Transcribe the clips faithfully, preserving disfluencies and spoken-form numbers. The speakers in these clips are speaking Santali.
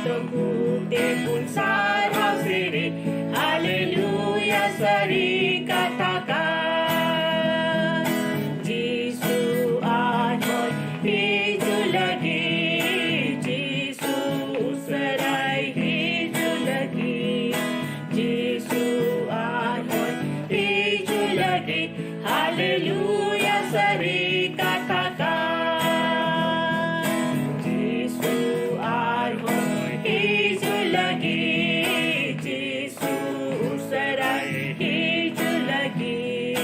ᱛᱚᱠᱩ ᱛᱮᱵᱚᱱ ᱥᱟᱨᱦᱟᱣ ᱥᱮᱨᱮᱧ, ᱦᱟᱞᱮᱞᱩᱭᱟ ᱥᱟᱹᱨᱤ ᱠᱟᱛᱷᱟ ᱠᱟᱱ᱾ ᱡᱤᱥᱩ ᱟᱨᱦᱚᱸᱭ ᱦᱤᱡᱩᱜ ᱞᱟᱹᱜᱤᱫ, ᱡᱤᱥᱩ ᱩᱥᱟᱹᱨᱟᱭ ᱦᱤᱡᱩᱜ ᱞᱟᱹᱜᱤᱫ, ᱡᱤᱥᱩ ᱟᱨᱦᱚᱸᱭ ᱦᱤᱡᱩᱜ ᱞᱟᱹᱜᱤᱫ, ᱦᱟᱞᱮᱞᱩᱭᱟ ᱥᱟᱹᱨᱤ ᱠᱟᱛᱷᱟ ᱠᱟᱱ᱾ ᱡᱤᱥᱩ ᱟᱨᱦᱚᱸ ᱦᱤᱡᱩᱜ ᱞᱟᱹᱜᱤᱫ, ᱡᱤᱥᱩ ᱩᱥᱟᱹᱨᱟᱭ ᱦᱤᱡᱩᱜ ᱞᱟᱹᱜᱤᱫ,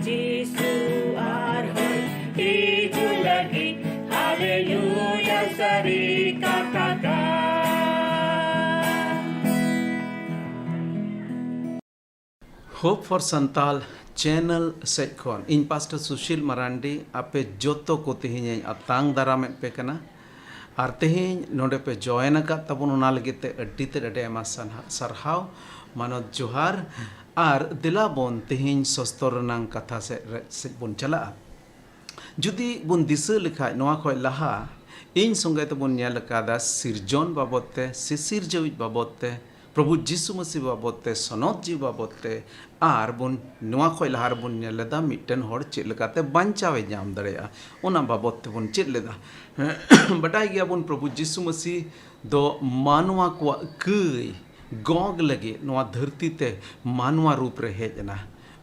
ᱡᱤᱥᱩ ᱟᱨᱦᱚᱸ ᱦᱤᱡᱩᱜ ᱞᱟᱹᱜᱤᱫ, ᱦᱟᱞᱮᱞᱩᱭᱟ ᱥᱟᱹᱨᱤ ᱠᱟᱛᱷᱟ ᱠᱟᱱ᱾ Hope for Santal channel ᱥᱮᱫ ᱠᱷᱚᱱ ᱤᱧ ᱯᱟᱥᱴᱚᱨ ᱥᱩᱥᱤᱞ ᱢᱟᱨᱟᱱᱰᱤ ᱟᱯᱮ ᱡᱚᱛᱚ ᱠᱚ ᱛᱮᱦᱮᱧ ᱤᱧ ᱟᱛᱟᱝ ᱫᱟᱨᱟᱢᱮᱫ ᱯᱮ ᱠᱟᱱᱟ᱾ ᱟᱨ ᱛᱮᱦᱮᱧ ᱱᱚᱰᱮ ᱯᱮ ᱡᱚᱭᱮᱱ ᱟᱠᱟᱫ ᱛᱟᱵᱚᱱ, ᱚᱱᱟ ᱞᱟᱹᱜᱤᱫ ᱛᱮ ᱟᱹᱰᱤ ᱛᱮᱫ ᱟᱹᱰᱤ ᱟᱭᱢᱟ ᱥᱟᱱᱦᱟ-, ᱥᱟᱨᱦᱟᱣ, ᱢᱟᱱᱚᱛ ᱡᱚᱦᱟᱨ᱾ ᱟᱨ ᱫᱮᱞᱟ ᱵᱚᱱ ᱛᱮᱦᱮᱧ ᱥᱚᱥᱛᱚᱨ ᱨᱮᱱᱟᱝ ᱠᱟᱛᱷᱟ ᱥᱮᱫ ᱨᱮ, ᱥᱮᱫ ᱵᱚᱱ ᱪᱟᱞᱟᱜᱼᱟ᱾ ᱡᱩᱫᱤ ᱵᱚᱱ ᱫᱤᱥᱟᱹ ᱞᱮᱠᱷᱟᱡ, ᱱᱚᱣᱟ ᱠᱷᱚᱡ ᱞᱟᱦᱟ ᱤᱧ ᱥᱚᱸᱜᱮ ᱛᱮᱵᱚᱱ ᱧᱮᱞ ᱟᱠᱟᱫᱟ ᱥᱤᱨᱡᱚᱱ ᱵᱟᱵᱚᱫ ᱛᱮ, ᱥᱤᱥᱤᱨᱡᱟᱹᱣᱤᱡ ᱵᱟᱵᱚᱫ ᱛᱮ, ᱯᱨᱚᱵᱷᱩ ᱡᱤᱥᱩ ᱢᱟᱹᱥᱤ ᱵᱟᱵᱚᱫ ᱛᱮ, ᱥᱚᱱᱚᱛ ᱡᱤᱣᱤ ᱵᱟᱵᱚᱫ ᱛᱮ, ᱟᱨ ᱵᱚᱱ, ᱱᱚᱣᱟ ᱠᱷᱚᱡ ᱞᱟᱦᱟ ᱨᱮᱵᱚᱱ ᱧᱮᱞ ᱞᱮᱫᱟ ᱢᱤᱫᱴᱮᱱ ᱦᱚᱲ ᱪᱮᱫ ᱞᱮᱠᱟᱛᱮ ᱵᱟᱧᱪᱟᱣᱮ ᱧᱟᱢ ᱫᱟᱲᱮᱭᱟᱜᱼᱟ, ᱚᱱᱟ ᱵᱟᱵᱚᱫ ᱛᱮᱵᱚᱱ ᱪᱮᱫ ᱞᱮᱫᱟ᱾ ᱵᱟᱰᱟᱭ ᱜᱮᱭᱟᱵᱚᱱ ᱯᱨᱚᱵᱷᱩ ᱡᱤᱥᱩ ᱢᱟᱹᱥᱤ ᱫᱚ ᱢᱟᱱᱣᱟ ᱠᱚᱣᱟᱜ ᱠᱟᱹᱭ ᱜᱚᱜ ᱞᱟᱹᱜᱤᱫ ᱱᱚᱣᱟ ᱫᱷᱟᱹᱨᱛᱤ ᱛᱮ ᱢᱟᱱᱣᱟ ᱨᱩᱯ ᱨᱮ ᱦᱮᱡ ᱮᱱᱟ᱾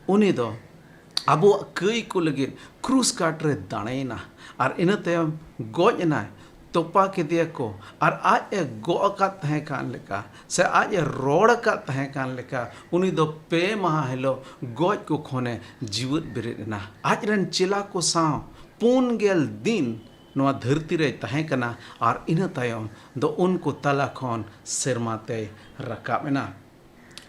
ᱩᱱᱤ ᱫᱚ ᱟᱵᱚᱣᱟᱜ ᱠᱟᱹᱭ ᱠᱚ ᱞᱟᱹᱜᱤᱫ ᱠᱨᱩᱥ ᱠᱟᱴ ᱨᱮ ᱫᱟᱲᱮᱭᱮᱱᱟ ᱟᱨ ᱤᱱᱟᱹ ᱛᱟᱭᱚᱢ ᱜᱚᱡ ᱮᱱᱟᱭ, ᱛᱚᱯᱟ ᱠᱮᱫᱮᱭᱟ ᱠᱚ᱾ ᱟᱨ ᱟᱡ ᱮ ᱜᱚᱜ ᱟᱠᱟᱫ ᱛᱟᱦᱮᱸ ᱠᱟᱱ ᱞᱮᱠᱟ ᱥᱮ ᱟᱡ ᱮ ᱨᱚᱲ ᱟᱠᱟᱫ ᱛᱟᱦᱮᱸ ᱠᱟᱱ ᱞᱮᱠᱟ, ᱩᱱᱤ ᱫᱚ ᱯᱮ ᱢᱟᱦᱟ ᱦᱤᱞᱳᱜ ᱜᱚᱡ ᱠᱚ ᱠᱷᱚᱱᱮ ᱡᱤᱣᱮᱫ ᱵᱮᱨᱮᱫ ᱮᱱᱟ᱾ ᱟᱡ ᱨᱮᱱ ᱪᱮᱞᱟ ᱠᱚ ᱥᱟᱶ ᱯᱩᱱ ᱜᱮᱞ ᱫᱤᱱ ᱱᱚᱣᱟ ᱫᱷᱟᱹᱨᱛᱤ ᱨᱮᱭ ᱛᱟᱦᱮᱸ ᱠᱟᱱᱟ ᱟᱨ ᱤᱱᱟᱹ ᱛᱟᱭᱚᱢ ᱫᱚ ᱩᱱᱠᱩ ᱛᱟᱞᱟ ᱠᱷᱚᱱ ᱥᱮᱨᱢᱟ ᱛᱮᱭ ᱨᱟᱠᱟᱵ ᱮᱱᱟ᱾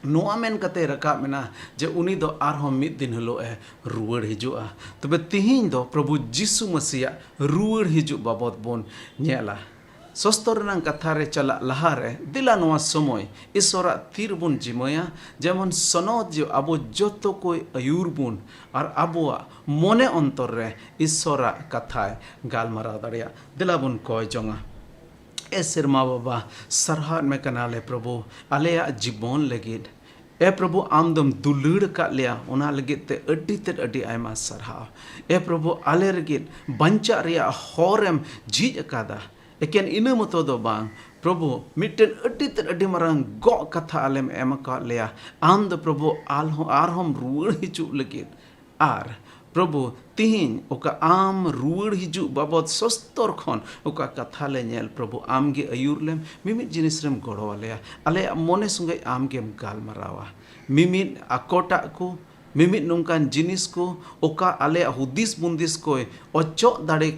ᱱᱚᱣᱟ ᱢᱮᱱ ᱠᱟᱛᱮ ᱨᱟᱠᱟᱵ ᱮᱱᱟ ᱡᱮ ᱩᱱᱤ ᱫᱚ ᱟᱨᱦᱚᱸ ᱢᱤᱫ ᱫᱤᱱ ᱦᱤᱞᱳᱜ ᱮ ᱨᱩᱣᱟᱹᱲ ᱦᱤᱡᱩᱜᱼᱟ᱾ ᱛᱚᱵᱮ ᱛᱤᱦᱤᱧ ᱫᱚ ᱯᱨᱚᱵᱷᱩ ᱡᱤᱥᱩ ᱢᱟᱹᱥᱤᱭᱟᱜ ᱨᱩᱣᱟᱹᱲ ᱦᱤᱡᱩᱜ ᱵᱟᱵᱚᱫ ᱵᱚᱱ ᱧᱮᱞᱟ᱾ ᱥᱚᱥᱛᱚ ᱨᱮᱱᱟᱜ ᱠᱟᱛᱷᱟ ᱨᱮ ᱪᱟᱞᱟᱜ ᱞᱟᱦᱟᱨᱮ ᱫᱮᱞᱟ ᱱᱚᱣᱟ ᱥᱚᱢᱚᱭ ᱤᱥᱚᱨᱟᱜ ᱛᱤ ᱨᱮᱵᱚᱱ ᱡᱤᱢᱟᱹᱭᱟ, ᱡᱮᱢᱚᱱ ᱥᱚᱱᱚᱛ ᱡᱤᱣᱤ ᱟᱵᱚ ᱡᱚᱛᱚ ᱠᱚᱭ ᱟᱹᱭᱩᱨ ᱵᱚᱱ ᱟᱨ ᱟᱵᱚᱣᱟᱜ ᱢᱚᱱᱮ ᱚᱱᱛᱚᱨ ᱨᱮ ᱤᱥᱚᱨᱟᱜ ᱠᱟᱛᱷᱟᱭ ᱜᱟᱞᱢᱟᱨᱟᱣ ᱫᱟᱲᱮᱭᱟᱜ᱾ ᱫᱮᱞᱟ ᱵᱚᱱ ᱠᱚᱭ ᱡᱚᱝᱟ᱾ ᱮ ᱥᱮᱨᱢᱟ ᱵᱟᱵᱟ, ᱥᱟᱨᱦᱟᱣᱮᱫ ᱢᱮ ᱠᱟᱱᱟᱞᱮ ᱯᱨᱚᱵᱷᱩ, ᱟᱞᱮᱭᱟᱜ ᱡᱤᱵᱚᱱ ᱞᱟᱹᱜᱤᱫ᱾ ᱮ ᱯᱨᱚᱵᱷᱩ, ᱟᱢ ᱫᱚᱢ ᱫᱩᱞᱟᱹᱲ ᱟᱠᱟᱫ ᱞᱮᱭᱟ, ᱚᱱᱟ ᱞᱟᱹᱜᱤᱫ ᱛᱮ ᱟᱹᱰᱤ ᱛᱮᱫ ᱟᱹᱰᱤ ᱟᱭᱢᱟ ᱥᱟᱨᱦᱟᱣ᱾ ᱮ ᱯᱨᱚᱵᱷᱩ, ᱟᱞᱮ ᱞᱟᱹᱜᱤᱫ ᱵᱟᱧᱪᱟᱜ ᱨᱮᱭᱟᱜ ᱦᱚᱨᱮᱢ ᱡᱷᱤᱡ ᱟᱠᱟᱫᱟ᱾ ᱮᱠᱮᱱ ᱤᱱᱟᱹ ᱢᱚᱛᱚ ᱫᱚ ᱵᱟᱝ ᱯᱨᱚᱵᱷᱩ, ᱢᱤᱫᱴᱮᱱ ᱟᱹᱰᱤ ᱛᱮᱫ ᱟᱹᱰᱤ ᱢᱟᱨᱟᱝ ᱜᱚᱜ ᱠᱟᱛᱷᱟ ᱟᱞᱮᱢ ᱮᱢ ᱟᱠᱟᱫ ᱞᱮᱭᱟ᱾ ᱟᱢ ᱫᱚ ᱯᱨᱚᱵᱷᱩ ᱟᱞᱦᱚᱸ ᱟᱨᱦᱚᱸᱢ ᱨᱩᱣᱟᱹᱲ ᱦᱤᱡᱩᱜ ᱞᱟᱹᱜᱤᱫ᱾ ᱟᱨ ᱯᱨᱚᱵᱷᱩ, ᱛᱤᱦᱤᱧ ᱚᱠᱟ ᱟᱢ ᱨᱩᱣᱟᱹᱲ ᱦᱤᱡᱩᱜ ᱵᱟᱵᱚᱫ ᱥᱚᱥᱛᱚᱨ ᱠᱷᱚᱱ ᱚᱠᱟ ᱠᱟᱛᱷᱟ ᱞᱮ ᱧᱮᱞ, ᱯᱨᱚᱵᱷᱩ ᱟᱢᱜᱮ ᱟᱹᱭᱩᱨ ᱞᱮᱢ, ᱢᱤᱢᱤᱫ ᱡᱤᱱᱤᱥ ᱨᱮᱢ ᱜᱚᱲᱚ ᱟᱞᱮᱭᱟ᱾ ᱟᱞᱮᱭᱟᱜ ᱢᱚᱱᱮ ᱥᱚᱸᱜᱮ ᱟᱢᱜᱮᱢ ᱜᱟᱞᱢᱟᱨᱟᱣᱟ᱾ ᱢᱤᱢᱤᱫ ᱟᱠᱚᱴᱟᱜ ᱠᱚ, ᱢᱤᱢᱤᱫ ᱱᱚᱝᱠᱟᱱ ᱡᱤᱱᱤᱥ ᱠᱚ ᱚᱠᱟ ᱟᱞᱮᱭᱟᱜ ᱦᱩᱫᱤᱥ ᱵᱩᱱᱫᱤᱥ ᱠᱚᱭ ᱚᱪᱚᱜ ᱫᱟᱲᱮ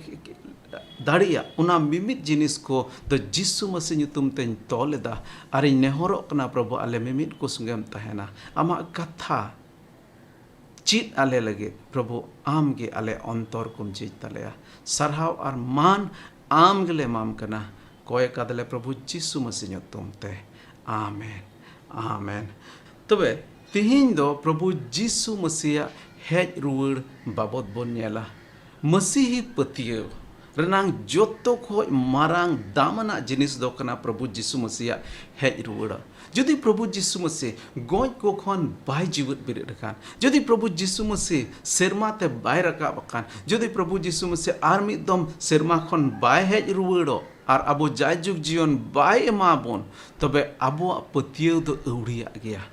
ᱫᱟᱲᱮᱭᱟᱜ, ᱚᱱᱟ ᱢᱤᱢᱤᱫ ᱡᱤᱱᱤᱥ ᱠᱚ ᱫᱚ ᱡᱤᱥᱩ ᱢᱟᱹᱥᱤ ᱧᱩᱛᱩᱢ ᱛᱮᱧ ᱛᱚᱞ ᱮᱫᱟ᱾ ᱟᱨᱤᱧ ᱱᱮᱦᱚᱨᱚᱜ ᱠᱟᱱᱟ ᱯᱨᱚᱵᱷᱩ, ᱟᱞᱮ ᱢᱤᱢᱤᱫ ᱠᱚ ᱥᱚᱸᱜᱮᱢ ᱛᱟᱦᱮᱱᱟ᱾ ᱟᱢᱟᱜ ᱠᱟᱛᱷᱟ ᱪᱮᱫ ᱟᱞᱮ ᱞᱟᱹᱜᱤᱫ ᱯᱨᱚᱵᱷᱩ, ᱟᱢ ᱜᱮ ᱟᱞᱮ ᱚᱱᱛᱚᱨ ᱠᱚᱢ ᱡᱷᱤᱡ ᱛᱟᱞᱮᱭᱟ᱾ ᱥᱟᱨᱦᱟᱣ ᱟᱨ ᱢᱟᱱ ᱟᱢ ᱜᱮᱞᱮ ᱮᱢᱟᱢ ᱠᱟᱱᱟ᱾ ᱠᱚᱭ ᱠᱟᱫᱟᱞᱮ ᱯᱨᱚᱵᱷᱩ ᱡᱤᱥᱩ ᱢᱟᱹᱥᱤ ᱧᱩᱛᱩᱢ ᱛᱮ᱾ ᱟᱢᱮᱱ, ᱟᱢᱮᱱ᱾ ᱛᱚᱵᱮ ᱛᱤᱦᱤᱧ ᱫᱚ ᱯᱨᱚᱵᱷᱩ ᱡᱤᱥᱩ ᱢᱟᱹᱥᱤᱭᱟᱜ ᱦᱮᱡ ᱨᱩᱣᱟᱹᱲ ᱵᱟᱵᱚᱫ ᱵᱚᱱ ᱧᱮᱞᱟ᱾ ᱢᱟᱹᱥᱤᱦᱤ ᱯᱟᱹᱛᱭᱟᱹᱣ ᱨᱮᱱᱟᱝ ᱡᱚᱛᱚ ᱠᱷᱚᱡ ᱢᱟᱨᱟᱝ ᱫᱟᱢ ᱟᱱᱟᱜ ᱡᱤᱱᱤᱥ ᱫᱚ ᱠᱟᱱᱟ ᱯᱨᱚᱵᱷᱩ ᱡᱤᱥᱩ ᱢᱟᱹᱥᱤᱭᱟᱜ ᱦᱮᱡ ᱨᱩᱣᱟᱹᱲᱟ᱾ ᱡᱩᱫᱤ ᱯᱨᱚᱵᱷᱩ ᱡᱤᱥᱩ ᱢᱟᱹᱥᱤ ᱜᱚᱡ ᱠᱚ ᱠᱷᱚᱱ ᱵᱟᱭ ᱡᱤᱣᱮᱫ ᱵᱮᱨᱮᱫ ᱟᱠᱟᱱ, ᱡᱩᱫᱤ ᱯᱨᱚᱵᱷᱩ ᱡᱤᱥᱩ ᱢᱟᱹᱥᱤ ᱥᱮᱨᱢᱟ ᱛᱮ ᱵᱟᱭ ᱨᱟᱠᱟᱵ ᱟᱠᱟᱱ, ᱡᱩᱫᱤ ᱯᱨᱚᱵᱷᱩ ᱡᱤᱥᱩ ᱢᱟᱹᱥᱤ ᱟᱨ ᱢᱤᱫ ᱫᱚᱢ ᱥᱮᱨᱢᱟ ᱠᱷᱚᱱ ᱵᱟᱭ ᱦᱮᱡ ᱨᱩᱣᱟᱹᱲᱚᱜ, ᱟᱨ ᱟᱵᱚ ᱡᱟᱭᱡᱩᱜᱽ ᱡᱤᱭᱚᱱ ᱵᱟᱭ ᱮᱢᱟ ᱵᱚᱱ, ᱛᱚᱵᱮ ᱟᱵᱚᱣᱟᱜ ᱯᱟᱹᱛᱭᱟᱹᱣ ᱫᱚ ᱟᱹᱣᱲᱤᱭᱟᱜ ᱜᱮᱭᱟ᱾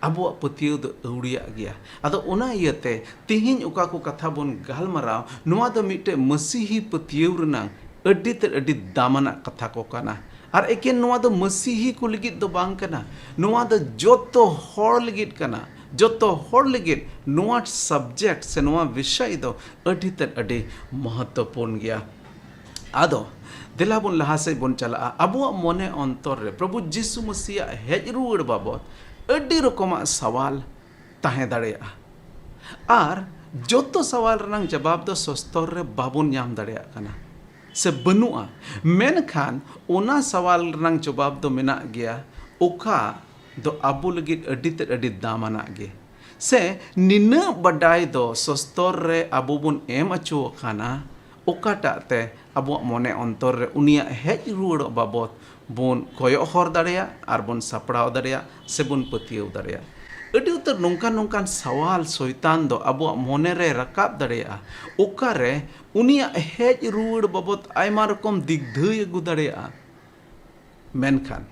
ᱟᱵᱚᱣᱟᱜ ᱯᱟᱹᱛᱭᱟᱹᱣ ᱫᱚ ᱟᱹᱣᱲᱤᱭᱟᱜ ᱜᱮᱭᱟ᱾ ᱟᱫᱚ ᱚᱱᱟ ᱤᱭᱟᱹᱛᱮ ᱛᱤᱦᱤᱧ ᱚᱠᱟ ᱠᱚ ᱠᱟᱛᱷᱟ ᱵᱚᱱ ᱜᱟᱞᱢᱟᱨᱟᱣ, ᱱᱚᱣᱟ ᱫᱚ ᱢᱤᱫᱴᱮᱡ ᱢᱟᱹᱥᱤᱦᱤ ᱯᱟᱹᱛᱭᱟᱹᱣ ᱨᱮᱱᱟᱝ ᱟᱹᱰᱤ ᱛᱮᱫ ᱟᱹᱰᱤ ᱫᱟᱢᱟᱱᱟᱜ ᱠᱟᱛᱷᱟ ᱠᱚ ᱠᱟᱱᱟ᱾ ᱟᱨ ᱮᱠᱮᱱ ᱱᱚᱣᱟ ᱫᱚ ᱢᱟᱹᱥᱤᱦᱤ ᱠᱚ ᱞᱟᱹᱜᱤᱫ ᱫᱚ ᱵᱟᱝ ᱠᱟᱱᱟ, ᱱᱚᱣᱟ ᱫᱚ ᱡᱚᱛᱚ ᱦᱚᱲ ᱞᱟᱹᱜᱤᱫ ᱠᱟᱱᱟ᱾ ᱡᱚᱛᱚ ᱦᱚᱲ ᱞᱟᱹᱜᱤᱫ ᱱᱚᱣᱟ subject ᱥᱮ ᱱᱚᱣᱟ ᱵᱤᱥᱚᱭ ᱫᱚ ᱟᱹᱰᱤ ᱛᱮᱫ ᱟᱹᱰᱤ ᱢᱚᱦᱚᱛᱛᱚᱯᱩᱨᱱ ᱜᱮᱭᱟ᱾ ᱟᱫᱚ ᱫᱮᱞᱟ ᱵᱚᱱ ᱞᱟᱦᱟ ᱥᱮᱫ ᱵᱚᱱ ᱪᱟᱞᱟᱜᱼᱟ᱾ ᱟᱵᱚᱣᱟᱜ ᱢᱚᱱᱮ ᱚᱱᱛᱚᱨ ᱨᱮ ᱯᱨᱚᱵᱷᱩ ᱡᱤᱥᱩ ᱢᱟᱹᱥᱤᱭᱟᱜ ᱦᱮᱡ ᱨᱩᱣᱟᱹᱲ ᱵᱟᱵᱚᱫ ᱟᱹᱰᱤ ᱨᱚᱠᱚᱢᱟᱜ ᱥᱟᱣᱟᱞ ᱛᱟᱦᱮᱸ ᱫᱟᱲᱮᱭᱟᱜᱼᱟ᱾ ᱟᱨ ᱡᱚᱛᱚ ᱥᱟᱣᱟᱞ ᱨᱮᱱᱟᱝ ᱡᱟᱵᱟᱵ ᱫᱚ ᱥᱚᱥᱛᱚᱨ ᱨᱮ ᱵᱟᱵᱚᱱ ᱧᱟᱢ ᱫᱟᱲᱮᱭᱟᱜ ᱠᱟᱱᱟ ᱥᱮ ᱵᱟᱹᱱᱩᱜᱼᱟ᱾ ᱢᱮᱱᱠᱷᱟᱱ ᱚᱱᱟ ᱥᱟᱣᱟᱞ ᱨᱮᱱᱟᱝ ᱡᱚᱵᱟᱵ ᱫᱚ ᱢᱮᱱᱟᱜ ᱜᱮᱭᱟ, ᱚᱠᱟ ᱫᱚ ᱟᱵᱚ ᱞᱟᱹᱜᱤᱫ ᱟᱹᱰᱤ ᱛᱮᱫ ᱟᱹᱰᱤ ᱫᱟᱢᱟᱱᱟᱜ ᱜᱮ᱾ ᱥᱮ ᱱᱤᱱᱟᱹᱜ ᱵᱟᱰᱟᱭ ᱫᱚ ᱥᱚᱥᱛᱚᱨ ᱨᱮ ᱟᱵᱚ ᱵᱚᱱ ᱮᱢ ᱚᱪᱚ ᱟᱠᱟᱱᱟ, ᱚᱠᱟᱴᱟᱜ ᱛᱮ ᱟᱵᱚᱣᱟᱜ ᱢᱚᱱᱮ ᱚᱱᱛᱚᱨ ᱨᱮ ᱩᱱᱤᱭᱟᱜ ᱦᱮᱡ ᱨᱩᱣᱟᱹᱲᱚᱜ ᱵᱟᱵᱚᱛ ᱵᱚᱱ ᱠᱚᱭᱚᱜ ᱦᱚᱨ ᱫᱟᱲᱮᱭᱟᱜ ᱟᱨ ᱵᱚᱱ ᱥᱟᱯᱲᱟᱣ ᱫᱟᱲᱮᱭᱟᱜ ᱥᱮ ᱵᱚᱱ ᱯᱟᱹᱛᱭᱟᱹᱣ ᱫᱟᱲᱮᱭᱟᱜ᱾ ᱟᱹᱰᱤ ᱩᱛᱟᱹᱨ ᱱᱚᱝᱠᱟᱱ ᱱᱚᱝᱠᱟᱱ ᱥᱟᱣᱟᱞ ᱥᱚᱭᱛᱟᱱ ᱫᱚ ᱟᱵᱚᱣᱟᱜ ᱢᱚᱱᱮ ᱨᱮ ᱨᱟᱠᱟᱵ ᱫᱟᱲᱮᱭᱟᱜᱼᱟ, ᱚᱠᱟᱨᱮ ᱩᱱᱤᱭᱟᱜ ᱦᱮᱡ ᱨᱩᱣᱟᱹᱲ ᱵᱟᱵᱚᱛ ᱟᱭᱢᱟ ᱨᱚᱠᱚᱢ ᱫᱤᱜᱽᱫᱷᱟᱹᱭ ᱟᱹᱜᱩ ᱫᱟᱲᱮᱭᱟᱜᱼᱟ᱾ ᱢᱮᱱᱠᱷᱟᱱ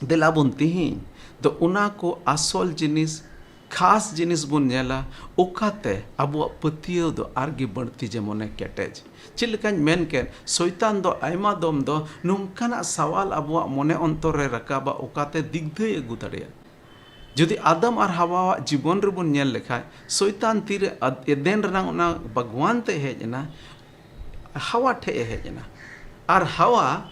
ᱫᱮᱞᱟ ᱵᱚᱱ ᱛᱤᱦᱤᱧ ᱫᱚ ᱚᱱᱟ ᱠᱚ ᱟᱥᱚᱞ ᱡᱤᱱᱤᱥ, ᱠᱷᱟᱥ ᱡᱤᱱᱤᱥ ᱵᱚᱱ ᱧᱮᱞᱟ, ᱚᱠᱟᱛᱮ ᱟᱵᱚᱣᱟᱜ ᱯᱟᱹᱛᱭᱟᱹᱣ ᱫᱚ ᱟᱨᱜᱮ ᱵᱟᱹᱲᱛᱤ ᱡᱮᱢᱚᱱᱮ ᱠᱮᱴᱮᱡ᱾ ᱪᱮᱫ ᱞᱮᱠᱟᱧ ᱢᱮᱱ ᱠᱮᱫ, ᱥᱚᱭᱛᱟᱱ ᱫᱚ ᱟᱭᱢᱟ ᱫᱚᱢ ᱫᱚ ᱱᱚᱝᱠᱟᱱᱟᱜ ᱥᱟᱣᱟᱞ ᱟᱵᱚᱣᱟᱜ ᱢᱚᱱᱮ ᱚᱱᱛᱚᱨ ᱨᱮ ᱨᱟᱠᱟᱵᱟ, ᱚᱠᱟᱛᱮ ᱫᱤᱜᱽᱫᱷᱟᱹᱭ ᱟᱹᱜᱩ ᱫᱟᱲᱮᱭᱟᱜᱼᱟ᱾ ᱡᱩᱫᱤ ᱟᱫᱟᱢ ᱟᱨ ᱦᱟᱣᱟᱣᱟᱜ ᱡᱤᱵᱚᱱ ᱨᱮᱵᱚᱱ ᱧᱮᱞ ᱞᱮᱠᱷᱟᱡ, ᱥᱚᱭᱛᱟᱱ ᱛᱤᱨᱮ ᱟᱫ-, ᱮᱫᱮᱱ ᱨᱮᱱᱟᱜ ᱚᱱᱟ ᱵᱟᱜᱽᱣᱟᱱ ᱛᱮ ᱦᱮᱡ ᱮᱱᱟ, ᱦᱟᱣᱟ ᱴᱷᱮᱡ ᱮ ᱦᱮᱡ ᱮᱱᱟ᱾ ᱟᱨ ᱦᱟᱣᱟ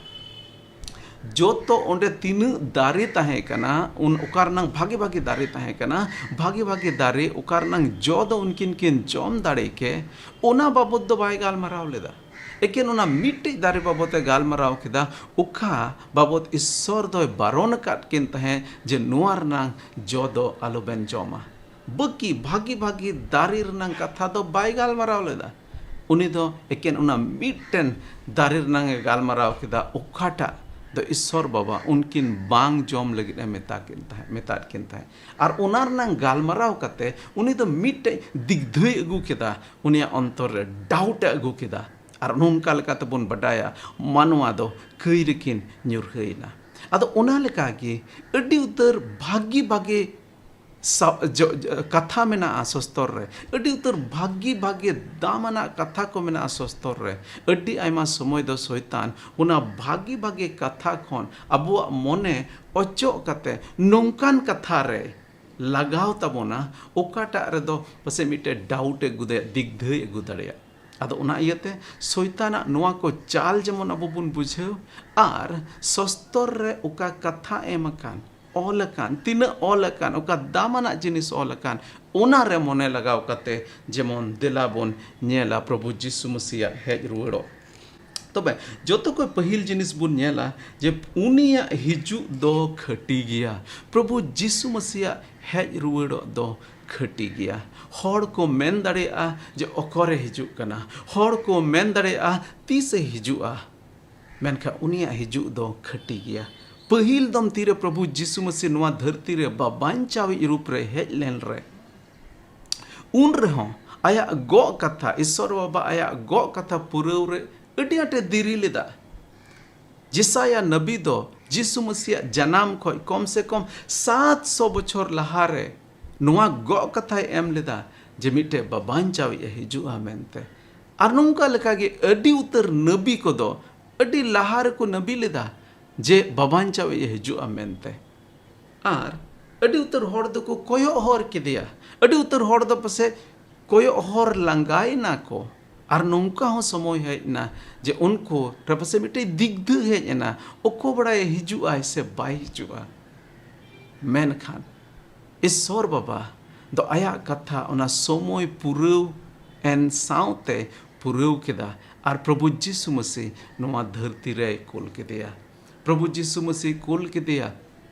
ᱡᱚᱛᱚ ᱚᱸᱰᱮ ᱛᱤᱱᱟᱹᱜ ᱫᱟᱨᱮ ᱛᱟᱦᱮᱸ ᱠᱟᱱᱟ, ᱩᱱ ᱚᱠᱟ ᱨᱮᱱᱟᱝ ᱵᱷᱟᱜᱮ ᱵᱷᱟᱜᱮ ᱫᱟᱨᱮ ᱛᱟᱦᱮᱸ ᱠᱟᱱᱟ, ᱵᱷᱟᱜᱮ ᱵᱷᱟᱜᱮ ᱫᱟᱨᱮ ᱚᱠᱟ ᱨᱮᱱᱟᱝ ᱡᱚ ᱫᱚ ᱩᱱᱠᱤᱱ ᱠᱤᱱ ᱡᱚᱢ ᱫᱟᱲᱮ ᱠᱮ, ᱚᱱᱟ ᱵᱟᱵᱚᱛ ᱫᱚ ᱵᱟᱭ ᱜᱟᱞᱢᱟᱨᱟᱣ ᱞᱮᱫᱟ᱾ ᱮᱠᱮᱱ ᱚᱱᱟ ᱢᱤᱫᱴᱮᱡ ᱫᱟᱨᱮ ᱵᱟᱵᱚᱛ ᱮ ᱜᱟᱞᱢᱟᱨᱟᱣ ᱠᱮᱫᱟ, ᱚᱠᱟ ᱵᱟᱵᱚᱛ ᱤᱥᱥᱚᱨ ᱫᱚᱭ ᱵᱟᱨᱚᱱ ᱟᱠᱟᱫ ᱠᱤᱱ ᱛᱟᱦᱮᱸ ᱡᱮ ᱱᱚᱣᱟ ᱨᱮᱱᱟᱝ ᱡᱚ ᱫᱚ ᱟᱞᱚᱵᱮᱱ ᱡᱚᱢᱟ᱾ ᱵᱟᱹᱠᱤ ᱵᱷᱟᱹᱜᱤ ᱵᱷᱟᱹᱜᱤ ᱫᱟᱨᱮ ᱨᱮᱱᱟᱝ ᱠᱟᱛᱷᱟ ᱫᱚ ᱵᱟᱭ ᱜᱟᱞᱢᱟᱨᱟᱣ ᱞᱮᱫᱟ᱾ ᱩᱱᱤ ᱫᱚ ᱮᱠᱮᱱ ᱚᱱᱟ ᱢᱤᱫᱴᱮᱱ ᱫᱟᱨᱮ ᱨᱮᱱᱟᱝ ᱮ ᱜᱟᱞᱢᱟᱨᱟᱣ ᱠᱮᱫᱟ, ᱚᱠᱟᱴᱟᱜ ᱫᱚ ᱤᱥᱥᱚᱨ ᱵᱟᱵᱟ ᱩᱱᱠᱤᱱ ᱵᱟᱝ ᱡᱚᱢ ᱞᱟᱹᱜᱤᱫ ᱮ ᱢᱮᱛᱟ ᱠᱤᱱ ᱛᱟᱦᱮᱸ, ᱢᱮᱛᱟᱫ ᱠᱤᱱ ᱛᱟᱦᱮᱸᱫ᱾ ᱟᱨ ᱚᱱᱟ ᱨᱮᱱᱟᱝ ᱜᱟᱞᱢᱟᱨᱟᱣ ᱠᱟᱛᱮ ᱩᱱᱤ ᱫᱚ ᱢᱤᱫᱴᱮᱡ ᱫᱤᱜᱽᱫᱷᱟᱹᱭ ᱟᱹᱜᱩ ᱠᱮᱫᱟ, ᱩᱱᱤᱭᱟᱜ ᱚᱱᱛᱚᱨ ᱨᱮ ᱰᱟᱣᱩᱴ ᱮ ᱟᱹᱜᱩ ᱠᱮᱫᱟ᱾ ᱟᱨ ᱱᱚᱝᱠᱟ ᱞᱮᱠᱟ ᱛᱮᱵᱚᱱ ᱵᱟᱰᱟᱭᱟ, ᱢᱟᱱᱣᱟ ᱫᱚ ᱠᱟᱹᱭ ᱨᱮᱠᱤᱱ ᱧᱩᱨᱦᱟᱹᱭᱮᱱᱟ᱾ ᱟᱫᱚ ᱚᱱᱟ ᱞᱮᱠᱟᱜᱮ ᱟᱹᱰᱤ ᱩᱛᱟᱹᱨ ᱵᱷᱟᱹᱜᱤ ᱵᱷᱟᱹᱜᱤ ᱥᱟ-, ᱡᱚ-, ᱡᱚ-, ᱠᱟᱛᱷᱟ ᱢᱮᱱᱟᱜᱼᱟ ᱥᱚᱥᱛᱚᱨ ᱨᱮ, ᱟᱹᱰᱤ ᱩᱛᱟᱹᱨ ᱵᱷᱟᱹᱜᱤ ᱵᱷᱟᱹᱜᱤ ᱫᱟᱢ ᱟᱱᱟᱜ ᱠᱟᱛᱷᱟ ᱠᱚ ᱢᱮᱱᱟᱜᱼᱟ ᱥᱚᱥᱛᱚᱨ ᱨᱮ᱾ ᱟᱹᱰᱤ ᱟᱭᱢᱟ ᱥᱚᱢᱚᱭ ᱫᱚ ᱥᱚᱭᱛᱟᱱ ᱚᱱᱟ ᱵᱷᱟᱹᱜᱤ ᱵᱷᱟᱹᱜᱤ ᱠᱟᱛᱷᱟ ᱠᱷᱚᱱ ᱟᱵᱚᱣᱟᱜ ᱢᱚᱱᱮ ᱚᱪᱚᱜ ᱠᱟᱛᱮ ᱱᱚᱝᱠᱟᱱ ᱠᱟᱛᱷᱟ ᱨᱮ ᱞᱟᱜᱟᱣ ᱛᱟᱵᱚᱱᱟ, ᱚᱠᱟᱴᱟᱜ ᱨᱮᱫᱚ ᱯᱟᱥᱮᱡ ᱢᱤᱫᱴᱮᱡ ᱰᱟᱣᱩᱴ ᱮ ᱟᱹᱜᱩ ᱫᱟᱲᱮᱭᱟᱜᱼᱟ, ᱫᱤᱜᱽᱫᱷᱟᱹᱭ ᱟᱹᱜᱩ ᱫᱟᱲᱮᱭᱟᱜᱼᱟ᱾ ᱟᱫᱚ ᱚᱱᱟ ᱤᱭᱟᱹᱛᱮ ᱥᱚᱭᱛᱟᱱᱟᱜ ᱱᱚᱣᱟ ᱠᱚ ᱪᱟᱞ ᱡᱮᱢᱚᱱ ᱟᱵᱚ ᱵᱚᱱ ᱵᱩᱡᱷᱟᱹᱣ, ᱟᱨ ᱥᱚᱥᱛᱚᱨ ᱨᱮ ᱚᱠᱟ ᱠᱟᱛᱷᱟ ᱮᱢ ᱟᱠᱟᱱ, ᱚᱞ ᱟᱠᱟᱱ, ᱛᱤᱱᱟᱹᱜ ᱚᱞ ᱟᱠᱟᱱ, ᱚᱠᱟ ᱫᱟᱢᱟᱱᱟᱜ ᱡᱤᱱᱤᱥ ᱚᱞ ᱟᱠᱟᱱ, ᱚᱱᱟ ᱨᱮ ᱢᱚᱱᱮ ᱞᱟᱜᱟᱣ ᱠᱟᱛᱮ ᱡᱮᱢᱚᱱ ᱫᱮᱞᱟ ᱵᱚᱱ ᱧᱮᱞᱟ ᱯᱨᱚᱵᱷᱩ ᱡᱤᱥᱩ ᱢᱟᱹᱥᱤᱭᱟᱜ ᱦᱮᱡ ᱨᱩᱣᱟᱹᱲᱚᱜ᱾ ᱛᱚᱵᱮ ᱡᱚᱛᱚ ᱠᱷᱚᱱ ᱯᱟᱹᱦᱤᱞ ᱡᱤᱱᱤᱥ ᱵᱚᱱ ᱧᱮᱞᱟ ᱡᱮ ᱩᱱᱤᱭᱟᱜ ᱦᱤᱡᱩᱜ ᱫᱚ ᱠᱷᱟᱹᱴᱤ ᱜᱮᱭᱟ᱾ ᱯᱨᱚᱵᱷᱩ ᱡᱤᱥᱩ ᱢᱟᱹᱥᱤᱭᱟᱜ ᱦᱮᱡ ᱨᱩᱣᱟᱹᱲᱚᱜ ᱫᱚ ᱠᱷᱟᱹᱴᱤ ᱜᱮᱭᱟ᱾ ᱦᱚᱲ ᱠᱚ ᱢᱮᱱ ᱫᱟᱲᱮᱭᱟᱜᱼᱟ ᱡᱮ ᱚᱠᱚᱨᱮ ᱦᱤᱡᱩᱜ ᱠᱟᱱᱟ, ᱦᱚᱲ ᱠᱚ ᱢᱮᱱ ᱫᱟᱲᱮᱭᱟᱜᱼᱟ ᱛᱤᱥᱮ ᱦᱤᱡᱩᱜᱼᱟ, ᱢᱮᱱᱠᱷᱟᱱ ᱩᱱᱤᱭᱟᱜ ᱦᱤᱡᱩᱜ ᱫᱚ ᱠᱷᱟᱹᱴᱤ ᱜᱮᱭᱟ᱾ ᱯᱟᱹᱦᱤᱞ ᱫᱚᱢ ᱛᱤᱨᱮ ᱯᱨᱚᱵᱷᱩ ᱡᱤᱥᱩ ᱢᱟᱹᱥᱤ ᱱᱚᱣᱟ ᱫᱷᱟᱹᱨᱛᱤ ᱨᱮ ᱵᱟᱵᱟᱧᱪᱟᱣᱤᱡ ᱨᱩᱯ ᱨᱮ ᱦᱮᱡ ᱞᱮᱱ ᱨᱮ, ᱩᱱ ᱨᱮᱦᱚᱸ ᱟᱭᱟᱜ ᱜᱚᱜ ᱠᱟᱛᱷᱟ, ᱤᱥᱥᱚᱨ ᱵᱟᱵᱟ ᱟᱭᱟᱜ ᱜᱚᱜ ᱠᱟᱛᱷᱟ ᱯᱩᱨᱟᱹᱣ ᱨᱮ ᱟᱹᱰᱤ ᱟᱸᱴᱮ ᱫᱮᱨᱤ ᱞᱮᱫᱟ᱾ ᱡᱮᱥᱟᱭᱟ ᱱᱟᱵᱤ ᱫᱚ ᱡᱤᱥᱩ ᱢᱟᱹᱥᱤᱭᱟᱜ ᱡᱟᱱᱟᱢ ᱠᱷᱚᱱ ᱠᱚᱢ ᱥᱮ ᱠᱚᱢ ᱥᱟᱛ ᱥᱚ ᱵᱚᱪᱷᱚᱨ ᱞᱟᱦᱟᱨᱮ ᱱᱚᱣᱟ ᱜᱚᱜ ᱠᱟᱛᱷᱟᱭ ᱮᱢ ᱞᱮᱫᱟ ᱡᱮ ᱢᱤᱫᱴᱮᱡ ᱵᱟᱵᱟᱧᱪᱟᱣᱤᱡ ᱮ ᱦᱤᱡᱩᱜᱼᱟ ᱢᱮᱱᱛᱮ᱾ ᱟᱨ ᱱᱚᱝᱠᱟ ᱞᱮᱠᱟᱜᱮ ᱟᱹᱰᱤ ᱩᱛᱟᱹᱨ ᱱᱟᱵᱤ ᱠᱚᱫᱚ ᱟᱹᱰᱤ ᱞᱟᱦᱟ ᱨᱮᱠᱚ ᱱᱟᱵᱤ ᱞᱮᱫᱟ ᱡᱮ ᱵᱟᱵᱟᱧᱪᱟᱣᱤᱡ ᱮ ᱦᱤᱡᱩᱜᱼᱟ ᱢᱮᱱᱛᱮ᱾ ᱟᱨ ᱟᱹᱰᱤ ᱩᱛᱟᱹᱨ ᱦᱚᱲ ᱫᱚᱠᱚ ᱠᱚᱭᱚᱜ ᱦᱚᱨ ᱠᱮᱫᱮᱭᱟ᱾ ᱟᱹᱰᱤ ᱩᱛᱟᱹᱨ ᱦᱚᱲ ᱫᱚ ᱯᱟᱥᱮᱡ ᱠᱚᱭᱚᱜ ᱦᱚᱨ ᱞᱟᱸᱜᱟᱭᱮᱱᱟ ᱠᱚ᱾ ᱟᱨ ᱱᱚᱝᱠᱟ ᱦᱚᱸ ᱥᱚᱢᱚᱭ ᱦᱮᱡ ᱮᱱᱟ ᱡᱮ ᱩᱱᱠᱩ ᱨᱮ ᱯᱟᱥᱮᱡ ᱢᱤᱫᱴᱮᱡ ᱫᱤᱜᱽᱫᱷᱟᱹ ᱦᱮᱡ ᱮᱱᱟ, ᱚᱠᱚ ᱵᱟᱲᱟᱭ ᱦᱤᱡᱩᱜ ᱟᱭ ᱥᱮ ᱵᱟᱭ ᱦᱤᱡᱩᱜᱼᱟ᱾ ᱢᱮᱱᱠᱷᱟᱱ ᱤᱥᱥᱚᱨ ᱵᱟᱵᱟ ᱫᱚ ᱟᱭᱟᱜ ᱠᱟᱛᱷᱟ ᱚᱱᱟ ᱥᱚᱢᱚᱭ ᱯᱩᱨᱟᱹᱣ ᱮᱱ ᱥᱟᱶᱛᱮ ᱯᱩᱨᱟᱹᱣ ᱠᱮᱫᱟ᱾ ᱟᱨ ᱯᱨᱚᱵᱷᱩ ᱡᱤᱥᱩ ᱢᱟᱹᱥᱤ ᱱᱚᱣᱟ ᱫᱷᱟᱹᱨᱛᱤ ᱨᱮᱭ ᱠᱩᱞ ᱠᱮᱫᱮᱭᱟ᱾ ᱯᱨᱚᱵᱷᱩ ᱡᱤᱥᱩ ᱢᱟᱹᱥᱤ ᱠᱩᱞ ᱠᱮᱫᱮᱭᱟ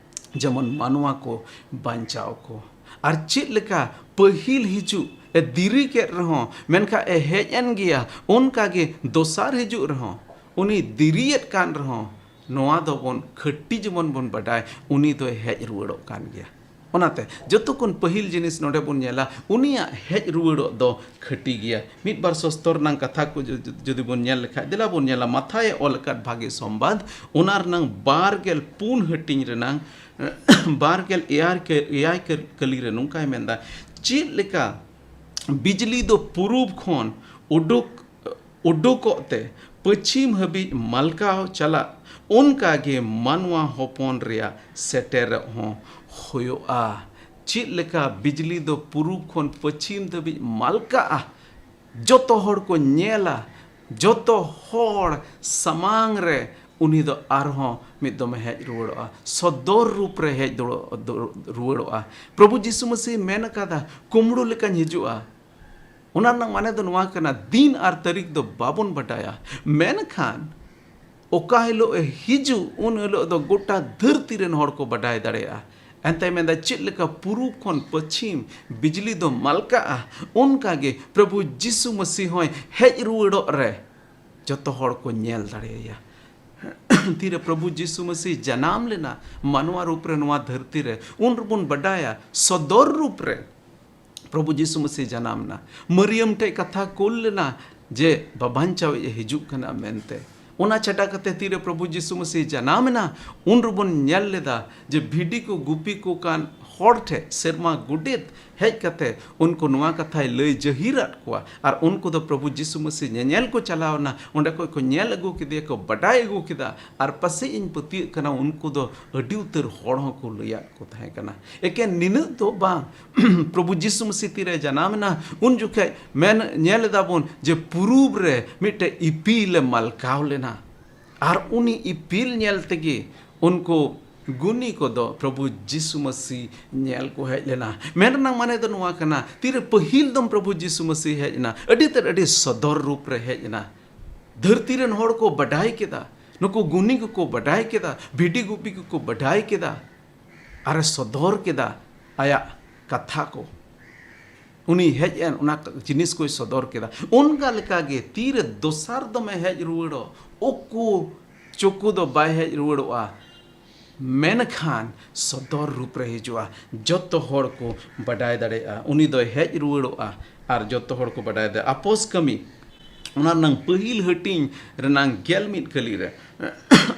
ᱡᱮᱢᱚᱱ ᱢᱟᱱᱣᱟ ᱠᱚ ᱵᱟᱧᱪᱟᱣ ᱠᱚ᱾ ᱟᱨ ᱪᱮᱫ ᱞᱮᱠᱟ ᱯᱟᱹᱦᱤᱞ ᱦᱤᱡᱩᱜ ᱮ ᱫᱮᱨᱤ ᱠᱮᱫ ᱨᱮᱦᱚᱸ, ᱢᱮᱱᱠᱷᱟᱱ ᱮ ᱦᱮᱡ ᱮᱱ ᱜᱮᱭᱟ, ᱚᱱᱠᱟ ᱜᱮ ᱫᱚᱥᱟᱨ ᱦᱤᱡᱩᱜ ᱨᱮᱦᱚᱸ ᱩᱱᱤ ᱫᱮᱨᱤᱭᱮᱫ ᱠᱟᱱ ᱨᱮᱦᱚᱸ, ᱱᱚᱣᱟ ᱫᱚᱵᱚᱱ ᱠᱷᱟᱹᱴᱤ ᱡᱮᱢᱚᱱ ᱵᱚᱱ ᱵᱟᱰᱟᱭ, ᱩᱱᱤ ᱫᱚᱭ ᱦᱮᱡ ᱨᱩᱣᱟᱹᱲᱚᱜ ᱠᱟᱱ ᱜᱮᱭᱟ᱾ ᱚᱱᱟᱛᱮ ᱡᱚᱛᱚ ᱠᱷᱚᱱ ᱯᱟᱹᱦᱤᱞ ᱡᱤᱱᱤᱥ ᱱᱚᱰᱮ ᱵᱚᱱ ᱧᱮᱞᱟ, ᱩᱱᱤᱭᱟᱜ ᱦᱮᱡ ᱨᱩᱣᱟᱹᱲᱚᱜ ᱫᱚ ᱠᱷᱟᱹᱴᱤ ᱜᱮᱭᱟ᱾ ᱢᱤᱫ ᱵᱟᱨ ᱥᱚᱥᱛᱚᱨ ᱨᱮᱱᱟᱜ ᱠᱟᱛᱷᱟ ᱠᱚ ᱡᱩ-, ᱡᱩ-, ᱡᱩᱫᱤ ᱵᱚᱱ ᱧᱮᱞ ᱞᱮᱠᱷᱟᱡ, ᱫᱮᱞᱟ ᱵᱚᱱ ᱧᱮᱞᱟ ᱢᱟᱛᱷᱟᱭ ᱮ ᱚᱞ ᱟᱠᱟᱫ ᱵᱷᱟᱜᱮ ᱥᱚᱢᱵᱟᱫ, ᱚᱱᱟ ᱨᱮᱱᱟᱝ ᱵᱟᱨ ᱜᱮᱞ ᱯᱩᱱ ᱦᱟᱹᱴᱤᱧ ᱨᱮᱱᱟᱝ, ᱵᱟᱨ ᱜᱮᱞ ᱮᱭᱟᱭ ᱠᱟᱹ-, ᱮᱭᱟᱭ ᱠᱟᱹ-, ᱠᱟᱹᱞᱤ ᱨᱮ ᱱᱚᱝᱠᱟᱭ ᱢᱮᱱᱫᱟ, ᱪᱮᱫ ᱞᱮᱠᱟ ᱵᱤᱡᱽᱞᱤ ᱫᱚ ᱯᱩᱨᱩᱵ ᱠᱷᱚᱱ ᱩᱰᱩᱠ ᱩᱰᱩᱠᱚᱜ ᱛᱮ ᱯᱟᱹᱪᱷᱤᱢ ᱦᱟᱹᱵᱤᱡ ᱢᱟᱞᱠᱟᱣ ᱪᱟᱞᱟᱜ, ᱚᱱᱠᱟ ᱜᱮ ᱢᱟᱱᱣᱟ ᱦᱚᱯᱚᱱ ᱨᱮᱭᱟᱜ ᱥᱮᱴᱮᱨᱚᱜ ᱦᱚᱸ ᱦᱩᱭᱩᱜᱼᱟ᱾ ᱪᱮᱫ ᱞᱮᱠᱟ ᱵᱤᱡᱽᱞᱤ ᱫᱚ ᱯᱩᱨᱩᱵ ᱠᱷᱚᱱ ᱯᱟᱹᱪᱷᱤᱢ ᱫᱷᱟᱹᱵᱤᱡ ᱢᱟᱞᱠᱟᱜᱼᱟ, ᱡᱚᱛᱚ ᱦᱚᱲ ᱠᱚ ᱧᱮᱞᱟ, ᱡᱚᱛᱚ ᱦᱚᱲ ᱥᱟᱢᱟᱝ ᱨᱮ ᱩᱱᱤ ᱫᱚ ᱟᱨᱦᱚᱸ ᱢᱤᱫ ᱫᱚᱢᱮ ᱦᱮᱡ ᱨᱩᱣᱟᱹᱲᱚᱜᱼᱟ, ᱥᱚᱫᱚᱨ ᱨᱩᱯ ᱨᱮ ᱦᱮᱡ ᱫᱩᱲᱩ-, ᱫᱩ-, ᱨᱩᱣᱟᱹᱲᱚᱜᱼᱟ᱾ ᱯᱨᱚᱵᱷᱩ ᱡᱤᱥᱩ ᱢᱟᱹᱥᱤ ᱢᱮᱱ ᱟᱠᱟᱫᱟ, ᱠᱩᱢᱲᱩ ᱞᱮᱠᱟᱧ ᱦᱤᱡᱩᱜᱼᱟ᱾ ᱚᱱᱟ ᱨᱮᱱᱟᱜ ᱢᱟᱱᱮ ᱫᱚ ᱱᱚᱣᱟ ᱠᱟᱱᱟ, ᱫᱤᱱ ᱟᱨ ᱛᱟᱹᱨᱤᱠᱷ ᱫᱚ ᱵᱟᱵᱚᱱ ᱵᱟᱰᱟᱭᱟ, ᱢᱮᱱᱠᱷᱟᱱ ᱚᱠᱟ ᱦᱤᱞᱳᱜ ᱮ ᱦᱤᱡᱩᱜ, ᱩᱱ ᱦᱤᱞᱳᱜ ᱫᱚ ᱜᱚᱴᱟ ᱫᱷᱟᱹᱨᱛᱤ ᱨᱮᱱ ᱦᱚᱲ ᱠᱚ ᱵᱟᱰᱟᱭ ᱫᱟᱲᱮᱭᱟᱜᱼᱟ᱾ ᱮᱱᱛᱮ ᱢᱮᱱᱫᱟ, ᱪᱮᱫ ᱞᱮᱠᱟ ᱯᱩᱨᱩᱵ ᱠᱷᱚᱱ ᱯᱟᱹᱪᱷᱤᱢ ᱵᱤᱡᱽᱞᱤ ᱫᱚ ᱢᱟᱞᱠᱟᱜᱼᱟ, ᱚᱱᱠᱟᱜᱮ ᱯᱨᱚᱵᱷᱩ ᱡᱤᱥᱩ ᱢᱟᱹᱥᱤ ᱦᱚᱸᱭ ᱦᱮᱡ ᱨᱩᱣᱟᱹᱲᱚᱜ ᱨᱮ ᱡᱚᱛᱚ ᱦᱚᱲ ᱠᱚ ᱧᱮᱞ ᱫᱟᱲᱮᱭᱟᱭᱟ᱾ ᱛᱤᱨᱮ ᱯᱨᱚᱵᱷᱩ ᱡᱤᱥᱩ ᱢᱟᱹᱥᱤ ᱡᱟᱱᱟᱢ ᱞᱮᱱᱟ ᱢᱟᱱᱣᱟ ᱨᱩᱯ ᱨᱮ ᱱᱚᱣᱟ ᱫᱷᱟᱹᱨᱛᱤ ᱨᱮ, ᱩᱱ ᱨᱮᱵᱚᱱ ᱵᱟᱰᱟᱭᱟ ᱥᱚᱫᱚᱨ ᱨᱩᱯ ᱨᱮ ᱯᱨᱚᱵᱷᱩ ᱡᱤᱥᱩ ᱢᱟᱹᱥᱤ ᱡᱟᱱᱟᱢ ᱮᱱᱟ᱾ ᱢᱟᱹᱨᱤᱭᱟᱢ ᱴᱷᱮᱡ ᱠᱟᱛᱷᱟ ᱠᱩᱞ ᱞᱮᱱᱟ ᱡᱮ ᱵᱟᱵᱟᱧᱪᱟᱣᱤᱡ ᱮ ᱦᱤᱡᱩᱜ ᱠᱟᱱᱟ ᱢᱮᱱᱛᱮ᱾ ᱚᱱᱟ ᱪᱷᱟᱰᱟ ᱠᱟᱛᱮ ᱛᱤᱨᱮ ᱯᱨᱚᱵᱷᱩ ᱡᱤᱥᱩ ᱢᱟᱹᱥᱤ ᱡᱟᱱᱟᱢ ᱮᱱᱟ, ᱩᱱ ᱨᱮᱵᱚᱱ ᱧᱮᱞ ᱞᱮᱫᱟ ᱡᱮ ᱵᱷᱤᱰᱤ ᱠᱚ ᱜᱩᱯᱤ ᱠᱚ ᱠᱟᱱ ᱦᱚᱲ ᱴᱷᱮᱡ ᱥᱮᱨᱢᱟ ᱜᱚᱰᱮᱛ ᱦᱮᱡ ᱠᱟᱛᱮ ᱩᱱᱠᱩ ᱱᱚᱣᱟ ᱠᱟᱛᱷᱟᱭ ᱞᱟᱹᱭ ᱡᱟᱹᱦᱤᱨᱟᱫ ᱠᱚᱣᱟ᱾ ᱟᱨ ᱩᱱᱠᱩ ᱫᱚ ᱯᱨᱚᱵᱷᱩ ᱡᱤᱥᱩ ᱢᱟᱹᱥᱤ ᱧᱮᱧᱮᱞ ᱠᱚ ᱪᱟᱞᱟᱣ ᱮᱱᱟ, ᱚᱸᱰᱮ ᱠᱷᱚᱡ ᱠᱚ ᱧᱮᱞ ᱟᱹᱜᱩ ᱠᱮᱫᱮᱭᱟ ᱠᱚ, ᱵᱟᱰᱟᱭ ᱟᱹᱜᱩ ᱠᱮᱫᱟ᱾ ᱟᱨ ᱯᱟᱥᱮᱡ ᱤᱧ ᱯᱟᱹᱛᱭᱟᱹᱜ ᱠᱟᱱᱟ, ᱩᱱᱠᱩ ᱫᱚ ᱟᱹᱰᱤ ᱩᱛᱟᱹᱨ ᱦᱚᱲ ᱦᱚᱸᱠᱚ ᱞᱟᱹᱭᱟᱫ ᱠᱚ ᱛᱟᱦᱮᱸ ᱠᱟᱱᱟ᱾ ᱮᱠᱮᱱ ᱱᱤᱱᱟᱹᱜ ᱫᱚ ᱵᱟᱝ, ᱯᱨᱚᱵᱷᱩ ᱡᱤᱥᱩ ᱢᱟᱹᱥᱤ ᱛᱤᱨᱮ ᱡᱟᱱᱟᱢ ᱮᱱᱟ, ᱩᱱ ᱡᱚᱠᱷᱮᱡ ᱢᱮᱱ ᱧᱮᱞ ᱮᱫᱟ ᱵᱚᱱ ᱡᱮ ᱯᱩᱨᱩᱵ ᱨᱮ ᱢᱤᱫᱴᱮᱡ ᱤᱯᱤᱞ ᱮ ᱢᱟᱞᱠᱟᱣ ᱞᱮᱱᱟ᱾ ᱟᱨ ᱩᱱᱤ ᱤᱯᱤᱞ ᱧᱮᱞ ᱛᱮᱜᱮ ᱩᱱᱠᱩ ᱜᱩᱱᱤ ᱠᱚᱫᱚ ᱯᱨᱚᱵᱷᱩ ᱡᱤᱥᱩ ᱢᱟᱹᱥᱤ ᱧᱮᱞ ᱠᱚ ᱦᱮᱡ ᱞᱮᱱᱟ᱾ ᱢᱮᱱ ᱨᱮᱱᱟᱜ ᱢᱟᱱᱮ ᱫᱚ ᱱᱚᱣᱟ ᱠᱟᱱᱟ, ᱛᱤᱨᱮ ᱯᱟᱹᱦᱤᱞ ᱫᱚᱢ ᱯᱨᱚᱵᱷᱩ ᱡᱤᱥᱩ ᱢᱟᱹᱥᱤ ᱦᱮᱡ ᱮᱱᱟ, ᱟᱹᱰᱤ ᱛᱮᱫ ᱟᱹᱰᱤ ᱥᱚᱫᱚᱨ ᱨᱩᱯ ᱨᱮ ᱦᱮᱡ ᱮᱱᱟ᱾ ᱫᱷᱟᱹᱨᱛᱤ ᱨᱮᱱ ᱦᱚᱲ ᱠᱚ ᱵᱟᱰᱟᱭ ᱠᱮᱫᱟ, ᱱᱩᱠᱩ ᱜᱩᱱᱤ ᱠᱚᱠᱚ ᱵᱟᱰᱟᱭ ᱠᱮᱫᱟ, ᱵᱷᱤᱰᱤ ᱜᱩᱯᱤ ᱠᱚᱠᱚ ᱵᱟᱰᱟᱭ ᱠᱮᱫᱟ, ᱟᱨᱮ ᱥᱚᱫᱚᱨ ᱠᱮᱫᱟ ᱟᱭᱟᱜ ᱠᱟᱛᱷᱟ ᱠᱚ᱾ ᱩᱱᱤ ᱦᱮᱡ ᱮᱱ, ᱚᱱᱟ ᱡᱤᱱᱤᱥ ᱠᱚᱭ ᱥᱚᱫᱚᱨ ᱠᱮᱫᱟ᱾ ᱚᱱᱠᱟ ᱞᱮᱠᱟᱜᱮ ᱛᱤᱨᱮ ᱫᱚᱥᱟᱨ ᱫᱚᱢᱮ ᱦᱮᱡ ᱨᱩᱣᱟᱹᱲᱚᱜ, ᱩᱠᱩ ᱪᱩᱠᱩ ᱫᱚ ᱵᱟᱭ ᱦᱮᱡ ᱨᱩᱣᱟᱹᱲᱚᱜᱼᱟ, ᱢᱮᱱᱠᱷᱟᱱ ᱥᱚᱫᱚᱨ ᱨᱩᱯ ᱨᱮ ᱦᱤᱡᱩᱜᱼᱟ᱾ ᱡᱚᱛᱚ ᱦᱚᱲ ᱠᱚ ᱵᱟᱰᱟᱭ ᱫᱟᱲᱮᱭᱟᱜᱼᱟ ᱩᱱᱤ ᱫᱚᱭ ᱦᱮᱡ ᱨᱩᱣᱟᱹᱲᱚᱜᱼᱟ᱾ ᱟᱨ ᱡᱚᱛᱚ ᱦᱚᱲ ᱠᱚ ᱵᱟᱰᱟᱭ ᱫᱟᱲᱮᱭᱟᱜᱼᱟ᱾ ᱟᱯᱚᱥ ᱠᱟᱹᱢᱤ ᱚᱱᱟ ᱨᱮᱱᱟᱝ ᱯᱟᱹᱦᱤᱞ ᱦᱟᱹᱴᱤᱧ ᱨᱮᱱᱟᱝ ᱜᱮᱞ ᱢᱤᱫ ᱠᱟᱹᱞᱤ ᱨᱮ,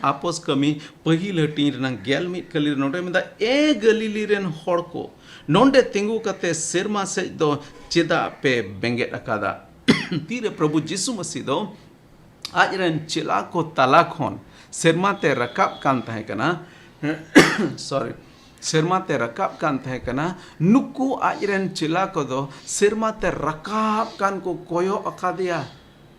ᱟᱯᱚᱥ ᱠᱟᱹᱢᱤ ᱯᱟᱹᱦᱤᱞ ᱦᱟᱹᱴᱤᱧ ᱨᱮᱱᱟᱝ ᱜᱮᱞ ᱢᱤᱫ ᱠᱟᱹᱞᱤ ᱨᱮ ᱱᱚᱰᱮ ᱢᱮᱱᱫᱟ, "ᱮ ᱜᱟᱹᱞᱤᱞᱤ ᱨᱮᱱ ᱦᱚᱲ ᱠᱚ, ᱱᱚᱰᱮ ᱛᱤᱸᱜᱩ ᱠᱟᱛᱮ ᱥᱮᱨᱢᱟ ᱥᱮᱫ ᱫᱚ ᱪᱮᱫᱟᱜ ᱯᱮ ᱵᱮᱸᱜᱮᱫ ᱟᱠᱟᱫᱟ?" ᱛᱤᱨᱮ ᱯᱨᱚᱵᱷᱩ ᱡᱤᱥᱩ ᱢᱟᱹᱥᱤ ᱫᱚ ᱟᱡ ᱨᱮᱱ ᱪᱮᱞᱟ ᱠᱚ ᱛᱟᱞᱟ ᱠᱷᱚᱱ ᱥᱮᱨᱢᱟ ᱛᱮ ᱨᱟᱠᱟᱵ ᱠᱟᱱ ᱛᱟᱦᱮᱸ ᱠᱟᱱᱟ, ᱥᱚᱨᱤ, ᱥᱮᱨᱢᱟ ᱛᱮ ᱨᱟᱠᱟᱵ ᱠᱟᱱ ᱛᱟᱦᱮᱸ ᱠᱟᱱᱟ, ᱱᱩᱠᱩ ᱟᱡ ᱨᱮᱱ ᱪᱮᱞᱟ ᱠᱚᱫᱚ ᱥᱮᱨᱢᱟ ᱛᱮ ᱨᱟᱠᱟᱵ ᱠᱟᱱ ᱠᱚ ᱠᱚᱭᱚᱜ ᱟᱠᱟᱫᱮᱭᱟ᱾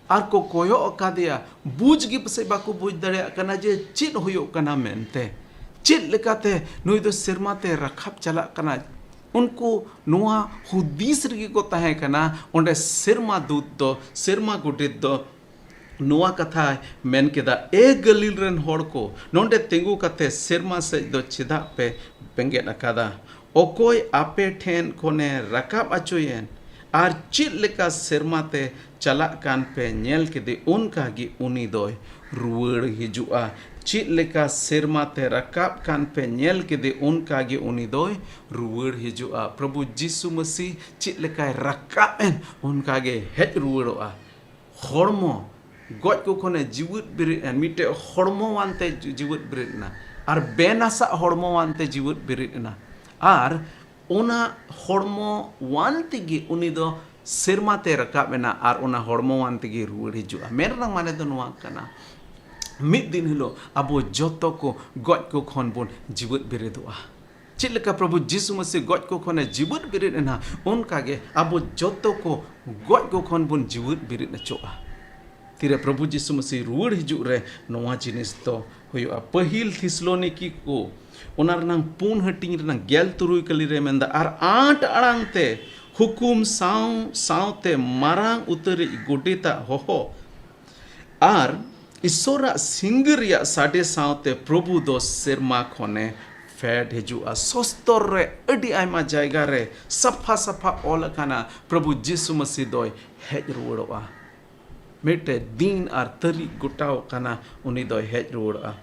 ᱟᱨ ᱠᱚ ᱠᱚᱭᱚᱜ ᱟᱠᱟᱫᱮᱭᱟ, ᱵᱩᱡᱽ ᱜᱮ ᱯᱟᱥᱮᱡ ᱵᱟᱠᱚ ᱵᱩᱡᱽ ᱫᱟᱲᱮᱭᱟᱜ ᱠᱟᱱᱟ ᱡᱮ ᱪᱮᱫ ᱦᱩᱭᱩᱜ ᱠᱟᱱᱟ ᱢᱮᱱᱛᱮ᱾ ᱪᱮᱫ ᱞᱮᱠᱟᱛᱮ ᱱᱩᱭ ᱫᱚ ᱥᱮᱨᱢᱟ ᱛᱮ ᱨᱟᱠᱟᱵ ᱪᱟᱞᱟᱜ ᱠᱟᱱᱟᱭ? ᱩᱱᱠᱩ ᱱᱚᱣᱟ ᱦᱩᱫᱤᱥ ᱨᱮᱜᱮ ᱠᱚ ᱛᱟᱦᱮᱸ ᱠᱟᱱᱟ᱾ ᱚᱸᱰᱮ ᱥᱮᱨᱢᱟ ᱫᱩᱛ ᱫᱚ, ᱥᱮᱨᱢᱟ ᱜᱚᱰᱮᱛ ᱫᱚ ᱱᱚᱣᱟ ᱠᱟᱛᱷᱟᱭ ᱢᱮᱱ ᱠᱮᱫᱟ, "ᱮ ᱜᱟᱹᱞᱤᱞ ᱨᱮᱱ ᱦᱚᱲ ᱠᱚ, ᱱᱚᱰᱮ ᱛᱤᱸᱜᱩ ᱠᱟᱛᱮ ᱥᱮᱨᱢᱟ ᱥᱮᱫ ᱫᱚ ᱪᱮᱫᱟᱜ ᱯᱮ ᱵᱮᱸᱜᱮᱫ ᱟᱠᱟᱫᱟ? ᱚᱠᱚᱭ ᱟᱯᱮ ᱴᱷᱮᱱ ᱠᱷᱚᱱᱮ ᱨᱟᱠᱟᱵ ᱚᱪᱚᱭᱮᱱ ᱟᱨ ᱪᱮᱫ ᱞᱮᱠᱟ ᱥᱮᱨᱢᱟ ᱛᱮ ᱪᱟᱞᱟᱜ ᱠᱟᱱ ᱯᱮ ᱧᱮᱞ ᱠᱮᱫᱮ, ᱚᱱᱠᱟ ᱜᱮ ᱩᱱᱤ ᱫᱚᱭ ᱨᱩᱣᱟᱹᱲ ᱦᱤᱡᱩᱜᱼᱟ᱾ ᱪᱮᱫ ᱞᱮᱠᱟ ᱥᱮᱨᱢᱟ ᱛᱮ ᱨᱟᱠᱟᱵ ᱠᱟᱱ ᱯᱮ ᱧᱮᱞ ᱠᱮᱫᱮ, ᱚᱱᱠᱟ ᱜᱮ ᱩᱱᱤ ᱫᱚᱭ ᱨᱩᱣᱟᱹᱲ ᱦᱤᱡᱩᱜᱼᱟ᱾" ᱯᱨᱚᱵᱷᱩ ᱡᱤᱥᱩ ᱢᱟᱹᱥᱤ ᱪᱮᱫ ᱞᱮᱠᱟᱭ ᱨᱟᱠᱟᱵ ᱮᱱ, ᱚᱱᱠᱟ ᱜᱮ ᱦᱮᱡ ᱨᱩᱣᱟᱹᱲᱚᱜᱼᱟ᱾ ᱦᱚᱲᱢᱚ ᱜᱚᱡ ᱠᱚ ᱠᱷᱚᱱᱮ ᱡᱤᱣᱤᱫ ᱵᱮᱨᱮᱫ ᱮᱱ, ᱢᱤᱫᱴᱮᱡ ᱦᱚᱲᱢᱚᱣᱟᱱ ᱛᱮ ᱡᱤᱣᱤᱫ ᱵᱮᱨᱮᱫ ᱮᱱᱟ, ᱟᱨ ᱵᱮᱱᱟᱥᱟᱜ ᱦᱚᱲᱢᱚᱣᱟᱱ ᱛᱮ ᱡᱤᱣᱤᱫ ᱵᱮᱨᱮᱫ ᱮᱱᱟ, ᱟᱨ ᱚᱱᱟ ᱦᱚᱲᱢᱚᱣᱟᱱ ᱛᱮᱜᱮ ᱩᱱᱤ ᱫᱚ ᱥᱮᱨᱢᱟ ᱛᱮ ᱨᱟᱠᱟᱵ ᱮᱱᱟ, ᱟᱨ ᱚᱱᱟ ᱦᱚᱲᱢᱚᱣᱟᱱ ᱛᱮᱜᱮ ᱨᱩᱣᱟᱹᱲ ᱦᱤᱡᱩᱜᱼᱟ᱾ ᱢᱮᱱ ᱨᱮᱱᱟᱜ ᱢᱟᱱᱮ ᱫᱚ ᱱᱚᱣᱟ ᱠᱟᱱᱟ, ᱢᱤᱫ ᱫᱤᱱ ᱦᱤᱞᱳᱜ ᱟᱵᱚ ᱡᱚᱛᱚ ᱠᱚ ᱜᱚᱡ ᱠᱚ ᱠᱷᱚᱱ ᱵᱚᱱ ᱡᱤᱣᱤᱫ ᱵᱮᱨᱮᱫᱚᱜᱼᱟ᱾ ᱪᱮᱫ ᱞᱮᱠᱟ ᱯᱨᱚᱵᱷᱩ ᱡᱤᱥᱩ ᱢᱟᱹᱥᱤ ᱜᱚᱡ ᱠᱚ ᱠᱷᱚᱱᱮ ᱡᱤᱣᱤᱫ ᱵᱮᱨᱮᱫ ᱮᱱᱟ, ᱚᱱᱠᱟ ᱜᱮ ᱟᱵᱚ ᱡᱚᱛᱚ ᱠᱚ ᱜᱚᱡ ᱠᱚ ᱠᱷᱚᱱ ᱵᱚᱱ ᱡᱤᱣᱤᱫ ᱵᱮᱨᱮᱫ ᱚᱪᱚᱜᱼᱟ᱾ ᱛᱤᱨᱮ ᱯᱨᱚᱵᱷᱩ ᱡᱤᱥᱩ ᱢᱟᱹᱥᱤ ᱨᱩᱣᱟᱹᱲ ᱦᱤᱡᱩᱜ ᱨᱮ ᱱᱚᱣᱟ ᱡᱤᱱᱤᱥ ᱫᱚ ᱦᱩᱭᱩᱜᱼᱟ᱾ ᱯᱟᱹᱦᱤᱞ ᱛᱷᱤᱥᱞᱳᱱᱤᱠᱤ ᱠᱚ, ᱚᱱᱟ ᱨᱮᱱᱟᱝ ᱯᱩᱱ ᱦᱟᱹᱴᱤᱧ ᱨᱮᱱᱟᱝ ᱜᱮᱞ ᱛᱩᱨᱩᱭ ᱠᱟᱹᱞᱤ ᱨᱮ ᱢᱮᱱᱫᱟ, "ᱟᱨ ᱟᱸᱴ ᱟᱲᱟᱝ ᱛᱮ ᱦᱩᱠᱩᱢ ᱥᱟᱶ ᱥᱟᱶᱛᱮ ᱢᱟᱨᱟᱝ ᱩᱛᱟᱹᱨᱤᱡ ᱜᱚᱰᱮᱛᱟᱜ ᱦᱚᱦᱚ ᱟᱨ ᱤᱥᱚᱨᱟᱜ ᱥᱤᱸᱜᱟᱹ ᱨᱮᱭᱟᱜ ᱥᱟᱰᱮ ᱥᱟᱶᱛᱮ ᱯᱨᱚᱵᱷᱩ ᱫᱚ ᱥᱮᱨᱢᱟ ᱠᱷᱚᱱᱮ ᱯᱷᱮᱰ ᱦᱤᱡᱩᱜᱼᱟ᱾" ᱥᱚᱥᱛᱚᱨ ᱨᱮ ᱟᱹᱰᱤ ᱟᱭᱢᱟ ᱡᱟᱭᱜᱟ ᱨᱮ ᱥᱟᱯᱷᱟ ᱥᱟᱯᱷᱟ ᱚᱞ ᱟᱠᱟᱱᱟ, ᱯᱨᱚᱵᱷᱩ ᱡᱤᱥᱩ ᱢᱟᱹᱥᱤ ᱫᱚᱭ ᱦᱮᱡ ᱨᱩᱣᱟᱹᱲᱚᱜᱼᱟ᱾ ᱢᱤᱫᱴᱮᱡ ᱫᱤᱱ ᱟᱨ ᱛᱟᱹᱨᱤᱠᱷ ᱜᱚᱴᱟᱣ ᱟᱠᱟᱱᱟ, ᱩᱱᱤ ᱫᱚᱭ ᱦᱮᱡ ᱨᱩᱣᱟᱹᱲᱚᱜᱼᱟ᱾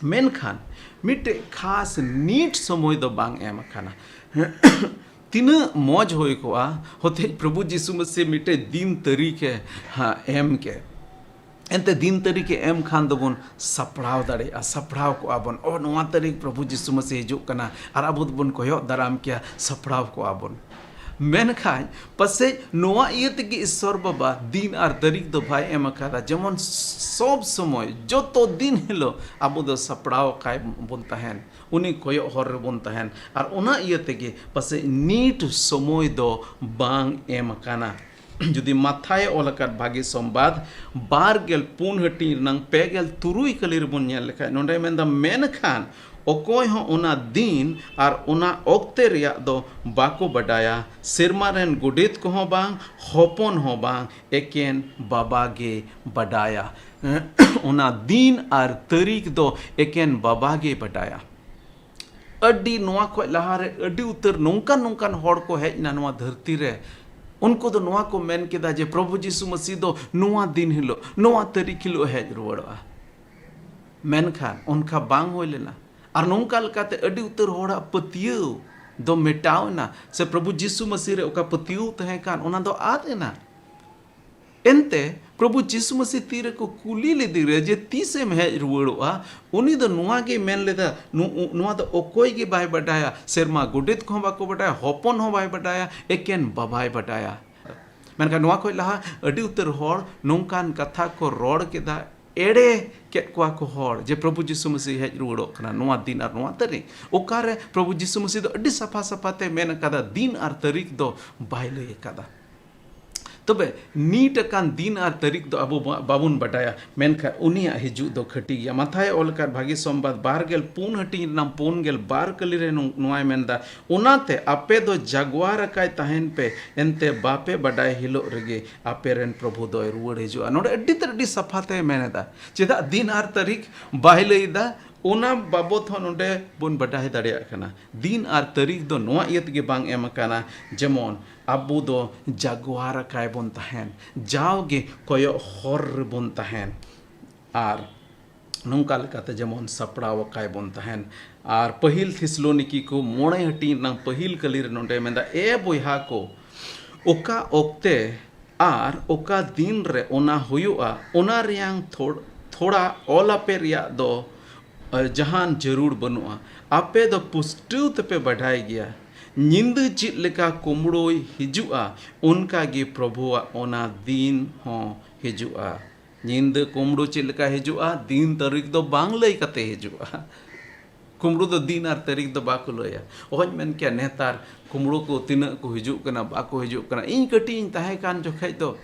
ᱢᱮᱱᱠᱷᱟᱱ ᱢᱤᱫᱴᱮᱡ ᱠᱷᱟᱥ ᱱᱤᱴ ᱥᱚᱢᱚᱭ ᱫᱚ ᱵᱟᱝ ᱮᱢ ᱟᱠᱟᱱᱟ᱾ ᱛᱤᱱᱟᱹᱜ ᱢᱚᱡᱽ ᱦᱩᱭ ᱠᱚᱜᱼᱟ, ᱦᱚᱛᱮᱡ ᱯᱨᱚᱵᱷᱩ ᱡᱤᱥᱩ ᱢᱟᱹᱥᱤ ᱢᱤᱫᱴᱮᱡ ᱫᱤᱱ ᱛᱟᱹᱨᱤᱠᱷ ᱮ, ᱦᱟ, ᱮᱢ ᱠᱮ᱾ ᱮᱱᱛᱮ ᱫᱤᱱ ᱛᱟᱹᱨᱤᱠᱷ ᱮ ᱮᱢ ᱠᱷᱟᱱ ᱫᱚᱵᱚᱱ ᱥᱟᱯᱲᱟᱣ ᱫᱟᱲᱮᱭᱟᱜᱼᱟ, ᱥᱟᱯᱲᱟᱣ ᱠᱚᱜᱼᱟ ᱵᱚᱱ, "ᱚ, ᱱᱚᱣᱟ ᱛᱟᱹᱨᱤᱠᱷ ᱯᱨᱚᱵᱷᱩ ᱡᱤᱥᱩ ᱢᱟᱹᱥᱤ ᱦᱤᱡᱩᱜ ᱠᱟᱱᱟ", ᱟᱨ ᱟᱵᱚ ᱫᱚᱵᱚᱱ ᱠᱚᱭᱚᱜ ᱫᱟᱨᱟᱢ ᱠᱮᱭᱟ, ᱥᱟᱯᱲᱟᱣ ᱠᱚᱜᱼᱟ ᱵᱚᱱ᱾ ᱢᱮᱱᱠᱷᱟᱱ ᱯᱟᱥᱮᱡ ᱱᱚᱣᱟ ᱤᱭᱟᱹ ᱛᱮᱜᱮ ᱤᱥᱥᱚᱨ ᱵᱟᱵᱟ ᱫᱤᱱ ᱟᱨ ᱛᱟᱹᱨᱤᱠᱷ ᱫᱚ ᱵᱟᱭ ᱮᱢ ᱟᱠᱟᱫᱟ, ᱡᱮᱢᱚᱱ ᱥᱚᱵ ᱥᱚᱢᱚᱭ, ᱡᱚᱛᱚ ᱫᱤᱱ ᱦᱤᱞᱳᱜ ᱟᱵᱚ ᱫᱚ ᱥᱟᱯᱲᱟᱣ ᱟᱠᱟᱭ ᱵᱚᱱ ᱛᱟᱦᱮᱱ, ᱩᱱᱤ ᱠᱚᱭᱚᱜ ᱦᱚᱨ ᱨᱮᱵᱚᱱ ᱛᱟᱦᱮᱱ, ᱟᱨ ᱚᱱᱟ ᱤᱭᱟᱹ ᱛᱮᱜᱮ ᱯᱟᱥᱮᱡ ᱱᱤᱴ ᱥᱚᱢᱚᱭ ᱫᱚ ᱵᱟᱝ ᱮᱢ ᱟᱠᱟᱱᱟ᱾ ᱡᱩᱫᱤ ᱢᱟᱛᱷᱟᱭ ᱚᱞ ᱟᱠᱟᱫ ᱵᱷᱟᱹᱜᱤ ᱥᱚᱢᱵᱟᱫ ᱵᱟᱨ ᱜᱮᱞ ᱯᱩᱱ ᱦᱟᱹᱴᱤᱧ ᱨᱮᱱᱟᱝ ᱯᱮ ᱜᱮᱞ ᱛᱩᱨᱩᱭ ᱠᱟᱹᱞᱤ ᱨᱮᱵᱚᱱ ᱧᱮᱞ ᱞᱮᱠᱷᱟᱡ, ᱱᱚᱰᱮ ᱢᱮᱱᱫᱟ, ᱢᱮᱱᱠᱷᱟᱱ ᱚᱠᱚᱭ ᱦᱚᱸ ᱚᱱᱟ ᱫᱤᱱ ᱟᱨ ᱚᱱᱟ ᱚᱠᱛᱮ ᱨᱮᱭᱟᱜ ᱫᱚ ᱵᱟᱠᱚ ᱵᱟᱰᱟᱭᱟ, ᱥᱮᱨᱢᱟ ᱨᱮᱱ ᱜᱚᱰᱮᱛ ᱠᱚᱦᱚᱸ ᱵᱟᱝ, ᱦᱚᱯᱚᱱ ᱦᱚᱸ ᱵᱟᱝ, ᱮᱠᱮᱱ ᱵᱟᱵᱟ ᱜᱮ ᱵᱟᱰᱟᱭᱟ᱾ ᱚᱱᱟ ᱫᱤᱱ ᱟᱨ ᱛᱟᱹᱨᱤᱠᱷ ᱫᱚ ᱮᱠᱮᱱ ᱵᱟᱵᱟ ᱜᱮ ᱵᱟᱰᱟᱭᱟ᱾ ᱟᱹᱰᱤ, ᱱᱚᱣᱟ ᱠᱷᱚᱡ ᱞᱟᱦᱟᱨᱮ ᱟᱹᱰᱤ ᱩᱛᱟᱹᱨ ᱱᱚᱝᱠᱟᱱ ᱱᱚᱝᱠᱟᱱ ᱦᱚᱲ ᱠᱚ ᱦᱮᱡ ᱮᱱᱟ ᱱᱚᱣᱟ ᱫᱷᱟᱹᱨᱛᱤ ᱨᱮ᱾ ᱩᱱᱠᱩ ᱫᱚ ᱱᱚᱣᱟ ᱠᱚ ᱢᱮᱱ ᱠᱮᱫᱟ ᱡᱮ ᱯᱨᱚᱵᱷᱩ ᱡᱤᱥᱩ ᱢᱟᱹᱥᱤ ᱫᱚ ᱱᱚᱣᱟ ᱫᱤᱱ ᱦᱤᱞᱳᱜ, ᱱᱚᱣᱟ ᱛᱟᱹᱨᱤᱠᱷ ᱦᱤᱞᱳᱜ ᱦᱮᱡ ᱨᱩᱣᱟᱹᱲᱚᱜᱼᱟ᱾ ᱢᱮᱱᱠᱷᱟᱱ ᱚᱱᱠᱟ ᱵᱟᱝ ᱦᱩᱭ ᱞᱮᱱᱟ᱾ ᱟᱨ ᱱᱚᱝᱠᱟ ᱞᱮᱠᱟᱛᱮ ᱟᱹᱰᱤ ᱩᱛᱟᱹᱨ ᱦᱚᱲᱟᱜ ᱯᱟᱹᱛᱭᱟᱹᱣ ᱫᱚ ᱢᱮᱴᱟᱣ ᱮᱱᱟ, ᱥᱮ ᱯᱨᱚᱵᱷᱩ ᱡᱤᱥᱩ ᱢᱟᱹᱥᱤ ᱨᱮ ᱚᱠᱟ ᱯᱟᱹᱛᱭᱟᱹᱣ ᱛᱟᱦᱮᱸ ᱠᱟᱱ, ᱚᱱᱟ ᱫᱚ ᱟᱫ ᱮᱱᱟ᱾ ᱮᱱᱛᱮ ᱯᱨᱚᱵᱷᱩ ᱡᱤᱥᱩ ᱢᱟᱹᱥᱤ ᱛᱤ ᱨᱮᱠᱚ ᱠᱩᱞᱤ ᱞᱮᱫᱮ ᱨᱮ ᱡᱮ ᱛᱤᱥᱮᱢ ᱦᱮᱡ ᱨᱩᱣᱟᱹᱲᱚᱜᱼᱟ, ᱩᱱᱤ ᱫᱚ ᱱᱚᱣᱟ ᱜᱮ ᱢᱮᱱ ᱞᱮᱫᱟ, ᱱᱚ-, ᱱᱚᱣᱟ ᱫᱚ ᱚᱠᱚᱭ ᱜᱮ ᱵᱟᱭ ᱵᱟᱰᱟᱭᱟ, ᱥᱮᱨᱢᱟ ᱜᱚᱰᱮᱛ ᱠᱚᱦᱚᱸ ᱵᱟᱠᱚ ᱵᱟᱰᱟᱭᱟ, ᱦᱚᱯᱚᱱ ᱦᱚᱸ ᱵᱟᱭ ᱵᱟᱰᱟᱭᱟ, ᱮᱠᱮᱱ ᱵᱟᱵᱟᱭ ᱵᱟᱰᱟᱭᱟ᱾ ᱢᱮᱱᱠᱷᱟᱱ ᱱᱚᱣᱟ ᱠᱷᱚᱱ ᱞᱟᱦᱟ ᱟᱹᱰᱤ ᱩᱛᱟᱹᱨ ᱦᱚᱲ ᱱᱚᱝᱠᱟᱱ ᱠᱟᱛᱷᱟ ᱠᱚ ᱨᱚᱲ ᱠᱮᱫᱟ, ᱮᱲᱮ ᱠᱮᱫ ᱠᱚᱣᱟ ᱠᱚ ᱦᱚᱲ ᱡᱮ ᱯᱨᱚᱵᱷᱩ ᱡᱤᱥᱩ ᱢᱟᱹᱥᱤ ᱦᱮᱡ ᱨᱩᱣᱟᱹᱲᱚᱜ ᱠᱟᱱᱟ ᱱᱚᱣᱟ ᱫᱤᱱ ᱟᱨ ᱱᱚᱣᱟ ᱛᱟᱹᱨᱤᱠᱷ᱾ ᱚᱠᱟᱨᱮ ᱯᱨᱚᱵᱷᱩ ᱡᱤᱥᱩ ᱢᱟᱹᱥᱤ ᱫᱚ ᱟᱹᱰᱤ ᱥᱟᱯᱷᱟ ᱥᱟᱯᱷᱟ ᱛᱮ ᱢᱮᱱ ᱟᱠᱟᱫᱟ, ᱫᱤᱱ ᱟᱨ ᱛᱟᱹᱨᱤᱠᱷ ᱫᱚ ᱵᱟᱭ ᱞᱟᱹᱭ ᱟᱠᱟᱫᱟ᱾ ᱛᱚᱵᱮ ᱱᱤᱛ ᱟᱠᱟᱱ ᱫᱤᱱ ᱟᱨ ᱛᱟᱹᱨᱤᱠᱷ ᱫᱚ ᱟᱵᱚ ᱵᱟ-, ᱵᱟᱵᱚᱱ ᱵᱟᱰᱟᱭᱟ, ᱢᱮᱱᱠᱷᱟᱱ ᱩᱱᱤᱭᱟᱜ ᱦᱤᱡᱩᱜ ᱫᱚ ᱠᱷᱟᱹᱴᱤ ᱜᱮᱭᱟ᱾ ᱢᱟᱛᱷᱟᱭ ᱚᱞ ᱟᱠᱟᱫ ᱵᱷᱟᱹᱜᱤ ᱥᱚᱢᱵᱟᱫ ᱵᱟᱨ ᱜᱮᱞ ᱯᱩᱱ ᱦᱟᱹᱴᱤᱧ ᱨᱮᱱᱟᱜ ᱯᱩᱱ ᱜᱮᱞ ᱵᱟᱨ ᱠᱟᱹᱞᱤ ᱨᱮ ᱱᱚᱝ-, ᱱᱚᱣᱟᱭ ᱢᱮᱱᱫᱟ, ᱚᱱᱟᱛᱮ ᱟᱯᱮ ᱫᱚ ᱡᱟᱜᱣᱟᱨ ᱟᱠᱟᱭ ᱛᱟᱦᱮᱱ ᱯᱮ, ᱮᱱᱛᱮ ᱵᱟᱯᱮ ᱵᱟᱰᱟᱭ ᱦᱤᱞᱳᱜ ᱨᱮᱜᱮ ᱟᱯᱮ ᱨᱮᱱ ᱯᱨᱚᱵᱷᱩ ᱫᱚᱭ ᱨᱩᱣᱟᱹᱲ ᱦᱤᱡᱩᱜᱼᱟ᱾ ᱱᱚᱰᱮ ᱟᱹᱰᱤ ᱛᱮᱫ ᱟᱹᱰᱤ ᱥᱟᱯᱷᱟ ᱛᱮ ᱢᱮᱱ ᱮᱫᱟ, ᱪᱮᱫᱟᱜ ᱫᱤᱱ ᱟᱨ ᱛᱟᱹᱨᱤᱠᱷ ᱵᱟᱭ ᱞᱟᱹᱭ ᱮᱫᱟ, ᱚᱱᱟ ᱵᱟᱵᱚᱛ ᱦᱚᱸ ᱱᱚᱰᱮ ᱵᱚᱱ ᱵᱟᱰᱟᱭ ᱫᱟᱲᱮᱭᱟᱜ ᱠᱟᱱᱟ᱾ ᱫᱤᱱ ᱟᱨ ᱛᱟᱹᱨᱤᱠᱷ ᱫᱚ ᱱᱚᱣᱟ ᱤᱭᱟᱹ ᱛᱮᱜᱮ ᱵᱟᱝ ᱮᱢ ᱟᱠᱟᱱᱟ, ᱡᱮᱢᱚᱱ ᱟᱵᱚ ᱫᱚ ᱡᱟᱜᱣᱟᱨ ᱟᱠᱟᱭ ᱵᱚᱱ ᱛᱟᱦᱮᱱ, ᱡᱟᱣᱜᱮ ᱠᱚᱭᱚᱜ ᱦᱚᱨ ᱨᱮᱵᱚᱱ ᱛᱟᱦᱮᱱ᱾ ᱟᱨ ᱱᱚᱝᱠᱟ ᱞᱮᱠᱟᱛᱮ ᱡᱮᱢᱚᱱ ᱥᱟᱯᱲᱟᱣ ᱟᱠᱟᱭ ᱵᱚᱱ ᱛᱟᱦᱮᱱ᱾ ᱟᱨ ᱯᱟᱹᱦᱤᱞ ᱛᱷᱮᱥᱞᱳᱱᱤᱠᱤ ᱠᱚ ᱢᱚᱬᱮ ᱦᱟᱹᱴᱤᱧ ᱨᱮᱱᱟᱜ ᱯᱟᱹᱦᱤᱞ ᱠᱟᱹᱞᱤ ᱨᱮ ᱱᱚᱰᱮ ᱢᱮᱱᱫᱟ, ᱮ ᱵᱚᱭᱦᱟ ᱠᱚ, ᱚᱠᱟ ᱚᱠᱛᱮ ᱟᱨ ᱚᱠᱟ ᱫᱤᱱ ᱨᱮ ᱚᱱᱟ ᱦᱩᱭᱩᱜᱼᱟ, ᱚᱱᱟ ᱨᱮᱭᱟᱝ ᱛᱷᱚᱲ-, ᱛᱷᱚᱲᱟ ᱚᱞ ᱟᱯᱮ ᱨᱮᱭᱟᱜ ᱫᱚ, ᱮ, ᱡᱟᱦᱟᱱ ᱡᱟᱹᱨᱩᱲ ᱵᱟᱹᱱᱩᱜᱼᱟ᱾ ᱟᱯᱮ ᱫᱚ ᱯᱩᱥᱴᱟᱹᱣ ᱛᱮᱯᱮ ᱵᱟᱰᱟᱭ ᱜᱮᱭᱟ, ᱧᱤᱫᱟᱹ ᱪᱮᱫ ᱞᱮᱠᱟ ᱠᱩᱢᱵᱽᱲᱳᱭ ᱦᱤᱡᱩᱜᱼᱟ, ᱚᱱᱠᱟ ᱜᱮ ᱯᱨᱚᱵᱷᱩᱣᱟᱜ ᱚᱱᱟ ᱫᱤᱱ ᱦᱚᱸ ᱦᱤᱡᱩᱜᱼᱟ᱾ ᱧᱤᱫᱟᱹ ᱠᱩᱢᱵᱽᱲᱩ ᱪᱮᱫ ᱞᱮᱠᱟ ᱦᱤᱡᱩᱜᱼᱟ, ᱫᱤᱱ ᱛᱟᱹᱨᱤᱠᱷ ᱫᱚ ᱵᱟᱝ ᱞᱟᱹᱭ ᱠᱟᱛᱮ ᱦᱤᱡᱩᱜᱼᱟ᱾ ᱠᱩᱢᱵᱽᱲᱩ ᱫᱚ ᱫᱤᱱ ᱟᱨ ᱛᱟᱹᱨᱤᱠᱷ ᱫᱚ ᱵᱟᱠᱚ ᱞᱟᱹᱭᱟ᱾ ᱚᱦᱚᱧ ᱢᱮᱱ ᱠᱮᱭᱟ, ᱱᱮᱛᱟᱨ ᱠᱩᱢᱵᱽᱲᱩ ᱠᱚ ᱛᱤᱱᱟᱹᱜ ᱠᱚ ᱦᱤᱡᱩᱜ ᱠᱟᱱᱟ, ᱵᱟᱠᱚ ᱦᱤᱡᱩᱜ ᱠᱟᱱᱟ᱾ ᱤᱧ ᱠᱟᱹᱴᱤᱡ ᱤᱧ ᱛᱟᱦᱮᱸ ᱠᱟᱱ ᱡᱚᱠᱷᱮᱡ ᱫᱚ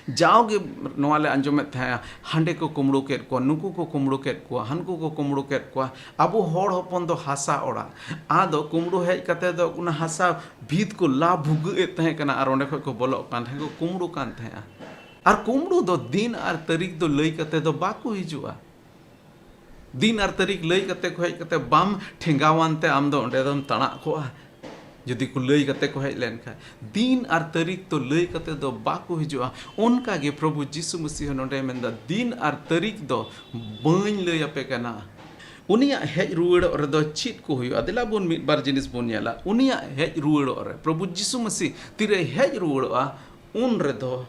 ᱡᱟᱣᱜᱮ ᱱᱚᱣᱟ ᱞᱮ ᱟᱸᱡᱚᱢᱮᱫ ᱛᱟᱦᱮᱸᱜᱼᱟ, ᱦᱟᱸᱰᱮ ᱠᱚ ᱠᱩᱢᱵᱽᱲᱩ ᱠᱮᱫ ᱠᱚᱣᱟ, ᱱᱩᱠᱩ ᱠᱚ ᱠᱩᱢᱵᱽᱲᱩ ᱠᱮᱫ ᱠᱚᱣᱟ, ᱦᱟᱱᱠᱩ ᱠᱚ ᱠᱩᱢᱵᱽᱲᱩ ᱠᱮᱫ ᱠᱚᱣᱟ᱾ ᱟᱵᱚ ᱦᱚᱲ ᱦᱚᱯᱚᱱ ᱫᱚ ᱦᱟᱥᱟ ᱚᱲᱟᱜ, ᱟᱫᱚ ᱠᱩᱢᱵᱽᱲᱩ ᱦᱮᱡ ᱠᱟᱛᱮ ᱫᱚ ᱚᱱᱟ ᱦᱟᱥᱟ ᱵᱷᱤᱛ ᱠᱚ ᱞᱟ ᱵᱷᱩᱜᱟᱹᱜ ᱮᱫ ᱛᱟᱦᱮᱸ ᱠᱟᱱᱟ ᱟᱨ ᱚᱸᱰᱮ ᱠᱷᱚᱡ ᱠᱚ ᱵᱚᱞᱚᱜ ᱠᱟᱱ ᱛᱟᱦᱮᱸ, ᱠᱚ ᱠᱩᱢᱵᱽᱲᱩ ᱠᱟᱱ ᱛᱟᱦᱮᱸᱜᱼᱟ᱾ ᱟᱨ ᱠᱩᱢᱵᱽᱲᱩ ᱫᱚ ᱫᱤᱱ ᱟᱨ ᱛᱟᱹᱨᱤᱠᱷ ᱫᱚ ᱞᱟᱹᱭ ᱠᱟᱛᱮ ᱫᱚ ᱵᱟᱠᱚ ᱦᱤᱡᱩᱜᱼᱟ᱾ ᱫᱤᱱ ᱟᱨ ᱛᱟᱹᱨᱤᱠᱷ ᱞᱟᱹᱭ ᱠᱟᱛᱮ ᱠᱚ ᱦᱮᱡ ᱠᱟᱛᱮ ᱵᱟᱢ ᱴᱷᱮᱸᱜᱟᱣᱟᱱ ᱛᱮ ᱟᱢ ᱫᱚ ᱚᱸᱰᱮ ᱫᱚᱢ ᱛᱟᱬᱟᱜ ᱠᱚᱜᱼᱟ᱾ ᱡᱩᱫᱤ ᱠᱚ ᱞᱟᱹᱭ ᱠᱟᱛᱮ ᱠᱚ ᱦᱮᱡ ᱞᱮᱱ ᱠᱷᱟᱡ, ᱫᱤᱱ ᱟᱨ ᱛᱟᱹᱨᱤᱠᱷ ᱫᱚ ᱞᱟᱹᱭ ᱠᱟᱛᱮ ᱫᱚ ᱵᱟᱠᱚ ᱦᱤᱡᱩᱜᱼᱟ᱾ ᱚᱱᱠᱟ ᱜᱮ ᱯᱨᱚᱵᱷᱩ ᱡᱤᱥᱩ ᱢᱟᱹᱥᱤᱦ ᱦᱚᱸ ᱱᱚᱰᱮ ᱢᱮᱱᱫᱟ, ᱫᱤᱱ ᱟᱨ ᱛᱟᱹᱨᱤᱠᱷ ᱫᱚ ᱵᱟᱹᱧ ᱞᱟᱹᱭ ᱟᱯᱮ ᱠᱟᱱᱟ᱾ ᱩᱱᱤᱭᱟᱜ ᱦᱮᱡ ᱨᱩᱣᱟᱹᱲᱚᱜ ᱨᱮᱫᱚ ᱪᱮᱫ ᱠᱚ ᱦᱩᱭᱩᱜᱼᱟ? ᱫᱮᱞᱟ ᱵᱚᱱ ᱢᱤᱫ ᱵᱟᱨ ᱡᱤᱱᱤᱥ ᱵᱚᱱ ᱧᱮᱞᱟ᱾ ᱩᱱᱤᱭᱟᱜ ᱦᱮᱡ ᱨᱩᱣᱟᱹᱲᱚᱜ ᱨᱮ, ᱯᱨᱚᱵᱷᱩ ᱡᱤᱥᱩ ᱢᱟᱹᱥᱤᱦ ᱛᱤᱨᱮᱭ ᱦᱮᱡ ᱨᱩᱣᱟᱹᱲᱚᱜᱼᱟ, ᱩᱱ ᱨᱮᱫᱚ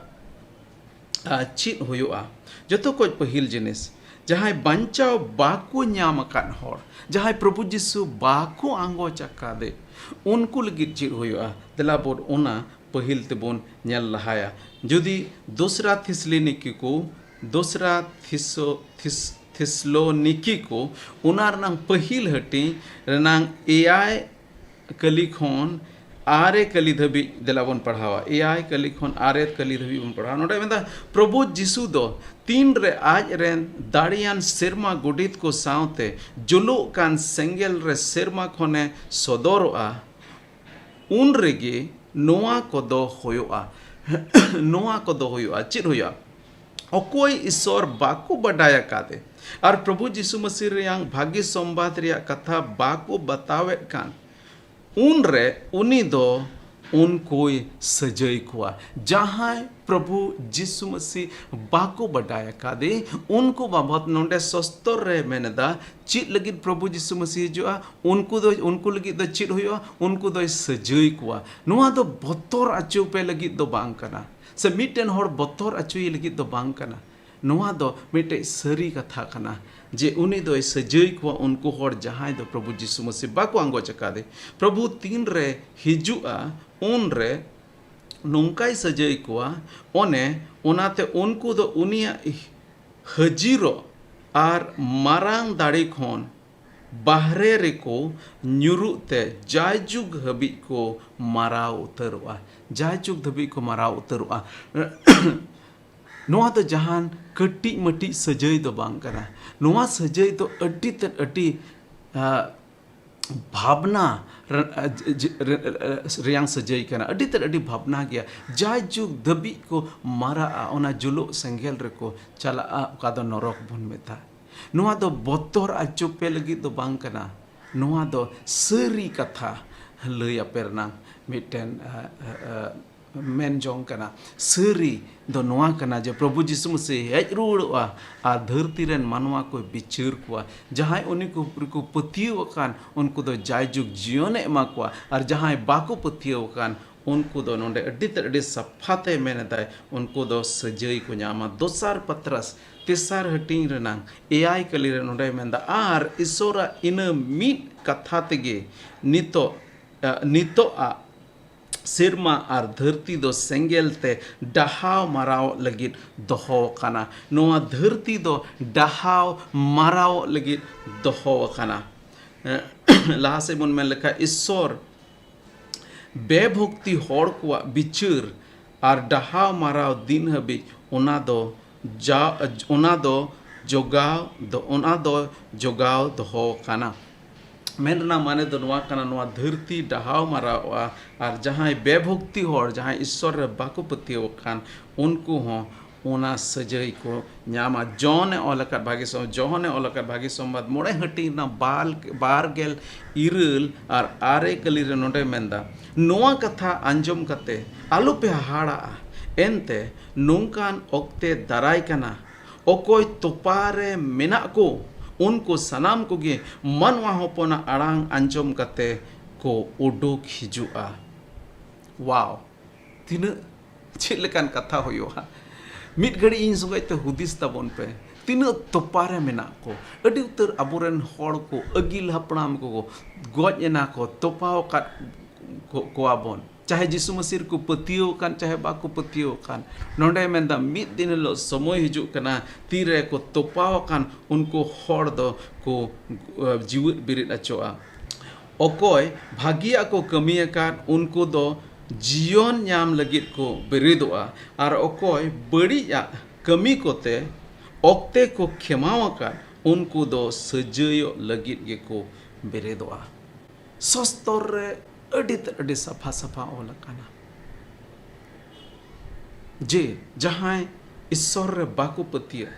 ᱟᱨ ᱪᱮᱫ ᱦᱩᱭᱩᱜᱼᱟ? ᱡᱚᱛᱚ ᱠᱷᱚᱡ ᱯᱟᱹᱦᱤᱞ ᱡᱤᱱᱤᱥ, ᱡᱟᱦᱟᱸᱭ ᱵᱟᱧᱪᱟᱣ ᱵᱟᱠᱚ ᱧᱟᱢ ᱟᱠᱟᱫ ᱦᱚᱲ, ᱡᱟᱦᱟᱸᱭ ᱯᱨᱚᱵᱷᱩ ᱡᱤᱥᱩ ᱵᱟᱠᱚ ᱟᱸᱜᱚᱪ ᱟᱠᱟᱫᱮ, ᱩᱱᱠᱩ ᱞᱟᱹᱜᱤᱫ ᱪᱮᱫ ᱦᱩᱭᱩᱜᱼᱟ? ᱫᱮᱞᱟ ᱵᱚᱱ ᱚᱱᱟ ᱯᱟᱹᱦᱤᱞ ᱛᱮᱵᱚᱱ ᱧᱮᱞ ᱞᱟᱦᱟᱭᱟ᱾ ᱡᱩᱫᱤ ᱫᱚᱥᱨᱟ ᱛᱷᱤᱥᱞᱤᱱᱤᱠᱤ ᱠᱚ, ᱫᱚᱥᱨᱟ ᱛᱷᱤᱥᱚ-, ᱛᱷᱤᱥ-, ᱛᱷᱤᱥᱞᱳᱱᱤᱠᱤ ᱠᱚ, ᱚᱱᱟ ᱨᱮᱱᱟᱝ ᱯᱟᱹᱦᱤᱞ ᱦᱟᱹᱴᱤᱧ ᱨᱮᱱᱟᱝ ᱮᱭᱟᱭ ᱠᱟᱹᱞᱤ ᱠᱷᱚᱱ ᱟᱨᱮ ᱠᱟᱹᱞᱤ ᱫᱷᱟᱹᱵᱤᱡ ᱫᱮᱞᱟ ᱵᱚᱱ ᱯᱟᱲᱦᱟᱣᱟ᱾ ᱮᱭᱟᱭ ᱠᱟᱹᱞᱤ ᱠᱷᱚᱱ ᱟᱨᱮ ᱠᱟᱹᱞᱤ ᱫᱷᱟᱹᱵᱤᱡ ᱵᱚᱱ ᱯᱟᱲᱦᱟᱣᱟ᱾ ᱱᱚᱰᱮ ᱢᱮᱱᱫᱟ, ᱯᱨᱚᱵᱷᱩ ᱡᱤᱥᱩ ᱫᱚ ᱛᱤᱱᱨᱮ ᱟᱡ ᱨᱮᱱ ᱫᱟᱲᱮᱭᱟᱱ ᱥᱮᱨᱢᱟ ᱜᱚᱰᱮᱛ ᱠᱚ ᱥᱟᱶᱛᱮ ᱡᱩᱞᱩᱜ ᱠᱟᱱ ᱥᱮᱸᱜᱮᱞ ᱨᱮ ᱥᱮᱨᱢᱟ ᱠᱷᱚᱱᱮ ᱥᱚᱫᱚᱨᱚᱜᱼᱟ, ᱩᱱ ᱨᱮᱜᱮ ᱱᱚᱣᱟ ᱠᱚᱫᱚ ᱦᱩᱭᱩᱜᱼᱟ᱾ ᱱᱚᱣᱟ ᱠᱚᱫᱚ ᱦᱩᱭᱩᱜᱼᱟ᱾ ᱪᱮᱫ ᱦᱩᱭᱩᱜᱼᱟ? ᱚᱠᱚᱭ ᱤᱥᱚᱨ ᱵᱟᱠᱚ ᱵᱟᱰᱟᱭ ᱟᱠᱟᱫᱮ ᱟᱨ ᱯᱨᱚᱵᱷᱩ ᱡᱤᱥᱩ ᱢᱟᱹᱥᱤ ᱨᱮᱭᱟᱝ ᱵᱷᱟᱹᱜᱤ ᱥᱚᱢᱵᱟᱫ ᱨᱮᱭᱟᱜ ᱠᱟᱛᱷᱟ ᱵᱟᱠᱚ ᱵᱟᱛᱟᱣᱮᱫ ᱠᱟᱱ, ᱩᱱᱨᱮ ᱩᱱᱤ ᱫᱚ ᱩᱱᱠᱩᱭ ᱥᱟᱹᱡᱟᱹᱭ ᱠᱚᱣᱟ᱾ ᱡᱟᱦᱟᱸᱭ ᱯᱨᱚᱵᱷᱩ ᱡᱤᱥᱩ ᱢᱟᱹᱥᱤ ᱵᱟᱠᱚ ᱵᱟᱰᱟᱭ ᱟᱠᱟᱫᱮ, ᱩᱱᱠᱩ ᱵᱟᱵᱚᱫ ᱱᱚᱰᱮ ᱥᱚᱥᱛᱚᱨ ᱨᱮ ᱢᱮᱱ ᱮᱫᱟ, ᱪᱮᱫ ᱞᱟᱹᱜᱤᱫ ᱯᱨᱚᱵᱷᱩ ᱡᱤᱥᱩ ᱢᱟᱹᱥᱤ ᱦᱤᱡᱩᱜᱼᱟ? ᱩᱱᱠᱩ ᱫᱚ, ᱩᱱᱠᱩ ᱞᱟᱹᱜᱤᱫ ᱫᱚ ᱪᱮᱫ ᱦᱩᱭᱩᱜᱼᱟ? ᱩᱱᱠᱩ ᱫᱚᱭ ᱥᱟᱹᱡᱟᱹᱭ ᱠᱚᱣᱟ᱾ ᱱᱚᱣᱟ ᱫᱚ ᱵᱚᱛᱚᱨ ᱟᱹᱪᱩ ᱯᱮ ᱞᱟᱹᱜᱤᱫ ᱫᱚ ᱵᱟᱝ ᱠᱟᱱᱟ, ᱥᱮ ᱢᱤᱫᱴᱮᱱ ᱦᱚᱲ ᱵᱚᱛᱚᱨ ᱟᱹᱪᱩᱭᱮ ᱞᱟᱹᱜᱤᱫ ᱫᱚ ᱵᱟᱝ ᱠᱟᱱᱟ᱾ ᱱᱚᱣᱟ ᱫᱚ ᱢᱤᱫᱴᱮᱡ ᱥᱟᱹᱨᱤ ᱠᱟᱛᱷᱟ ᱠᱟᱱᱟ ᱡᱮ ᱩᱱᱤ ᱫᱚᱭ ᱥᱟᱹᱡᱟᱹᱭ ᱠᱚᱣᱟ ᱩᱱᱠᱩ ᱦᱚᱲ ᱡᱟᱦᱟᱸᱭ ᱫᱚ ᱯᱨᱚᱵᱷᱩ ᱡᱤᱥᱩ ᱢᱟᱹᱥᱤ ᱵᱟᱠᱚ ᱟᱸᱜᱚᱪ ᱟᱠᱟᱫᱮ᱾ ᱯᱨᱚᱵᱷᱩ ᱛᱤᱱᱨᱮ ᱦᱤᱡᱩᱜᱼᱟ, ᱩᱱᱨᱮ ᱱᱚᱝᱠᱟᱭ ᱥᱟᱹᱡᱟᱹᱭ ᱠᱚᱣᱟ᱾ ᱚᱱᱮ ᱚᱱᱟᱛᱮ ᱩᱱᱠᱩ ᱫᱚ ᱩᱱᱤᱭᱟᱜ ᱦᱟᱹᱡᱤᱨᱚᱜ ᱟᱨ ᱢᱟᱨᱟᱝ ᱫᱟᱲᱮ ᱠᱷᱚᱱ ᱵᱟᱦᱨᱮ ᱨᱮᱠᱚ ᱧᱩᱨᱩᱜ ᱛᱮ ᱡᱟᱭᱡᱩᱜᱽ ᱦᱟᱹᱵᱤᱡ ᱠᱚ ᱢᱟᱨᱟᱣ ᱩᱛᱟᱹᱨᱚᱜᱼᱟ᱾ ᱡᱟᱭᱡᱩᱜᱽ ᱫᱷᱟᱹᱵᱤᱡ ᱠᱚ ᱢᱟᱨᱟᱣ ᱩᱛᱟᱹᱨᱚᱜᱼᱟ᱾ ᱱᱚᱣᱟ ᱫᱚ ᱡᱟᱦᱟᱱ ᱠᱟᱹᱴᱤᱡ ᱢᱟᱹᱴᱤᱡ ᱥᱟᱹᱡᱟᱹᱭ ᱫᱚ ᱵᱟᱝ ᱠᱟᱱᱟ᱾ ᱱᱚᱣᱟ ᱥᱟᱹᱡᱟᱹᱭ ᱫᱚ ᱟᱹᱰᱤ ᱛᱮᱫ ᱟᱹᱰᱤ, ᱟ, ᱵᱷᱟᱵᱽᱱᱟ ᱨᱮ-, ᱟ, ᱡᱮ-, ᱡᱮ-, ᱨᱮ-, ᱨᱮᱭᱟᱝ ᱥᱟᱹᱡᱟᱹᱭ ᱠᱟᱱᱟ, ᱟᱹᱰᱤ ᱛᱮᱫ ᱟᱹᱰᱤ ᱵᱷᱟᱵᱽᱱᱟ ᱜᱮᱭᱟ᱾ ᱡᱟᱭᱡᱩᱜᱽ ᱫᱷᱟᱹᱵᱤᱡ ᱠᱚ ᱢᱟᱨᱟᱜᱼᱟ, ᱚᱱᱟ ᱡᱩᱞᱩᱜ ᱥᱮᱸᱜᱮᱞ ᱨᱮᱠᱚ ᱪᱟᱞᱟᱜᱼᱟ, ᱚᱠᱟ ᱫᱚ ᱱᱚᱨᱚᱠ ᱵᱚᱱ ᱢᱮᱛᱟᱜᱼᱟ᱾ ᱱᱚᱣᱟ ᱫᱚ ᱵᱚᱛᱚᱨ ᱟᱪᱚ ᱯᱮ ᱞᱟᱹᱜᱤᱫ ᱫᱚ ᱵᱟᱝ ᱠᱟᱱᱟ, ᱱᱚᱣᱟ ᱫᱚ ᱥᱟᱹᱨᱤ ᱠᱟᱛᱷᱟ ᱞᱟᱹᱭ ᱟᱯᱮ ᱨᱮᱱᱟᱜ ᱢᱤᱫᱴᱮᱱ, ᱟ, ᱟ, ᱟ, ᱢᱮᱱ ᱡᱚᱝ ᱠᱟᱱᱟ᱾ ᱥᱟᱹᱨᱤ ᱫᱚ ᱱᱚᱣᱟ ᱠᱟᱱᱟ ᱡᱮ ᱯᱨᱚᱵᱷᱩ ᱡᱤᱥᱩ ᱢᱟᱹᱥᱤ ᱦᱮᱡ ᱨᱩᱣᱟᱹᱲᱚᱜᱼᱟ ᱟᱨ ᱫᱷᱟᱹᱨᱛᱤ ᱨᱮᱱ ᱢᱟᱱᱣᱟ ᱠᱚᱭ ᱵᱤᱪᱟᱹᱨ ᱠᱚᱣᱟ᱾ ᱡᱟᱦᱟᱸᱭ ᱩᱱᱤ ᱠᱚ, ᱨᱮᱠᱚ ᱯᱟᱹᱛᱭᱟᱹᱣ ᱟᱠᱟᱱ, ᱩᱱᱠᱩ ᱫᱚ ᱡᱟᱭᱡᱩᱜᱽ ᱡᱤᱭᱚᱱᱮ ᱮᱢᱟ ᱠᱚᱣᱟ, ᱟᱨ ᱡᱟᱦᱟᱸᱭ ᱵᱟᱠᱚ ᱯᱟᱹᱛᱭᱟᱹᱣ ᱟᱠᱟᱱ, ᱩᱱᱠᱩ ᱫᱚ ᱱᱚᱰᱮ ᱟᱹᱰᱤ ᱛᱮᱫ ᱟᱹᱰᱤ ᱥᱟᱯᱷᱟ ᱛᱮ ᱢᱮᱱ ᱮᱫᱟᱭ, ᱩᱱᱠᱩ ᱫᱚ ᱥᱟᱹᱡᱟᱹᱭ ᱠᱚ ᱧᱟᱢᱟ᱾ ᱫᱚᱥᱟᱨ ᱯᱟᱛᱨᱟᱥ ᱛᱮᱥᱟᱨ ᱦᱟᱹᱴᱤᱧ ᱨᱮᱱᱟᱝ ᱮᱭᱟᱭ ᱠᱟᱹᱞᱤ ᱨᱮ ᱱᱚᱰᱮᱭ ᱢᱮᱱᱫᱟ, ᱟᱨ ᱤᱥᱚᱨᱟᱜ ᱤᱱᱟᱹ ᱢᱤᱫ ᱠᱟᱛᱷᱟ ᱛᱮᱜᱮ ᱱᱤᱛᱚᱜ, ᱟ, ᱱᱤᱛᱚᱜ ᱟᱜ ᱥᱮᱨᱢᱟ ᱟᱨ ᱫᱷᱟᱹᱨᱛᱤ ᱫᱚ ᱥᱮᱸᱜᱮᱞ ᱛᱮ ᱰᱟᱦᱟᱣ ᱢᱟᱨᱟᱣ ᱞᱟᱹᱜᱤᱫ ᱫᱚᱦᱚ ᱟᱠᱟᱱᱟ᱾ ᱱᱚᱣᱟ ᱫᱷᱟᱹᱨᱛᱤ ᱫᱚ ᱰᱟᱦᱟᱣ ᱢᱟᱨᱟᱣ ᱞᱟᱹᱜᱤᱫ ᱫᱚᱦᱚ ᱟᱠᱟᱱᱟ᱾ ᱞᱟᱦᱟ ᱥᱮᱫ ᱵᱚᱱ ᱢᱮᱱ ᱞᱮᱠᱷᱟᱱ, ᱤᱥᱚᱨ ᱵᱮᱵᱷᱚᱠᱛᱤ ᱦᱚᱲ ᱠᱚᱣᱟᱜ ᱵᱤᱪᱟᱹᱨ ᱟᱨ ᱰᱟᱦᱟᱣ ᱢᱟᱨᱟᱣ ᱫᱤᱱ ᱦᱟᱹᱵᱤᱡ ᱚᱱᱟ ᱫᱚ ᱡᱟ-, ᱚᱱᱟ ᱫᱚ ᱡᱚᱜᱟᱣ ᱫᱚ, ᱚᱱᱟ ᱫᱚ ᱡᱚᱜᱟᱣ ᱫᱚᱦᱚ ᱠᱟᱱᱟ᱾ ᱢᱮᱱ ᱨᱮᱱᱟᱜ ᱢᱟᱱᱮ ᱫᱚ ᱱᱚᱣᱟ ᱠᱟᱱᱟ, ᱱᱚᱣᱟ ᱫᱷᱟᱹᱨᱛᱤ ᱰᱟᱦᱟᱣ ᱢᱟᱨᱟᱣᱚᱜᱼᱟ, ᱟᱨ ᱡᱟᱦᱟᱸᱭ ᱵᱮᱵᱷᱚᱠᱛᱤ ᱦᱚᱲ, ᱡᱟᱦᱟᱸᱭ ᱤᱥᱥᱚᱨ ᱨᱮ ᱵᱟᱠᱚ ᱯᱟᱹᱛᱭᱟᱹᱣ ᱠᱷᱟᱱ, ᱩᱱᱠᱩ ᱦᱚᱸ ᱚᱱᱟ ᱥᱟᱹᱡᱟᱹᱭ ᱠᱚ ᱧᱟᱢᱟ᱾ ᱡᱚᱦᱚᱱᱮ ᱚᱞ ᱟᱠᱟᱫ ᱵᱷᱟᱹᱜᱤ ᱥᱚᱢ-, ᱡᱚᱦᱚᱱᱮ ᱚᱞ ᱟᱠᱟᱫ ᱵᱷᱟᱹᱜᱤ ᱥᱚᱢᱵᱟᱫ ᱢᱚᱬᱮ ᱦᱟᱹᱴᱤᱧ ᱨᱮᱱᱟᱜ ᱵᱟᱨ, ᱵᱟᱨ ᱜᱮᱞ ᱤᱨᱟᱹᱞ ᱟᱨ ᱟᱨᱮ ᱠᱟᱹᱞᱤ ᱨᱮ ᱱᱚᱰᱮ ᱢᱮᱱᱫᱟ, ᱱᱚᱣᱟ ᱠᱟᱛᱷᱟ ᱟᱸᱡᱚᱢ ᱠᱟᱛᱮ ᱟᱞᱚᱯᱮ ᱦᱟᱦᱟᱲᱟᱜᱼᱟ, ᱮᱱᱛᱮ ᱱᱚᱝᱠᱟᱱ ᱚᱠᱛᱮ ᱫᱟᱨᱟᱭ ᱠᱟᱱᱟ, ᱚᱠᱚᱭ ᱛᱚᱯᱟ ᱨᱮ ᱢᱮᱱᱟᱜ ᱠᱚ, ᱩᱱᱠᱩ ᱥᱟᱱᱟᱢ ᱠᱚᱜᱮ ᱢᱟᱱᱣᱟ ᱦᱚᱯᱚᱱᱟᱜ ᱟᱲᱟᱝ ᱟᱸᱡᱚᱢ ᱠᱟᱛᱮ ᱠᱚ ᱩᱰᱩᱠ ᱦᱤᱡᱩᱜᱼᱟ᱾ ᱣᱟᱣ! ᱛᱤᱱᱟᱹᱜ ᱪᱮᱫ ᱞᱮᱠᱟᱱ ᱠᱟᱛᱷᱟ ᱦᱩᱭᱩᱜᱼᱟ? ᱢᱤᱫ ᱜᱷᱟᱹᱲᱤᱡ ᱤᱧ ᱥᱚᱸᱜᱮ ᱛᱮ ᱦᱩᱫᱤᱥ ᱛᱟᱵᱚᱱ ᱯᱮ, ᱛᱤᱱᱟᱹᱜ ᱛᱚᱯᱟ ᱨᱮ ᱢᱮᱱᱟᱜ ᱠᱚ᱾ ᱟᱹᱰᱤ ᱩᱛᱟᱹᱨ ᱟᱵᱚᱨᱮᱱ ᱦᱚᱲ ᱠᱚ, ᱟᱹᱜᱤᱞ ᱦᱟᱯᱲᱟᱢ ᱠᱚ ᱜᱚᱡ ᱮᱱᱟ ᱠᱚ, ᱛᱚᱯᱟᱣ ᱟᱠᱟᱫ ᱠᱚ-, ᱠᱚᱣᱟ ᱵᱚᱱ᱾ ᱪᱟᱦᱮ ᱡᱤᱥᱩ ᱢᱟᱹᱥᱤ ᱨᱮᱠᱚ ᱯᱟᱹᱛᱭᱟᱹᱣ ᱟᱠᱟᱱ, ᱪᱟᱦᱮ ᱵᱟᱠᱚ ᱯᱟᱹᱛᱭᱟᱹᱣ ᱟᱠᱟᱱ, ᱱᱚᱰᱮ ᱢᱮᱱᱫᱟ, ᱢᱤᱫ ᱫᱤᱱ ᱦᱤᱞᱳᱜ ᱥᱚᱢᱚᱭ ᱦᱤᱡᱩᱜ ᱠᱟᱱᱟ, ᱛᱤᱨᱮ ᱠᱚ ᱛᱚᱯᱟᱣ ᱟᱠᱟᱱ ᱩᱱᱠᱩ ᱦᱚᱲ ᱫᱚ ᱠᱚ, ᱟ, ᱡᱤᱣᱮᱫ ᱵᱮᱨᱮᱫ ᱚᱪᱚᱜᱼᱟ᱾ ᱚᱠᱚᱭ ᱵᱷᱟᱹᱜᱤᱭᱟᱜ ᱠᱚ ᱠᱟᱹᱢᱤ ᱟᱠᱟᱫ, ᱩᱱᱠᱩ ᱫᱚ ᱡᱤᱭᱚᱱ ᱧᱟᱢ ᱞᱟᱹᱜᱤᱫ ᱠᱚ ᱵᱮᱨᱮᱫᱚᱜᱼᱟ᱾ ᱟᱨ ᱚᱠᱚᱭ ᱵᱟᱹᱲᱤᱡᱟᱜ ᱠᱟᱹᱢᱤ ᱠᱚᱛᱮ ᱚᱠᱛᱮ ᱠᱚ ᱠᱷᱮᱢᱟᱣ ᱟᱠᱟᱫ, ᱩᱱᱠᱩ ᱫᱚ ᱥᱟᱹᱡᱟᱹᱭᱚᱜ ᱞᱟᱹᱜᱤᱫ ᱜᱮᱠᱚ ᱵᱮᱨᱮᱫᱚᱜᱼᱟ᱾ ᱥᱚᱥᱛᱚᱨ ᱨᱮ ᱟᱹᱰᱤ ᱛᱮᱫ ᱟᱹᱰᱤ ᱥᱟᱯᱷᱟ ᱥᱟᱯᱷᱟ ᱚᱞ ᱟᱠᱟᱱᱟ ᱡᱮ ᱡᱟᱦᱟᱸᱭ ᱤᱥᱥᱚᱨ ᱨᱮ ᱵᱟᱠᱚ ᱯᱟᱹᱛᱭᱟᱹᱜ,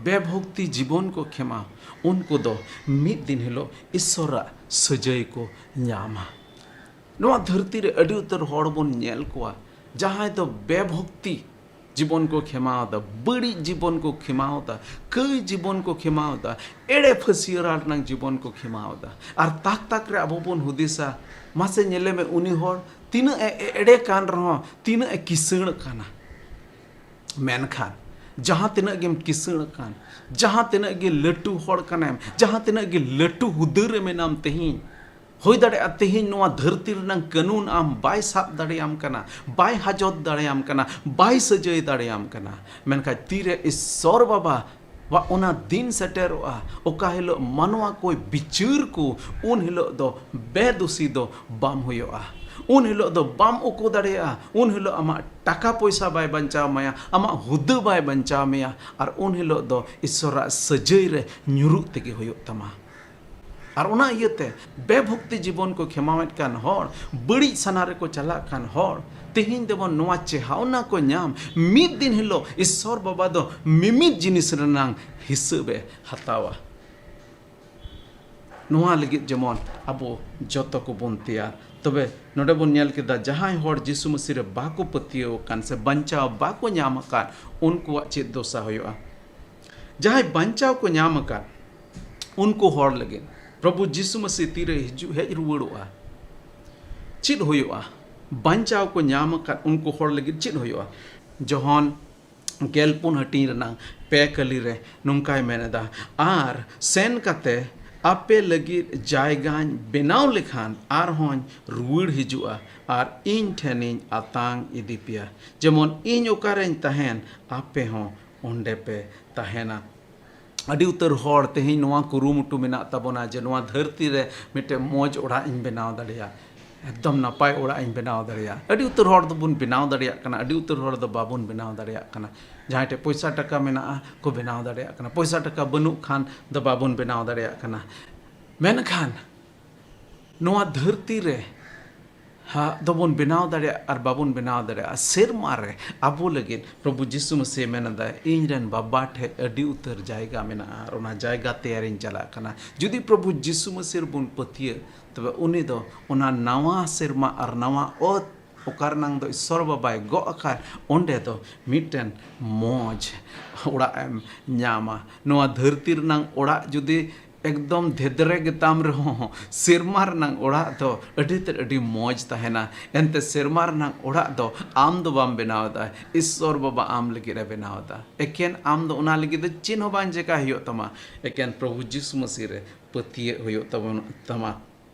ᱵᱮᱵᱷᱚᱠᱛᱤ ᱡᱤᱵᱚᱱ ᱠᱚ ᱠᱷᱮᱢᱟᱣ, ᱩᱱᱠᱩ ᱫᱚ ᱢᱤᱫ ᱫᱤᱱ ᱦᱤᱞᱳᱜ ᱤᱥᱥᱚᱨᱟᱜ ᱥᱟᱹᱡᱟᱹᱭ ᱠᱚ ᱧᱟᱢᱟ᱾ ᱱᱚᱣᱟ ᱫᱷᱟᱹᱨᱛᱤ ᱨᱮ ᱟᱹᱰᱤ ᱩᱛᱟᱹᱨ ᱦᱚᱲ ᱵᱚᱱ ᱧᱮᱞ ᱠᱚᱣᱟ ᱡᱟᱦᱟᱸᱭ ᱫᱚ ᱵᱮᱵᱷᱚᱠᱛᱤ ᱡᱤᱵᱚᱱ ᱠᱚ ᱠᱷᱮᱢᱟᱣ ᱮᱫᱟ, ᱵᱟᱹᱲᱤᱡ ᱡᱤᱵᱚᱱ ᱠᱚ ᱠᱷᱮᱢᱟᱣ ᱮᱫᱟ, ᱠᱟᱹᱭ ᱡᱤᱵᱚᱱ ᱠᱚ ᱠᱷᱮᱢᱟᱣ ᱮᱫᱟ, ᱮᱲᱮ ᱯᱷᱟᱹᱥᱭᱟᱹᱨᱟ ᱨᱮᱱᱟᱜ ᱡᱤᱵᱚᱱ ᱠᱚ ᱠᱷᱮᱢᱟᱣ ᱮᱫᱟ᱾ ᱟᱨ ᱛᱟᱠ ᱛᱟᱠ ᱨᱮ ᱟᱵᱚ ᱵᱚᱱ ᱦᱩᱫᱤᱥᱟ, ᱢᱟᱥᱮ ᱧᱮᱞᱮ ᱢᱮ, ᱩᱱᱤ ᱦᱚᱲ ᱛᱤᱱᱟᱹᱜ ᱮ ᱮᱲᱮ ᱠᱟᱱ ᱨᱮᱦᱚᱸ ᱛᱤᱱᱟᱹᱜ ᱮ ᱠᱤᱥᱟᱹᱬ ᱠᱟᱱᱟ᱾ ᱢᱮᱱᱠᱷᱟᱱ ᱡᱟᱦᱟᱸ ᱛᱤᱱᱟᱹᱜ ᱜᱮᱢ ᱠᱤᱥᱟᱹᱬ ᱟᱠᱟᱱ, ᱡᱟᱦᱟᱸ ᱛᱤᱱᱟᱹᱜ ᱜᱮ ᱞᱟᱹᱴᱩ ᱦᱚᱲ ᱠᱟᱱᱟᱢ, ᱡᱟᱦᱟᱸ ᱛᱤᱱᱟᱹᱜ ᱜᱮ ᱞᱟᱹᱴᱩ ᱦᱩᱫᱟᱹ ᱨᱮ ᱢᱮᱱᱟᱢ ᱛᱮᱦᱮᱧ, ᱦᱩᱭ ᱫᱟᱲᱮᱭᱟᱜᱼᱟ ᱛᱮᱦᱮᱧ ᱱᱚᱣᱟ ᱫᱷᱟᱹᱨᱛᱤ ᱨᱮᱱᱟᱜ ᱠᱟᱹᱱᱩᱱ ᱟᱢ ᱵᱟᱭ ᱥᱟᱵ ᱫᱟᱲᱮᱭᱟᱢ ᱠᱟᱱᱟ, ᱵᱟᱭ ᱦᱟᱡᱚᱛ ᱫᱟᱲᱮᱭᱟᱢ ᱠᱟᱱᱟ, ᱵᱟᱭ ᱥᱟᱹᱡᱟᱹᱭ ᱫᱟᱲᱮᱭᱟᱢ ᱠᱟᱱᱟ᱾ ᱢᱮᱱᱠᱷᱟᱱ ᱛᱤᱨᱮ ᱤᱥᱥᱚᱨ ᱵᱟᱵᱟ ᱣᱟᱜ ᱚᱱᱟ ᱫᱤᱱ ᱥᱮᱴᱮᱨᱚᱜᱼᱟ, ᱚᱠᱟ ᱦᱤᱞᱳᱜ ᱢᱟᱱᱣᱟ ᱠᱚᱭ ᱵᱤᱪᱟᱹᱨ ᱠᱚ, ᱩᱱ ᱦᱤᱞᱳᱜ ᱫᱚ ᱵᱮᱫᱩᱥᱤ ᱫᱚ ᱵᱟᱢ ᱦᱩᱭᱩᱜᱼᱟ᱾ ᱩᱱ ᱦᱤᱞᱳᱜ ᱫᱚ ᱵᱟᱢ ᱩᱠᱩ ᱫᱟᱲᱮᱭᱟᱜᱼᱟ᱾ ᱩᱱ ᱦᱤᱞᱳᱜ ᱟᱢᱟᱜ ᱴᱟᱠᱟ ᱯᱚᱭᱥᱟ ᱵᱟᱭ ᱵᱟᱧᱪᱟᱣ ᱢᱮᱭᱟ, ᱟᱢᱟᱜ ᱦᱩᱫᱟᱹ ᱵᱟᱭ ᱵᱟᱧᱪᱟᱣ ᱢᱮᱭᱟ, ᱟᱨ ᱩᱱ ᱦᱤᱞᱳᱜ ᱫᱚ ᱤᱥᱥᱚᱨᱟᱜ ᱥᱟᱹᱡᱟᱹᱭ ᱨᱮ ᱧᱩᱨᱩᱜ ᱛᱮᱜᱮ ᱦᱩᱭᱩᱜ ᱛᱟᱢᱟ᱾ ᱟᱨ ᱚᱱᱟ ᱤᱭᱟᱹᱛᱮ ᱵᱮᱵᱷᱚᱠᱛᱤ ᱡᱤᱵᱚᱱ ᱠᱚ ᱠᱷᱮᱢᱟᱣᱮᱫ ᱠᱟᱱ ᱦᱚᱲ, ᱵᱟᱹᱲᱤᱡ ᱥᱟᱱᱟ ᱨᱮᱠᱚ ᱪᱟᱞᱟᱜ ᱠᱟᱱ ᱦᱚᱲ, ᱛᱮᱦᱮᱧ ᱫᱚᱵᱚᱱ ᱱᱚᱣᱟ ᱪᱮᱦᱟᱣᱱᱟ ᱠᱚ ᱧᱟᱢ, ᱢᱤᱫ ᱫᱤᱱ ᱦᱤᱞᱳᱜ ᱤᱥᱥᱚᱨ ᱵᱟᱵᱟ ᱫᱚ ᱢᱤᱢᱤᱫ ᱡᱤᱱᱤᱥ ᱨᱮᱱᱟᱝ ᱦᱤᱥᱟᱹᱵ ᱮ ᱦᱟᱛᱟᱣᱟ᱾ ᱱᱚᱣᱟ ᱞᱟᱹᱜᱤᱫ ᱡᱮᱢᱚᱱ ᱟᱵᱚ ᱡᱚᱛᱚ ᱠᱚᱵᱚᱱ ᱛᱮᱭᱟᱨ᱾ ᱛᱚᱵᱮ ᱱᱚᱰᱮ ᱵᱚᱱ ᱧᱮᱞ ᱠᱮᱫᱟ, ᱡᱟᱦᱟᱸᱭ ᱦᱚᱲ ᱡᱤᱥᱩ ᱢᱟᱹᱥᱤ ᱨᱮ ᱵᱟᱠᱚ ᱯᱟᱹᱛᱭᱟᱹᱣ ᱟᱠᱟᱱ ᱥᱮ ᱵᱟᱧᱪᱟᱣ ᱵᱟᱠᱚ ᱧᱟᱢ ᱟᱠᱟᱫ, ᱩᱱᱠᱩᱣᱟᱜ ᱪᱮᱫ ᱫᱚᱥᱟ ᱦᱩᱭᱩᱜᱼᱟ? ᱡᱟᱦᱟᱸᱭ ᱵᱟᱧᱪᱟᱣ ᱠᱚ ᱧᱟᱢ ᱟᱠᱟᱫ, ᱩᱱᱠᱩ ᱦᱚᱲ ᱞᱟᱹᱜᱤᱫ ᱯᱨᱚᱵᱷᱩ ᱡᱤᱥᱩ ᱢᱟᱹᱥᱤ ᱛᱤᱨᱮ ᱦᱤᱡᱩᱜ, ᱦᱮᱡ ᱨᱩᱣᱟᱹᱲᱚᱜᱼᱟ, ᱪᱮᱫ ᱦᱩᱭᱩᱜᱼᱟ? ᱵᱟᱧᱪᱟᱣ ᱠᱚ ᱧᱟᱢ ᱟᱠᱟᱫ ᱩᱱᱠᱩ ᱦᱚᱲ ᱞᱟᱹᱜᱤᱫ ᱪᱮᱫ ᱦᱩᱭᱩᱜᱼᱟ? ᱡᱚᱦᱚᱱ ᱜᱮᱞ ᱯᱩᱱ ᱦᱟᱹᱴᱤᱧ ᱨᱮᱱᱟᱜ ᱯᱮ ᱠᱟᱹᱞᱤ ᱨᱮ ᱱᱚᱝᱠᱟᱭ ᱢᱮᱱ ᱮᱫᱟ, "ᱟᱨ ᱥᱮᱱ ᱠᱟᱛᱮ ᱟᱯᱮ ᱞᱟᱹᱜᱤᱫ ᱡᱟᱭᱜᱟᱧ ᱵᱮᱱᱟᱣ ᱞᱮᱠᱷᱟᱱ ᱟᱨᱦᱚᱸᱧ ᱨᱩᱣᱟᱹᱲ ᱦᱤᱡᱩᱜᱼᱟ ᱟᱨ ᱤᱧ ᱴᱷᱮᱱᱤᱧ ᱟᱛᱟᱝ ᱤᱫᱤ ᱯᱮᱭᱟ, ᱡᱮᱢᱚᱱ ᱤᱧ ᱚᱠᱟᱨᱮᱧ ᱛᱟᱦᱮᱱ ᱟᱯᱮ ᱦᱚᱸ ᱚᱸᱰᱮ ᱯᱮ ᱛᱟᱦᱮᱱᱟ᱾" ᱟᱹᱰᱤ ᱩᱛᱟᱹᱨ ᱦᱚᱲ ᱛᱮᱦᱮᱧ ᱱᱚᱣᱟ ᱠᱩᱨᱩᱢᱩᱴᱩ ᱢᱮᱱᱟᱜ ᱛᱟᱵᱚᱱᱟ ᱡᱮ ᱱᱚᱣᱟ ᱫᱷᱟᱹᱨᱛᱤ ᱨᱮ ᱢᱤᱫᱴᱮᱱ ᱢᱚᱡᱽ ᱚᱲᱟᱜ ᱤᱧ ᱵᱮᱱᱟᱣ ᱫᱟᱲᱮᱭᱟᱜ᱾ ᱮᱠᱫᱚᱢ ᱱᱟᱯᱟᱭ ᱚᱲᱟᱜ ᱤᱧ ᱵᱮᱱᱟᱣ ᱫᱟᱲᱮᱭᱟᱜᱼᱟ᱾ ᱟᱹᱰᱤ ᱩᱛᱟᱹᱨ ᱦᱚᱲ ᱫᱚᱵᱚᱱ ᱵᱮᱱᱟᱣ ᱫᱟᱲᱮᱭᱟᱜ ᱠᱟᱱᱟ, ᱟᱹᱰᱤ ᱩᱛᱟᱹᱨ ᱦᱚᱲ ᱫᱚ ᱵᱟᱵᱚᱱ ᱵᱮᱱᱟᱣ ᱫᱟᱲᱮᱭᱟᱜ ᱠᱟᱱᱟ᱾ ᱡᱟᱦᱟᱸᱭ ᱴᱷᱮᱱ ᱯᱚᱭᱥᱟ ᱴᱟᱠᱟ ᱢᱮᱱᱟᱜᱼᱟ, ᱠᱚ ᱵᱮᱱᱟᱣ ᱫᱟᱲᱮᱭᱟᱜ ᱠᱟᱱᱟ, ᱯᱚᱭᱥᱟ ᱴᱟᱠᱟ ᱵᱟᱹᱱᱩᱜ ᱠᱷᱟᱱ ᱫᱚ ᱵᱟᱵᱚᱱ ᱵᱮᱱᱟᱣ ᱫᱟᱲᱮᱭᱟᱜ ᱠᱟᱱᱟ᱾ ᱢᱮᱱᱠᱷᱟᱱ ᱱᱚᱣᱟ ᱫᱷᱟᱹᱨᱛᱤ ᱨᱮ ᱦᱟ ᱫᱚᱵᱚᱱ ᱵᱮᱱᱟᱣ ᱫᱟᱲᱮᱭᱟᱜᱼᱟ ᱟᱨ ᱵᱟᱵᱚᱱ ᱵᱮᱱᱟᱣ ᱫᱟᱲᱮᱭᱟᱜᱼᱟ᱾ ᱥᱮᱨᱢᱟ ᱨᱮ ᱟᱵᱚ ᱞᱟᱹᱜᱤᱫ ᱯᱨᱚᱵᱷᱩ ᱡᱤᱥᱩ ᱢᱟᱹᱥᱤᱦ ᱢᱮᱱ ᱮᱫᱟᱭ, "ᱤᱧ ᱨᱮᱱ ᱵᱟᱵᱟ ᱴᱷᱮᱱ ᱟᱹᱰᱤ ᱩᱛᱟᱹᱨ ᱡᱟᱭᱜᱟ ᱢᱮᱱᱟᱜᱼᱟ ᱟᱨ ᱚᱱᱟ ᱡᱟᱭᱜᱟ ᱛᱮᱭᱟᱨᱤᱧ ᱪᱟᱞᱟᱜ ᱠᱟᱱᱟ᱾" ᱡᱩᱫᱤ ᱯᱨᱚᱵᱷᱩ ᱡᱤᱥᱩ ᱢᱟᱹᱥᱤᱦ ᱨᱮᱵᱚᱱ ᱯᱟᱹᱛᱭᱟᱹᱜ, ᱛᱚᱵᱮ ᱩᱱᱤ ᱫᱚ ᱚᱱᱟ ᱱᱟᱣᱟ ᱥᱮᱨᱢᱟ ᱟᱨ ᱱᱟᱣᱟ ᱚᱛ, ᱚᱠᱟ ᱨᱮᱱᱟᱝ ᱫᱚ ᱤᱥᱥᱚᱨ ᱵᱟᱵᱟᱭ ᱜᱚᱜ ᱟᱠᱟᱫ, ᱚᱸᱰᱮ ᱫᱚ ᱢᱤᱫᱴᱮᱱ ᱢᱚᱡᱽ ᱚᱲᱟᱜ ᱮᱢ ᱧᱟᱢᱟ᱾ ᱱᱚᱣᱟ ᱫᱷᱟᱹᱨᱛᱤ ᱨᱮᱱᱟᱝ ᱚᱲᱟᱜ ᱡᱩᱫᱤ ᱮᱠᱫᱚᱢ ᱫᱷᱮᱫᱨᱮ ᱜᱮᱛᱟᱢ ᱨᱮᱦᱚᱸ, ᱥᱮᱨᱢᱟ ᱨᱮᱱᱟᱝ ᱚᱲᱟᱜ ᱫᱚ ᱟᱹᱰᱤ ᱛᱮᱫ ᱟᱹᱰᱤ ᱢᱚᱡᱽ ᱛᱟᱦᱮᱱᱟ᱾ ᱮᱱᱛᱮ ᱥᱮᱨᱢᱟ ᱨᱮᱱᱟᱝ ᱚᱲᱟᱜ ᱫᱚ ᱟᱢ ᱫᱚ ᱵᱟᱢ ᱵᱮᱱᱟᱣ ᱮᱫᱟ, ᱤᱥᱥᱚᱨ ᱵᱟᱵᱟ ᱟᱢ ᱞᱟᱹᱜᱤᱫ ᱮ ᱵᱮᱱᱟᱣ ᱮᱫᱟ᱾ ᱮᱠᱮᱱ ᱟᱢ ᱫᱚ ᱚᱱᱟ ᱞᱟᱹᱜᱤᱫ ᱫᱚ ᱪᱮᱫ ᱦᱚᱸ ᱵᱟᱝ ᱪᱮᱠᱟ ᱦᱩᱭᱩᱜ ᱛᱟᱢᱟ, ᱮᱠᱮᱱ ᱯᱨᱚᱵᱷᱩ ᱡᱤᱥᱩ ᱢᱟᱹᱥᱤᱦ ᱨᱮ ᱯᱟᱹᱛᱭᱟᱹᱜ ᱦᱩᱭᱩᱜ ᱛᱟᱵᱚᱱ ᱛᱟᱢᱟ᱾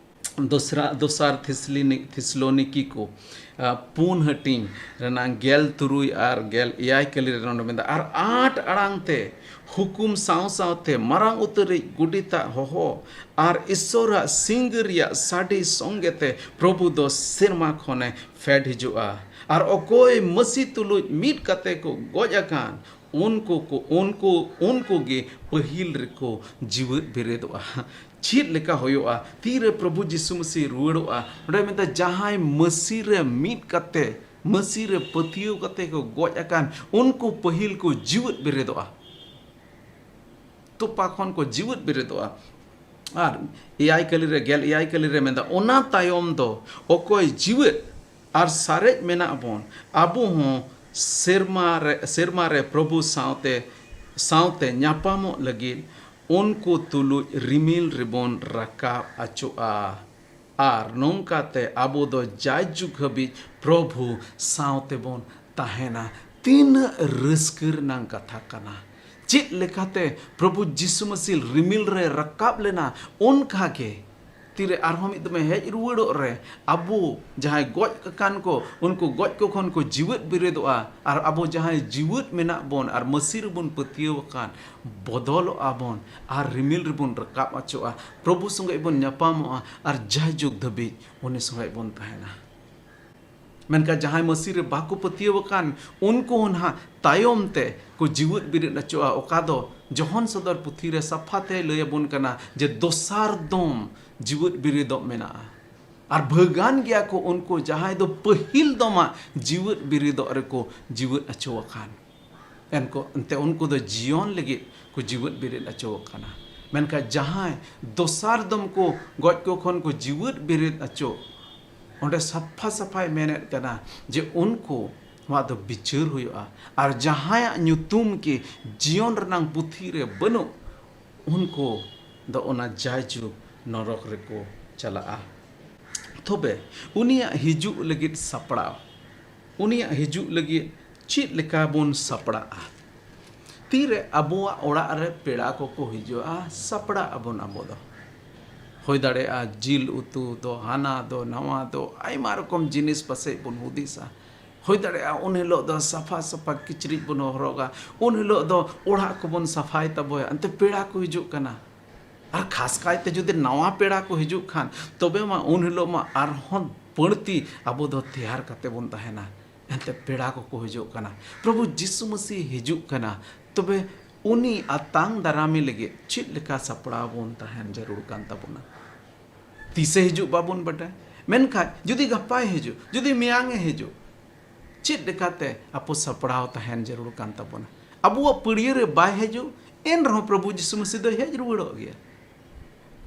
ᱫᱚᱥᱨᱟ, ᱫᱚᱥᱟᱨ ᱛᱷᱤᱥᱞᱤᱱᱤ-, ᱛᱷᱤᱥᱞᱳᱱᱤᱠᱤ ᱠᱚ, ᱟ, ᱯᱩᱱ ᱦᱟᱹᱴᱤᱧ ᱨᱮᱱᱟᱜ ᱜᱮᱞ ᱛᱩᱨᱩᱭ ᱟᱨ ᱜᱮᱞ ᱮᱭᱟᱭ ᱠᱟᱹᱞᱤ ᱨᱮ ᱱᱚᱰᱮ ᱢᱮᱱᱫᱟ, "ᱟᱨ ᱟᱸᱴ ᱟᱲᱟᱝ ᱛᱮ ᱦᱩᱠᱩᱢ ᱥᱟᱶ ᱥᱟᱶᱛᱮ ᱢᱟᱨᱟᱝ ᱩᱛᱟᱹᱨᱤᱡ ᱜᱩᱰᱤᱛᱟᱜ ᱦᱚᱦᱚ ᱟᱨ ᱤᱥᱥᱚᱨᱟᱜ ᱥᱤᱝᱜᱟᱹ ᱨᱮᱭᱟᱜ ᱥᱟᱰᱮ ᱥᱚᱸᱜᱮ ᱛᱮ ᱯᱨᱚᱵᱷᱩ ᱫᱚ ᱥᱮᱨᱢᱟ ᱠᱷᱚᱱᱮ ᱯᱷᱮᱰ ᱦᱤᱡᱩᱜᱼᱟ᱾ ᱟᱨ ᱚᱠᱚᱭ ᱢᱟᱹᱥᱤ ᱛᱩᱞᱩᱡ ᱢᱤᱫ ᱠᱟᱛᱮ ᱠᱚ ᱜᱚᱡ ᱟᱠᱟᱱ, ᱩᱱᱠᱩ ᱠᱚ, ᱩᱱᱠᱩ, ᱩᱱᱠᱩ ᱜᱮ ᱯᱟᱹᱦᱤᱞ ᱨᱮᱠᱚ ᱡᱤᱣᱮᱫ ᱵᱮᱨᱮᱫᱚᱜᱼᱟ᱾" ᱪᱮᱫ ᱞᱮᱠᱟ ᱦᱩᱭᱩᱜᱼᱟ? ᱛᱤᱨᱮ ᱯᱨᱚᱵᱷᱩ ᱡᱤᱥᱩ ᱢᱟᱹᱥᱤᱦ ᱨᱩᱣᱟᱹᱲᱚᱜᱼᱟ? ᱱᱚᱰᱮ ᱢᱮᱱᱫᱟ, ᱡᱟᱦᱟᱸᱭ ᱢᱟᱹᱥᱤ ᱨᱮ ᱢᱤᱫ ᱠᱟᱛᱮ, ᱢᱟᱹᱥᱤ ᱨᱮ ᱯᱟᱹᱛᱭᱟᱹᱣ ᱠᱟᱛᱮ ᱠᱚ ᱜᱚᱡ ᱟᱠᱟᱱ, ᱩᱱᱠᱩ ᱯᱟᱹᱦᱤᱞ ᱠᱚ ᱡᱤᱣᱮᱫ ᱵᱮᱨᱮᱫᱚᱜᱼᱟ᱾ ᱛᱚᱯᱟ ᱠᱷᱚᱱ ᱠᱚ ᱡᱤᱣᱮᱫ ᱵᱮᱨᱮᱫᱚᱜᱼᱟ᱾ ᱟᱨ ᱮᱭᱟᱭ ᱠᱟᱹᱞᱤ ᱨᱮ, ᱜᱮᱞ ᱮᱭᱟᱭ ᱠᱟᱹᱞᱤ ᱨᱮ ᱢᱮᱱᱫᱟ, ᱚᱱᱟ ᱛᱟᱭᱚᱢ ᱫᱚ ᱚᱠᱚᱭ ᱡᱤᱣᱮᱫ ᱟᱨ ᱥᱟᱨᱮᱡ ᱢᱮᱱᱟᱜ ᱵᱚᱱ, ᱟᱵᱚ ᱦᱚᱸ ᱥᱮᱨᱢᱟ ᱨᱮ, ᱥᱮᱨᱢᱟ ᱨᱮ ᱯᱨᱚᱵᱷᱩ ᱥᱟᱶᱛᱮ, ᱥᱟᱶᱛᱮ ᱧᱟᱯᱟᱢᱚᱜ ᱞᱟᱹᱜᱤᱫ ᱩᱱᱠᱩ ᱛᱩᱞᱩᱡ ᱨᱤᱢᱤᱞ ᱨᱮᱵᱚᱱ ᱨᱟᱠᱟᱵ ᱟᱪᱚᱜᱼᱟ᱾ ᱟᱨ ᱱᱚᱝᱠᱟᱛᱮ ᱟᱵᱚ ᱫᱚ ᱡᱟᱭᱡᱩᱜᱽ ᱦᱟᱹᱵᱤᱡ ᱯᱨᱚᱵᱷᱩ ᱥᱟᱶ ᱛᱮᱵᱚᱱ ᱛᱟᱦᱮᱱᱟ᱾ ᱛᱤᱱᱟᱹᱜ ᱨᱟᱹᱥᱠᱟᱹ ᱨᱮᱱᱟᱜ ᱠᱟᱛᱷᱟ ᱠᱟᱱᱟ! ᱪᱮᱫ ᱞᱮᱠᱟᱛᱮ ᱯᱨᱚᱵᱷᱩ ᱡᱤᱥᱩ ᱢᱟᱹᱥᱤ ᱨᱤᱢᱤᱞ ᱨᱮ ᱨᱟᱠᱟᱵ ᱞᱮᱱᱟ, ᱚᱱᱠᱟ ᱜᱮ ᱨᱮ ᱟᱨᱦᱚᱸ ᱢᱤᱫ ᱫᱚᱢᱮ ᱦᱮᱡ ᱨᱩᱣᱟᱹᱲᱚᱜ ᱨᱮ, ᱟᱵᱚ ᱡᱟᱦᱟᱸᱭ ᱜᱚᱡ ᱟᱠᱟᱱ ᱠᱚ, ᱩᱱᱠᱩ ᱜᱚᱡ ᱠᱚ ᱠᱷᱚᱱ ᱠᱚ ᱡᱤᱣᱮᱫ ᱵᱮᱨᱮᱫᱚᱜᱼᱟ᱾ ᱟᱨ ᱟᱵᱚ ᱡᱟᱦᱟᱸᱭ ᱡᱤᱣᱮᱫ ᱢᱮᱱᱟᱜ ᱵᱚᱱ ᱟᱨ ᱢᱟᱹᱥᱤ ᱨᱮᱵᱚᱱ ᱯᱟᱹᱛᱭᱟᱹᱣ ᱟᱠᱟᱱ, ᱵᱚᱫᱚᱞᱚᱜᱼᱟ ᱵᱚᱱ ᱟᱨ ᱨᱤᱢᱤᱞ ᱨᱮᱵᱚᱱ ᱨᱟᱠᱟᱵ ᱚᱪᱚᱜᱼᱟ᱾ ᱯᱨᱚᱵᱷᱩ ᱥᱚᱸᱜᱮ ᱵᱚᱱ ᱧᱟᱯᱟᱢᱚᱜᱼᱟ ᱟᱨ ᱡᱟᱭᱡᱩᱜᱽ ᱫᱷᱟᱹᱵᱤᱡ ᱩᱱᱤ ᱥᱚᱸᱜᱮ ᱵᱚᱱ ᱛᱟᱦᱮᱱᱟ᱾ ᱢᱮᱱᱠᱷᱟᱱ ᱡᱟᱦᱟᱸᱭ ᱢᱟᱹᱥᱤ ᱨᱮ ᱵᱟᱠᱚ ᱯᱟᱹᱛᱭᱟᱹᱣ ᱟᱠᱟᱱ, ᱩᱱᱠᱩ ᱦᱚᱸ ᱱᱟᱦᱟᱜ ᱛᱟᱭᱚᱢ ᱛᱮ ᱠᱚ ᱡᱤᱣᱮᱫ ᱵᱮᱨᱮᱫ ᱚᱪᱚᱜᱼᱟ᱾ ᱚᱠᱟ ᱫᱚ ᱡᱚᱦᱚᱱ ᱥᱚᱫᱚᱨ ᱯᱩᱛᱷᱤ ᱨᱮ ᱥᱟᱯᱷᱟ ᱛᱮᱭ ᱞᱟᱹᱭ ᱟᱵᱚᱱ ᱠᱟᱱᱟ ᱡᱮ ᱫᱚᱥᱟᱨ ᱫᱚᱢ ᱡᱤᱣᱮᱫ ᱵᱮᱨᱮᱫᱚᱜ ᱢᱮᱱᱟᱜᱼᱟ᱾ ᱟᱨ ᱵᱷᱟᱹᱜᱟᱱ ᱜᱮᱭᱟ ᱠᱚ ᱩᱱᱠᱩ ᱡᱟᱦᱟᱸᱭ ᱫᱚ ᱯᱟᱹᱦᱤᱞ ᱫᱚᱢᱟᱜ ᱡᱤᱣᱮᱫ ᱵᱮᱨᱮᱫᱚᱜ ᱨᱮᱠᱚ ᱡᱤᱣᱮᱫ ᱚᱪᱚ ᱟᱠᱟᱱ᱾ ᱮᱱᱠᱚ-, ᱮᱱᱛᱮ ᱩᱱᱠᱩ ᱫᱚ ᱡᱤᱭᱚᱱ ᱞᱟᱹᱜᱤᱫ ᱠᱚ ᱡᱤᱣᱮᱫ ᱵᱮᱨᱮᱫ ᱚᱪᱚ ᱟᱠᱟᱱᱟ᱾ ᱢᱮᱱᱠᱷᱟᱱ ᱡᱟᱦᱟᱸᱭ ᱫᱚᱥᱟᱨ ᱫᱚᱢ ᱠᱚ ᱜᱚᱡ ᱠᱚ ᱠᱷᱚᱱ ᱠᱚ ᱡᱤᱣᱮᱫ ᱵᱮᱨᱮᱫ ᱚᱪᱚ, ᱚᱸᱰᱮ ᱥᱟᱯᱷᱟ ᱥᱟᱯᱷᱟᱭ ᱢᱮᱱᱮᱫ ᱠᱟᱱᱟ ᱡᱮ ᱩᱱᱠᱩ ᱱᱚᱣᱟ ᱫᱚ ᱵᱤᱪᱟᱹᱨ ᱦᱩᱭᱩᱜᱼᱟ᱾ ᱟᱨ ᱡᱟᱦᱟᱸᱭᱟᱜ ᱧᱩᱛᱩᱢ ᱠᱤ ᱡᱤᱭᱚᱱ ᱨᱮᱱᱟᱝ ᱯᱩᱛᱷᱤ ᱨᱮ ᱵᱟᱹᱱᱩᱜ, ᱩᱱᱠᱩ ᱫᱚ ᱚᱱᱟ ᱡᱟᱭᱡᱩᱜᱽ ᱱᱚᱨᱚᱠ ᱨᱮᱠᱚ ᱪᱟᱞᱟᱜᱼᱟ᱾ ᱛᱚᱵᱮ ᱩᱱᱤᱭᱟᱜ ᱦᱤᱡᱩᱜ ᱞᱟᱹᱜᱤᱫ ᱥᱟᱯᱲᱟᱣ, ᱩᱱᱤᱭᱟᱜ ᱦᱤᱡᱩᱜ ᱞᱟᱹᱜᱤᱫ ᱪᱮᱫ ᱞᱮᱠᱟ ᱵᱚᱱ ᱥᱟᱯᱲᱟᱜᱼᱟ? ᱛᱤᱨᱮ ᱟᱵᱚᱣᱟᱜ ᱚᱲᱟᱜ ᱨᱮ ᱯᱮᱲᱟ ᱠᱚᱠᱚ ᱦᱤᱡᱩᱜᱼᱟ, ᱥᱟᱯᱲᱟᱜ ᱟᱵᱚᱱ ᱟᱵᱚ ᱫᱚ᱾ ᱦᱩᱭ ᱫᱟᱲᱮᱭᱟᱜᱼᱟ ᱡᱤᱞ ᱩᱛᱩ ᱫᱚ, ᱦᱟᱱᱟ ᱫᱚ, ᱱᱟᱣᱟ ᱫᱚ, ᱟᱭᱢᱟ ᱨᱚᱠᱚᱢ ᱡᱤᱱᱤᱥ ᱯᱟᱥᱮᱡ ᱵᱚᱱ ᱦᱩᱫᱤᱥᱟ᱾ ᱦᱩᱭ ᱫᱟᱲᱮᱭᱟᱜᱼᱟ ᱩᱱ ᱦᱤᱞᱳᱜ ᱫᱚ ᱥᱟᱯᱷᱟ ᱥᱟᱯᱷᱟ ᱠᱤᱪᱨᱤᱡ ᱵᱚᱱ ᱦᱚᱨᱚᱜᱟ, ᱩᱱ ᱦᱤᱞᱳᱜ ᱫᱚ ᱚᱲᱟᱜ ᱠᱚᱵᱚᱱ ᱥᱟᱯᱷᱟᱭ ᱛᱟᱵᱚᱭᱟ, ᱮᱱᱛᱮ ᱯᱮᱲᱟ ᱠᱚ ᱦᱤᱡᱩᱜ ᱠᱟᱱᱟ᱾ ᱟᱨ ᱠᱷᱟᱥ ᱠᱟᱭᱛᱮ ᱡᱩᱫᱤ ᱱᱟᱣᱟ ᱯᱮᱲᱟ ᱠᱚ ᱦᱤᱡᱩᱜ ᱠᱷᱟᱱ, ᱛᱚᱵᱮ ᱢᱟ ᱩᱱ ᱦᱤᱞᱳᱜ ᱢᱟ ᱟᱨᱦᱚᱸ ᱵᱟᱹᱲᱛᱤ ᱟᱵᱚ ᱫᱚ ᱛᱮᱭᱟᱨ ᱠᱟᱛᱮ ᱵᱚᱱ ᱛᱟᱦᱮᱱᱟ᱾ ᱮᱱᱛᱮ ᱯᱮᱲᱟ ᱠᱚᱠᱚ ᱦᱤᱡᱩᱜ ᱠᱟᱱᱟ, ᱯᱨᱚᱵᱷᱩ ᱡᱤᱥᱩ ᱢᱟᱹᱥᱤ ᱦᱤᱡᱩᱜ ᱠᱟᱱᱟ, ᱛᱚᱵᱮ ᱩᱱᱤ ᱟᱛᱟᱝ ᱫᱟᱨᱟᱢᱮ ᱞᱟᱹᱜᱤᱫ ᱪᱮᱫ ᱞᱮᱠᱟ ᱥᱟᱯᱲᱟᱣ ᱵᱚᱱ ᱛᱟᱦᱮᱱ ᱡᱟᱹᱨᱩᱲ ᱠᱟᱱ ᱛᱟᱵᱚᱱᱟ? ᱛᱤᱥᱮ ᱦᱤᱡᱩᱜ ᱵᱟᱵᱚᱱ ᱵᱟᱰᱟᱭ, ᱢᱮᱱᱠᱷᱟᱱ ᱡᱩᱫᱤ ᱜᱟᱯᱟᱭ ᱦᱤᱡᱩᱜ, ᱡᱩᱫᱤ ᱢᱮᱭᱟᱝ ᱮ ᱦᱤᱡᱩᱜ, ᱪᱮᱫ ᱞᱮᱠᱟᱛᱮ ᱟᱵᱚ ᱥᱟᱯᱲᱟᱣ ᱛᱟᱦᱮᱱ ᱡᱟᱹᱨᱩᱲ ᱠᱟᱱ ᱛᱟᱵᱚᱱᱟ? ᱟᱵᱚᱣᱟᱜ ᱯᱟᱹᱲᱭᱟᱹ ᱨᱮ ᱵᱟᱭ ᱦᱤᱡᱩᱜ, ᱮᱱ ᱨᱮᱦᱚᱸ ᱯᱨᱚᱵᱷᱩ ᱡᱤᱥᱩ ᱢᱟᱹᱥᱤ ᱫᱚᱭ ᱦᱮᱡ ᱨᱩᱣᱟᱹᱲᱚᱜ ᱜᱮᱭᱟ᱾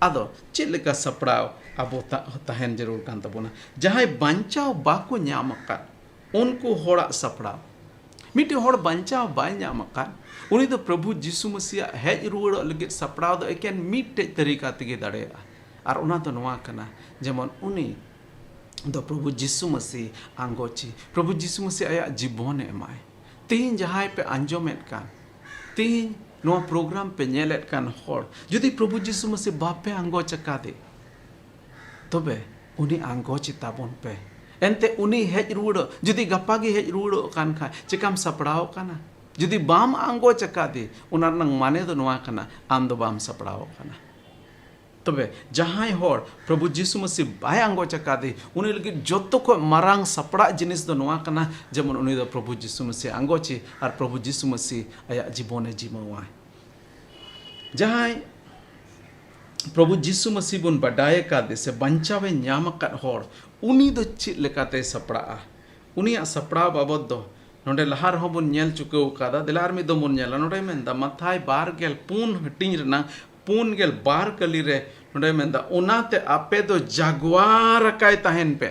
ᱟᱫᱚ ᱪᱮᱫ ᱞᱮᱠᱟ ᱥᱟᱯᱲᱟᱣ ᱟᱵᱚ ᱛᱟ-, ᱛᱟᱦᱮᱱ ᱡᱟᱹᱨᱩᱲ ᱠᱟᱱ ᱛᱟᱵᱚᱱᱟ? ᱡᱟᱦᱟᱸᱭ ᱵᱟᱧᱪᱟᱣ ᱵᱟᱠᱚ ᱧᱟᱢ ᱟᱠᱟᱫ, ᱩᱱᱠᱩ ᱦᱚᱲᱟᱜ ᱥᱟᱯᱲᱟᱣ᱾ ᱢᱤᱫᱴᱮᱱ ᱦᱚᱲ ᱵᱟᱧᱪᱟᱣ ᱵᱟᱭ ᱧᱟᱢ ᱟᱠᱟᱫ, ᱩᱱᱤ ᱫᱚ ᱯᱨᱚᱵᱷᱩ ᱡᱤᱥᱩ ᱢᱟᱹᱥᱤᱭᱟᱜ ᱦᱮᱡ ᱨᱩᱣᱟᱹᱲᱚᱜ ᱞᱟᱹᱜᱤᱫ ᱥᱟᱯᱲᱟᱣ ᱫᱚ ᱮᱠᱮᱱ ᱢᱤᱫᱴᱮᱡ ᱛᱟᱹᱨᱤᱠᱟ ᱛᱮᱜᱮ ᱫᱟᱲᱮᱭᱟᱜᱼᱟ᱾ ᱟᱨ ᱚᱱᱟ ᱫᱚ ᱱᱚᱣᱟ ᱠᱟᱱᱟ, ᱡᱮᱢᱚᱱ ᱩᱱᱤ ᱫᱚ ᱯᱨᱚᱵᱷᱩ ᱡᱤᱥᱩ ᱢᱟᱹᱥᱤ ᱟᱸᱜᱚᱪᱤ, ᱯᱨᱚᱵᱷᱩ ᱡᱤᱥᱩ ᱢᱟᱹᱥᱤ ᱟᱭᱟᱜ ᱡᱤᱵᱚᱱᱮ ᱮᱢᱟᱭ᱾ ᱛᱮᱦᱮᱧ ᱡᱟᱦᱟᱸᱭ ᱯᱮ ᱟᱸᱡᱚᱢᱮᱫ ᱠᱟᱱ, ᱛᱮᱦᱮᱧ ᱱᱚᱣᱟ ᱯᱨᱳᱜᱨᱟᱢ ᱯᱮ ᱧᱮᱞᱮᱫ ᱠᱟᱱ ᱦᱚᱲ, ᱡᱩᱫᱤ ᱯᱨᱚᱵᱷᱩ ᱡᱤᱥᱩ ᱢᱟᱹᱥᱤ ᱵᱟᱯᱮ ᱟᱸᱜᱚᱪ ᱟᱠᱟᱫᱮ, ᱛᱚᱵᱮ ᱩᱱᱤ ᱟᱸᱜᱚᱪ ᱛᱟᱵᱚᱱ ᱯᱮ᱾ ᱮᱱᱛᱮ ᱩᱱᱤ ᱦᱮᱡ ᱨᱩᱣᱟᱹᱲᱚᱜ, ᱡᱩᱫᱤ ᱜᱟᱯᱟ ᱜᱮ ᱦᱮᱡ ᱨᱩᱣᱟᱹᱲᱚᱜ ᱠᱟᱱ ᱠᱷᱟᱱ, ᱪᱮᱠᱟᱢ ᱥᱟᱯᱲᱟᱣ ᱠᱟᱱᱟ? ᱡᱩᱫᱤ ᱵᱟᱢ ᱟᱸᱜᱚᱪ ᱟᱠᱟᱫᱮ, ᱚᱱᱟ ᱨᱮᱱᱟᱜ ᱢᱟᱱᱮ ᱫᱚ ᱱᱚᱣᱟ ᱠᱟᱱᱟ, ᱟᱢ ᱫᱚ ᱵᱟᱢ ᱥᱟᱯᱲᱟᱣ ᱠᱟᱱᱟ᱾ ᱛᱚᱵᱮ ᱡᱟᱦᱟᱸᱭ ᱦᱚᱲ ᱯᱨᱚᱵᱷᱩ ᱡᱤᱥᱩ ᱢᱟᱹᱥᱤ ᱵᱟᱭ ᱟᱸᱜᱚᱪ ᱟᱠᱟᱫᱮ, ᱩᱱᱤ ᱞᱟᱹᱜᱤᱫ ᱡᱚᱛᱚ ᱠᱷᱚᱱ ᱢᱟᱨᱟᱝ ᱥᱟᱯᱲᱟᱜ ᱡᱤᱱᱤᱥ ᱫᱚ ᱱᱚᱣᱟ ᱠᱟᱱᱟ, ᱡᱮᱢᱚᱱ ᱩᱱᱤ ᱫᱚ ᱯᱨᱚᱵᱷᱩ ᱡᱤᱥᱩ ᱢᱟᱹᱥᱤ ᱟᱸᱜᱚᱪᱮ ᱟᱨ ᱯᱨᱚᱵᱷᱩ ᱡᱤᱥᱩ ᱢᱟᱹᱥᱤ ᱟᱭᱟᱜ ᱡᱤᱵᱚᱱᱮ ᱡᱤᱢᱟᱹᱣᱟᱭ᱾ ᱡᱟᱦᱟᱸᱭ ᱯᱨᱚᱵᱷᱩ ᱡᱤᱥᱩ ᱢᱟᱹᱥᱤ ᱵᱚᱱ ᱵᱟᱰᱟᱭ ᱟᱠᱟᱫᱮ ᱥᱮ ᱵᱟᱧᱪᱟᱣᱮ ᱧᱟᱢ ᱟᱠᱟᱫ ᱦᱚᱲ, ᱩᱱᱤ ᱫᱚ ᱪᱮᱫ ᱞᱮᱠᱟᱛᱮᱭ ᱥᱟᱯᱲᱟᱜᱼᱟ? ᱩᱱᱤᱭᱟᱜ ᱥᱟᱯᱲᱟᱣ ᱵᱟᱵᱚᱫ ᱫᱚ ᱱᱚᱰᱮ ᱞᱟᱦᱟ ᱨᱮᱦᱚᱸ ᱵᱚᱱ ᱧᱮᱞ ᱪᱩᱠᱟᱹᱣ ᱟᱠᱟᱫᱟ᱾ ᱫᱮᱞᱟ ᱟᱨ ᱢᱤᱫ ᱫᱚᱢ ᱵᱚᱱ ᱧᱮᱞᱟ᱾ ᱱᱚᱰᱮ ᱢᱮᱱᱫᱟ, ᱢᱟᱛᱷᱟᱭ ᱵᱟᱨ ᱜᱮᱞ ᱯᱩᱱ ᱦᱟᱹᱴᱤᱧ ᱨᱮᱱᱟᱜ ᱯᱩᱱ ᱜᱮᱞ ᱵᱟᱨ ᱠᱟᱹᱞᱤ ᱨᱮ ᱱᱚᱰᱮ ᱢᱮᱱᱫᱟ, ᱚᱱᱟᱛᱮ ᱟᱯᱮ ᱫᱚ ᱡᱟᱜᱣᱟᱨ ᱟᱠᱟᱭ ᱛᱟᱦᱮᱱ ᱯᱮ᱾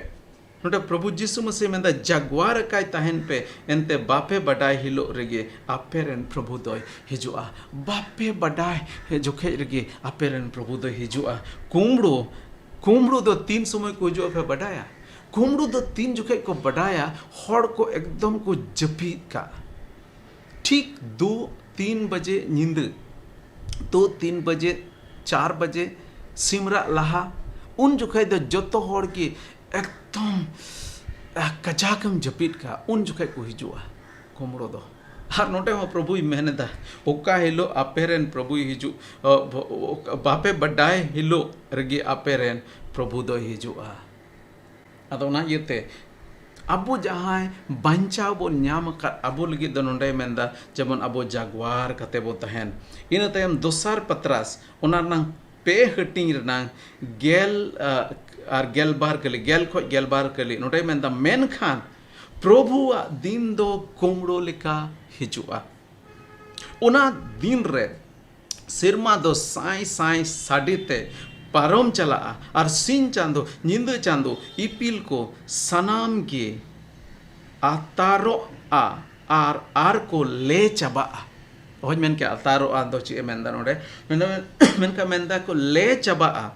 ᱱᱚᱰᱮ ᱯᱨᱚᱵᱷᱩ ᱡᱤᱥᱩ ᱢᱟᱹᱥᱤ ᱢᱮᱱᱫᱟ, ᱡᱟᱜᱣᱟᱨ ᱟᱠᱟᱭ ᱛᱟᱦᱮᱱ ᱯᱮ, ᱮᱱᱛᱮ ᱵᱟᱯᱮ ᱵᱟᱰᱟᱭ ᱦᱤᱞᱳᱜ ᱨᱮᱜᱮ ᱟᱯᱮ ᱨᱮᱱ ᱯᱨᱚᱵᱷᱩ ᱫᱚᱭ ᱦᱤᱡᱩᱜᱼᱟ᱾ ᱵᱟᱯᱮ ᱵᱟᱰᱟᱭ ᱡᱚᱠᱷᱮᱡ ᱨᱮᱜᱮ ᱟᱯᱮ ᱨᱮᱱ ᱯᱨᱚᱵᱷᱩ ᱫᱚᱭ ᱦᱤᱡᱩᱜᱼᱟ᱾ ᱠᱩᱢᱵᱽᱲᱩ, ᱠᱩᱢᱵᱽᱲᱩ ᱫᱚ ᱛᱤᱱ ᱥᱚᱢᱚᱭ ᱠᱚ ᱦᱤᱡᱩᱜᱼᱟ ᱯᱮ ᱵᱟᱰᱟᱭᱟ? ᱠᱩᱢᱵᱽᱲᱩ ᱫᱚ ᱛᱤᱱ ᱡᱚᱠᱷᱮᱡ ᱠᱚ ᱵᱟᱰᱟᱭᱟ, ᱦᱚᱲ ᱠᱚ ᱮᱠᱫᱚᱢ ᱠᱚ ᱡᱟᱹᱯᱤᱫ ᱠᱟᱜ᱾ ᱴᱷᱤᱠ ᱫᱩ ᱛᱤᱱ ᱵᱟᱡᱮ ᱧᱤᱫᱟᱹ, ᱫᱩ ᱛᱤᱱ ᱵᱟᱡᱮ, ᱪᱟᱨ ᱵᱟᱡᱮ, ᱥᱤᱢᱨᱟᱜ ᱞᱟᱦᱟ, ᱩᱱ ᱡᱚᱠᱷᱮᱡ ᱫᱚ ᱡᱚᱛᱚ ᱦᱚᱲ ᱜᱮ ᱮᱠᱫᱚᱢ, ᱟᱦ, ᱠᱟᱡᱟᱠ ᱮᱢ ᱡᱟᱹᱯᱤᱫ ᱠᱟᱜ, ᱩᱱ ᱡᱚᱠᱷᱮᱡ ᱠᱚ ᱦᱤᱡᱩᱜᱼᱟ ᱠᱩᱢᱵᱽᱲᱩ ᱫᱚ᱾ ᱟᱨ ᱱᱚᱰᱮ ᱦᱚᱸ ᱯᱨᱚᱵᱷᱩᱭ ᱢᱮᱱ ᱮᱫᱟ, ᱚᱠᱟ ᱦᱤᱞᱳᱜ ᱟᱯᱮ ᱨᱮᱱ ᱯᱨᱚᱵᱷᱩᱭ ᱦᱤᱡᱩᱜ, ᱚ, ᱵᱷᱚ-, ᱚ, ᱵᱟᱯᱮ ᱵᱟᱰᱟᱭ ᱦᱤᱞᱳᱜ ᱨᱮᱜᱮ ᱟᱯᱮ ᱨᱮᱱ ᱯᱨᱚᱵᱷᱩ ᱫᱚᱭ ᱦᱤᱡᱩᱜᱼᱟ᱾ ᱟᱫᱚ ᱚᱱᱟ ᱤᱭᱟᱹᱛᱮ ᱟᱵᱚ ᱡᱟᱦᱟᱸᱭ ᱵᱟᱧᱪᱟᱣ ᱵᱚᱱ ᱧᱟᱢ ᱟᱠᱟᱫ, ᱟᱵᱚ ᱞᱟᱹᱜᱤᱫ ᱫᱚ ᱱᱚᱰᱮᱭ ᱢᱮᱱᱫᱟ, ᱡᱮᱢᱚᱱ ᱟᱵᱚ ᱡᱟᱜᱣᱟᱨ ᱠᱟᱛᱮ ᱵᱚ ᱛᱟᱦᱮᱱ᱾ ᱤᱱᱟᱹ ᱛᱟᱭᱚᱢ ᱫᱚᱥᱟᱨ ᱯᱟᱛᱨᱟᱥ, ᱚᱱᱟ ᱨᱮᱱᱟᱝ ᱯᱮ ᱦᱟᱹᱴᱤᱧ ᱨᱮᱱᱟᱝ ᱜᱮᱞ, ᱟ, ᱟᱨ ᱜᱮᱞᱵᱟᱨ ᱠᱟᱹᱞᱤ, ᱜᱮᱞ ᱠᱷᱚᱡ ᱜᱮᱞᱵᱟᱨ ᱠᱟᱹᱞᱤ, ᱱᱚᱰᱮᱭ ᱢᱮᱱᱫᱟ, ᱢᱮᱱᱠᱷᱟᱱ ᱯᱨᱚᱵᱷᱩᱣᱟᱜ ᱫᱤᱱ ᱫᱚ ᱠᱩᱢᱲᱳ ᱞᱮᱠᱟ ᱦᱤᱡᱩᱜᱼᱟ᱾ ᱚᱱᱟ ᱫᱤᱱ ᱨᱮ ᱥᱮᱨᱢᱟ ᱫᱚ ᱥᱟᱭ ᱥᱟᱭ ᱥᱟᱰᱮ ᱛᱮ ᱯᱟᱨᱚᱢ ᱪᱟᱞᱟᱜᱼᱟ, ᱟᱨ ᱥᱤᱧ ᱪᱟᱸᱫᱚ, ᱧᱤᱫᱟᱹ ᱪᱟᱸᱫᱚ, ᱤᱯᱤᱞ ᱠᱚ ᱥᱟᱱᱟᱢ ᱜᱮ ᱟᱛᱟᱨᱚᱜᱼᱟ ᱟᱨ, ᱟᱨ ᱠᱚ ᱞᱮ ᱪᱟᱵᱟᱜᱼᱟ᱾ ᱚᱦᱚᱧ ᱢᱮᱱ ᱠᱮᱭᱟ ᱟᱛᱟᱨᱚᱜᱼᱟ ᱫᱚ ᱪᱮᱫ ᱮ ᱢᱮᱱᱫᱟ ᱱᱚᱰᱮ? ᱢᱮᱱᱫᱟ, ᱢᱮᱱᱠᱷᱟᱱ ᱢᱮᱱᱫᱟ ᱠᱚ ᱞᱮ ᱪᱟᱵᱟᱜᱼᱟ᱾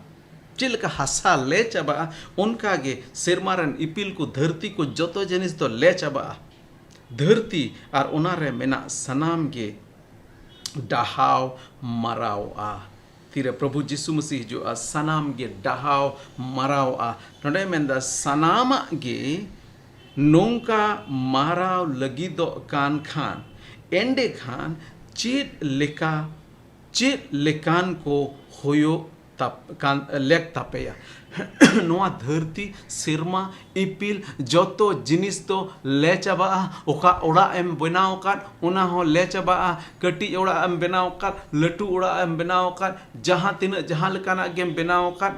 ᱪᱮᱫ ᱞᱮᱠᱟ ᱦᱟᱥᱟ ᱞᱮ ᱪᱟᱵᱟᱜᱼᱟ, ᱚᱱᱠᱟ ᱜᱮ ᱥᱮᱨᱢᱟ ᱨᱮᱱ ᱤᱯᱤᱞ ᱠᱚ, ᱫᱷᱟᱹᱨᱛᱤ ᱠᱚ, ᱡᱚᱛᱚ ᱡᱤᱱᱤᱥ ᱫᱚ ᱞᱮ ᱪᱟᱵᱟᱜᱼᱟ᱾ ᱫᱷᱟᱹᱨᱛᱤ ᱟᱨ ᱚᱱᱟ ᱨᱮ ᱢᱮᱱᱟᱜ ᱥᱟᱱᱟᱢ ᱜᱮ ᱰᱟᱦᱟᱣ ᱢᱟᱨᱟᱣᱚᱜᱼᱟ᱾ ᱛᱤᱨᱮ ᱯᱨᱚᱵᱷᱩ ᱡᱤᱥᱩ ᱢᱟᱹᱥᱤ ᱦᱤᱡᱩᱜᱼᱟ, ᱥᱟᱱᱟᱢ ᱜᱮ ᱰᱟᱦᱟᱣ ᱢᱟᱨᱟᱣᱜᱼᱟ᱾ ᱱᱚᱰᱮ ᱢᱮᱱᱫᱟ, ᱥᱟᱱᱟᱢᱟᱜ ᱜᱮ ᱱᱚᱝᱠᱟ ᱢᱟᱨᱟᱣ ᱞᱟᱹᱜᱤᱫᱚᱜ ᱠᱟᱱ ᱠᱷᱟᱱ, ᱮᱸᱰᱮᱠᱷᱟᱱ ᱪᱮᱫ ᱞᱮᱠᱟ, ᱪᱮᱫ ᱞᱮᱠᱟᱱ ᱠᱚ ᱦᱩᱭᱩᱜ ᱛᱟᱯ-, ᱠᱟᱱ, ᱞᱮᱠ ᱛᱟᱯᱮᱭᱟ? ᱱᱚᱣᱟ ᱫᱷᱟᱹᱨᱛᱤ, ᱥᱮᱨᱢᱟ, ᱤᱯᱤᱞ, ᱡᱚᱛᱚ ᱡᱤᱱᱤᱥ ᱫᱚ ᱞᱮ ᱪᱟᱵᱟᱜᱼᱟ᱾ ᱚᱠᱟ ᱚᱲᱟᱜ ᱮᱢ ᱵᱮᱱᱟᱣ ᱟᱠᱟᱫ, ᱚᱱᱟ ᱦᱚᱸ ᱞᱮ ᱪᱟᱵᱟᱜᱼᱟ᱾ ᱠᱟᱹᱴᱤᱡ ᱚᱲᱟᱜ ᱮᱢ ᱵᱮᱱᱟᱣ ᱟᱠᱟᱫ, ᱞᱟᱹᱴᱩ ᱚᱲᱟᱜ ᱮᱢ ᱵᱮᱱᱟᱣ ᱟᱠᱟᱫ, ᱡᱟᱦᱟᱸ ᱛᱤᱱᱟᱹᱜ, ᱡᱟᱦᱟᱸ ᱞᱮᱠᱟᱱᱟᱜ ᱜᱮᱢ ᱵᱮᱱᱟᱣ ᱟᱠᱟᱫ,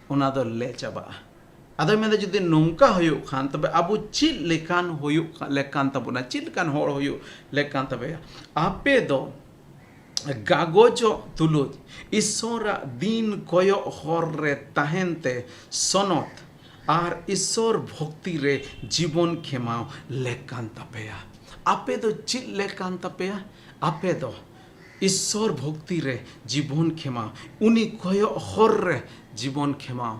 ᱚᱱᱟ ᱫᱚ ᱞᱮ ᱪᱟᱵᱟᱜᱼᱟ᱾ ᱟᱫᱚᱭ ᱢᱮᱱᱫᱟ, ᱡᱩᱫᱤ ᱱᱚᱝᱠᱟ ᱦᱩᱭᱩᱜ ᱠᱷᱟᱱ, ᱛᱚᱵᱮ ᱟᱵᱚ ᱪᱮᱫ ᱞᱮᱠᱟᱱ ᱦᱩᱭᱩᱜ ᱠᱟ-, ᱞᱮᱠᱟᱱ ᱛᱟᱵᱚᱱᱟ, ᱪᱮᱫ ᱞᱮᱠᱟᱱ ᱦᱚᱲ ᱦᱩᱭᱩᱜ ᱞᱮᱠᱟᱱ ᱛᱟᱵᱮᱭᱟ? ᱟᱯᱮ ᱫᱚ ᱜᱟᱜᱚᱡᱚᱜ ᱛᱩᱞᱩᱡ ᱤᱥᱥᱚᱨᱟᱜ ᱫᱤᱱ ᱠᱚᱭᱚᱜ ᱦᱚᱨ ᱨᱮ ᱛᱟᱦᱮᱱ ᱛᱮ ᱥᱚᱱᱚᱛ ᱟᱨ ᱤᱥᱥᱚᱨ ᱵᱷᱚᱠᱛᱤ ᱨᱮ ᱡᱤᱵᱚᱱ ᱠᱷᱮᱢᱟᱣ ᱞᱮᱠᱟᱱ ᱛᱟᱯᱮᱭᱟ᱾ ᱟᱯᱮ ᱫᱚ ᱪᱮᱫ ᱞᱮᱠᱟᱱ ᱛᱟᱯᱮᱭᱟ? ᱟᱯᱮ ᱫᱚ ᱤᱥᱥᱚᱨ ᱵᱷᱚᱠᱛᱤ ᱨᱮ ᱡᱤᱵᱚᱱ ᱠᱷᱮᱢᱟᱣ, ᱩᱱᱤ ᱠᱚᱭᱚᱜ ᱦᱚᱨ ᱨᱮ ᱡᱤᱵᱚᱱ ᱠᱷᱮᱢᱟᱣ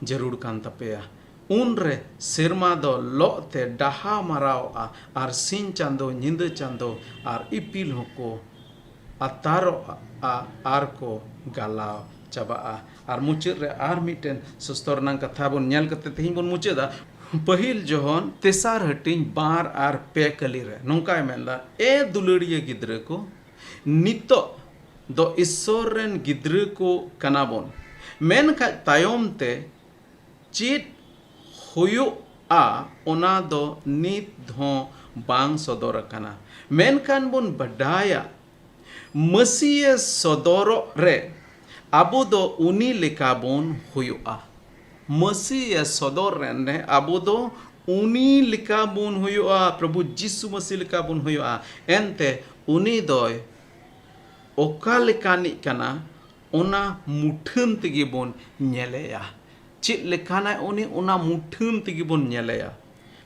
ᱡᱟᱹᱨᱩᱲ ᱠᱟᱱ ᱛᱟᱯᱮᱭᱟ᱾ ᱩᱱᱨᱮ ᱥᱮᱨᱢᱟ ᱫᱚ ᱞᱚᱜ ᱛᱮ ᱰᱟᱦᱟᱣ ᱢᱟᱨᱟᱣᱜᱼᱟ ᱟᱨ ᱥᱤᱧ ᱪᱟᱸᱫᱚ, ᱧᱤᱫᱟᱹ ᱪᱟᱸᱫᱚ ᱟᱨ ᱤᱯᱤᱞ ᱦᱚᱸᱠᱚ ᱟᱛᱟᱨᱚᱜᱼᱟ ᱟᱨ ᱠᱚ ᱜᱟᱞᱟᱣ ᱪᱟᱵᱟᱜᱼᱟ᱾ ᱟᱨ ᱢᱩᱪᱟᱹᱫ ᱨᱮ ᱟᱨ ᱢᱤᱫᱴᱮᱱ ᱥᱩᱥᱛᱚᱨ ᱨᱮᱱᱟᱜ ᱠᱟᱛᱷᱟ ᱵᱚᱱ ᱧᱮᱞ ᱠᱟᱛᱮ ᱛᱮᱦᱮᱧ ᱵᱚᱱ ᱢᱩᱪᱟᱹᱫᱟ᱾ ᱯᱟᱹᱦᱤᱞ ᱡᱚᱦᱚᱱ ᱛᱮᱥᱟᱨ ᱦᱟᱹᱴᱤᱧ ᱵᱟᱨ ᱟᱨ ᱯᱮ ᱠᱟᱹᱞᱤ ᱨᱮ ᱱᱚᱝᱠᱟᱭ ᱢᱮᱱᱫᱟ, ᱮ ᱫᱩᱞᱟᱹᱲᱤᱭᱟᱹ ᱜᱤᱫᱽᱨᱟᱹ ᱠᱚ, ᱱᱤᱛᱚᱜ ᱫᱚ ᱤᱥᱥᱚᱨ ᱨᱮᱱ ᱜᱤᱫᱽᱨᱟᱹ ᱠᱚ ᱠᱟᱱᱟ ᱵᱚᱱ, ᱢᱮᱱᱠᱷᱟᱡ ᱛᱟᱭᱚᱢ ᱛᱮ ᱪᱮᱫ ᱦᱩᱭᱩᱜᱼᱟ, ᱚᱱᱟ ᱫᱚ ᱱᱤᱛ ᱦᱚᱸ ᱵᱟᱝ ᱥᱚᱫᱚᱨ ᱟᱠᱟᱱᱟ᱾ ᱢᱮᱱᱠᱷᱟᱱ ᱵᱚᱱ ᱵᱟᱰᱟᱭᱟ, ᱢᱟᱹᱥᱤᱭᱮ ᱥᱚᱫᱚᱨᱚᱜ ᱨᱮ ᱟᱵᱚ ᱫᱚ ᱩᱱᱤ ᱞᱮᱠᱟ ᱵᱚᱱ ᱦᱩᱭᱩᱜᱼᱟ᱾ ᱢᱟᱹᱥᱤᱭᱮ ᱥᱚᱫᱚᱨ ᱨᱮ ᱟᱵᱚ ᱫᱚ ᱩᱱᱤ ᱞᱮᱠᱟ ᱵᱚᱱ ᱦᱩᱭᱩᱜᱼᱟ, ᱯᱨᱚᱵᱷᱩ ᱡᱤᱥᱩ ᱢᱟᱹᱥᱤ ᱞᱮᱠᱟ ᱵᱚᱱ ᱦᱩᱭᱩᱜᱼᱟ᱾ ᱮᱱᱛᱮ ᱩᱱᱤ ᱫᱚᱭ ᱚᱠᱟ ᱞᱮᱠᱟᱱᱤᱡ ᱠᱟᱱᱟ, ᱚᱱᱟ ᱢᱩᱴᱷᱟᱹᱱ ᱛᱮᱜᱮ ᱵᱚᱱ ᱧᱮᱞᱮᱭᱟ᱾ ᱪᱮᱫ ᱞᱮᱠᱟᱱᱟᱭ ᱩᱱᱤ, ᱚᱱᱟ ᱢᱩᱴᱷᱟᱹᱱ ᱛᱮᱜᱮ ᱵᱚᱱ ᱧᱮᱞᱮᱭᱟ᱾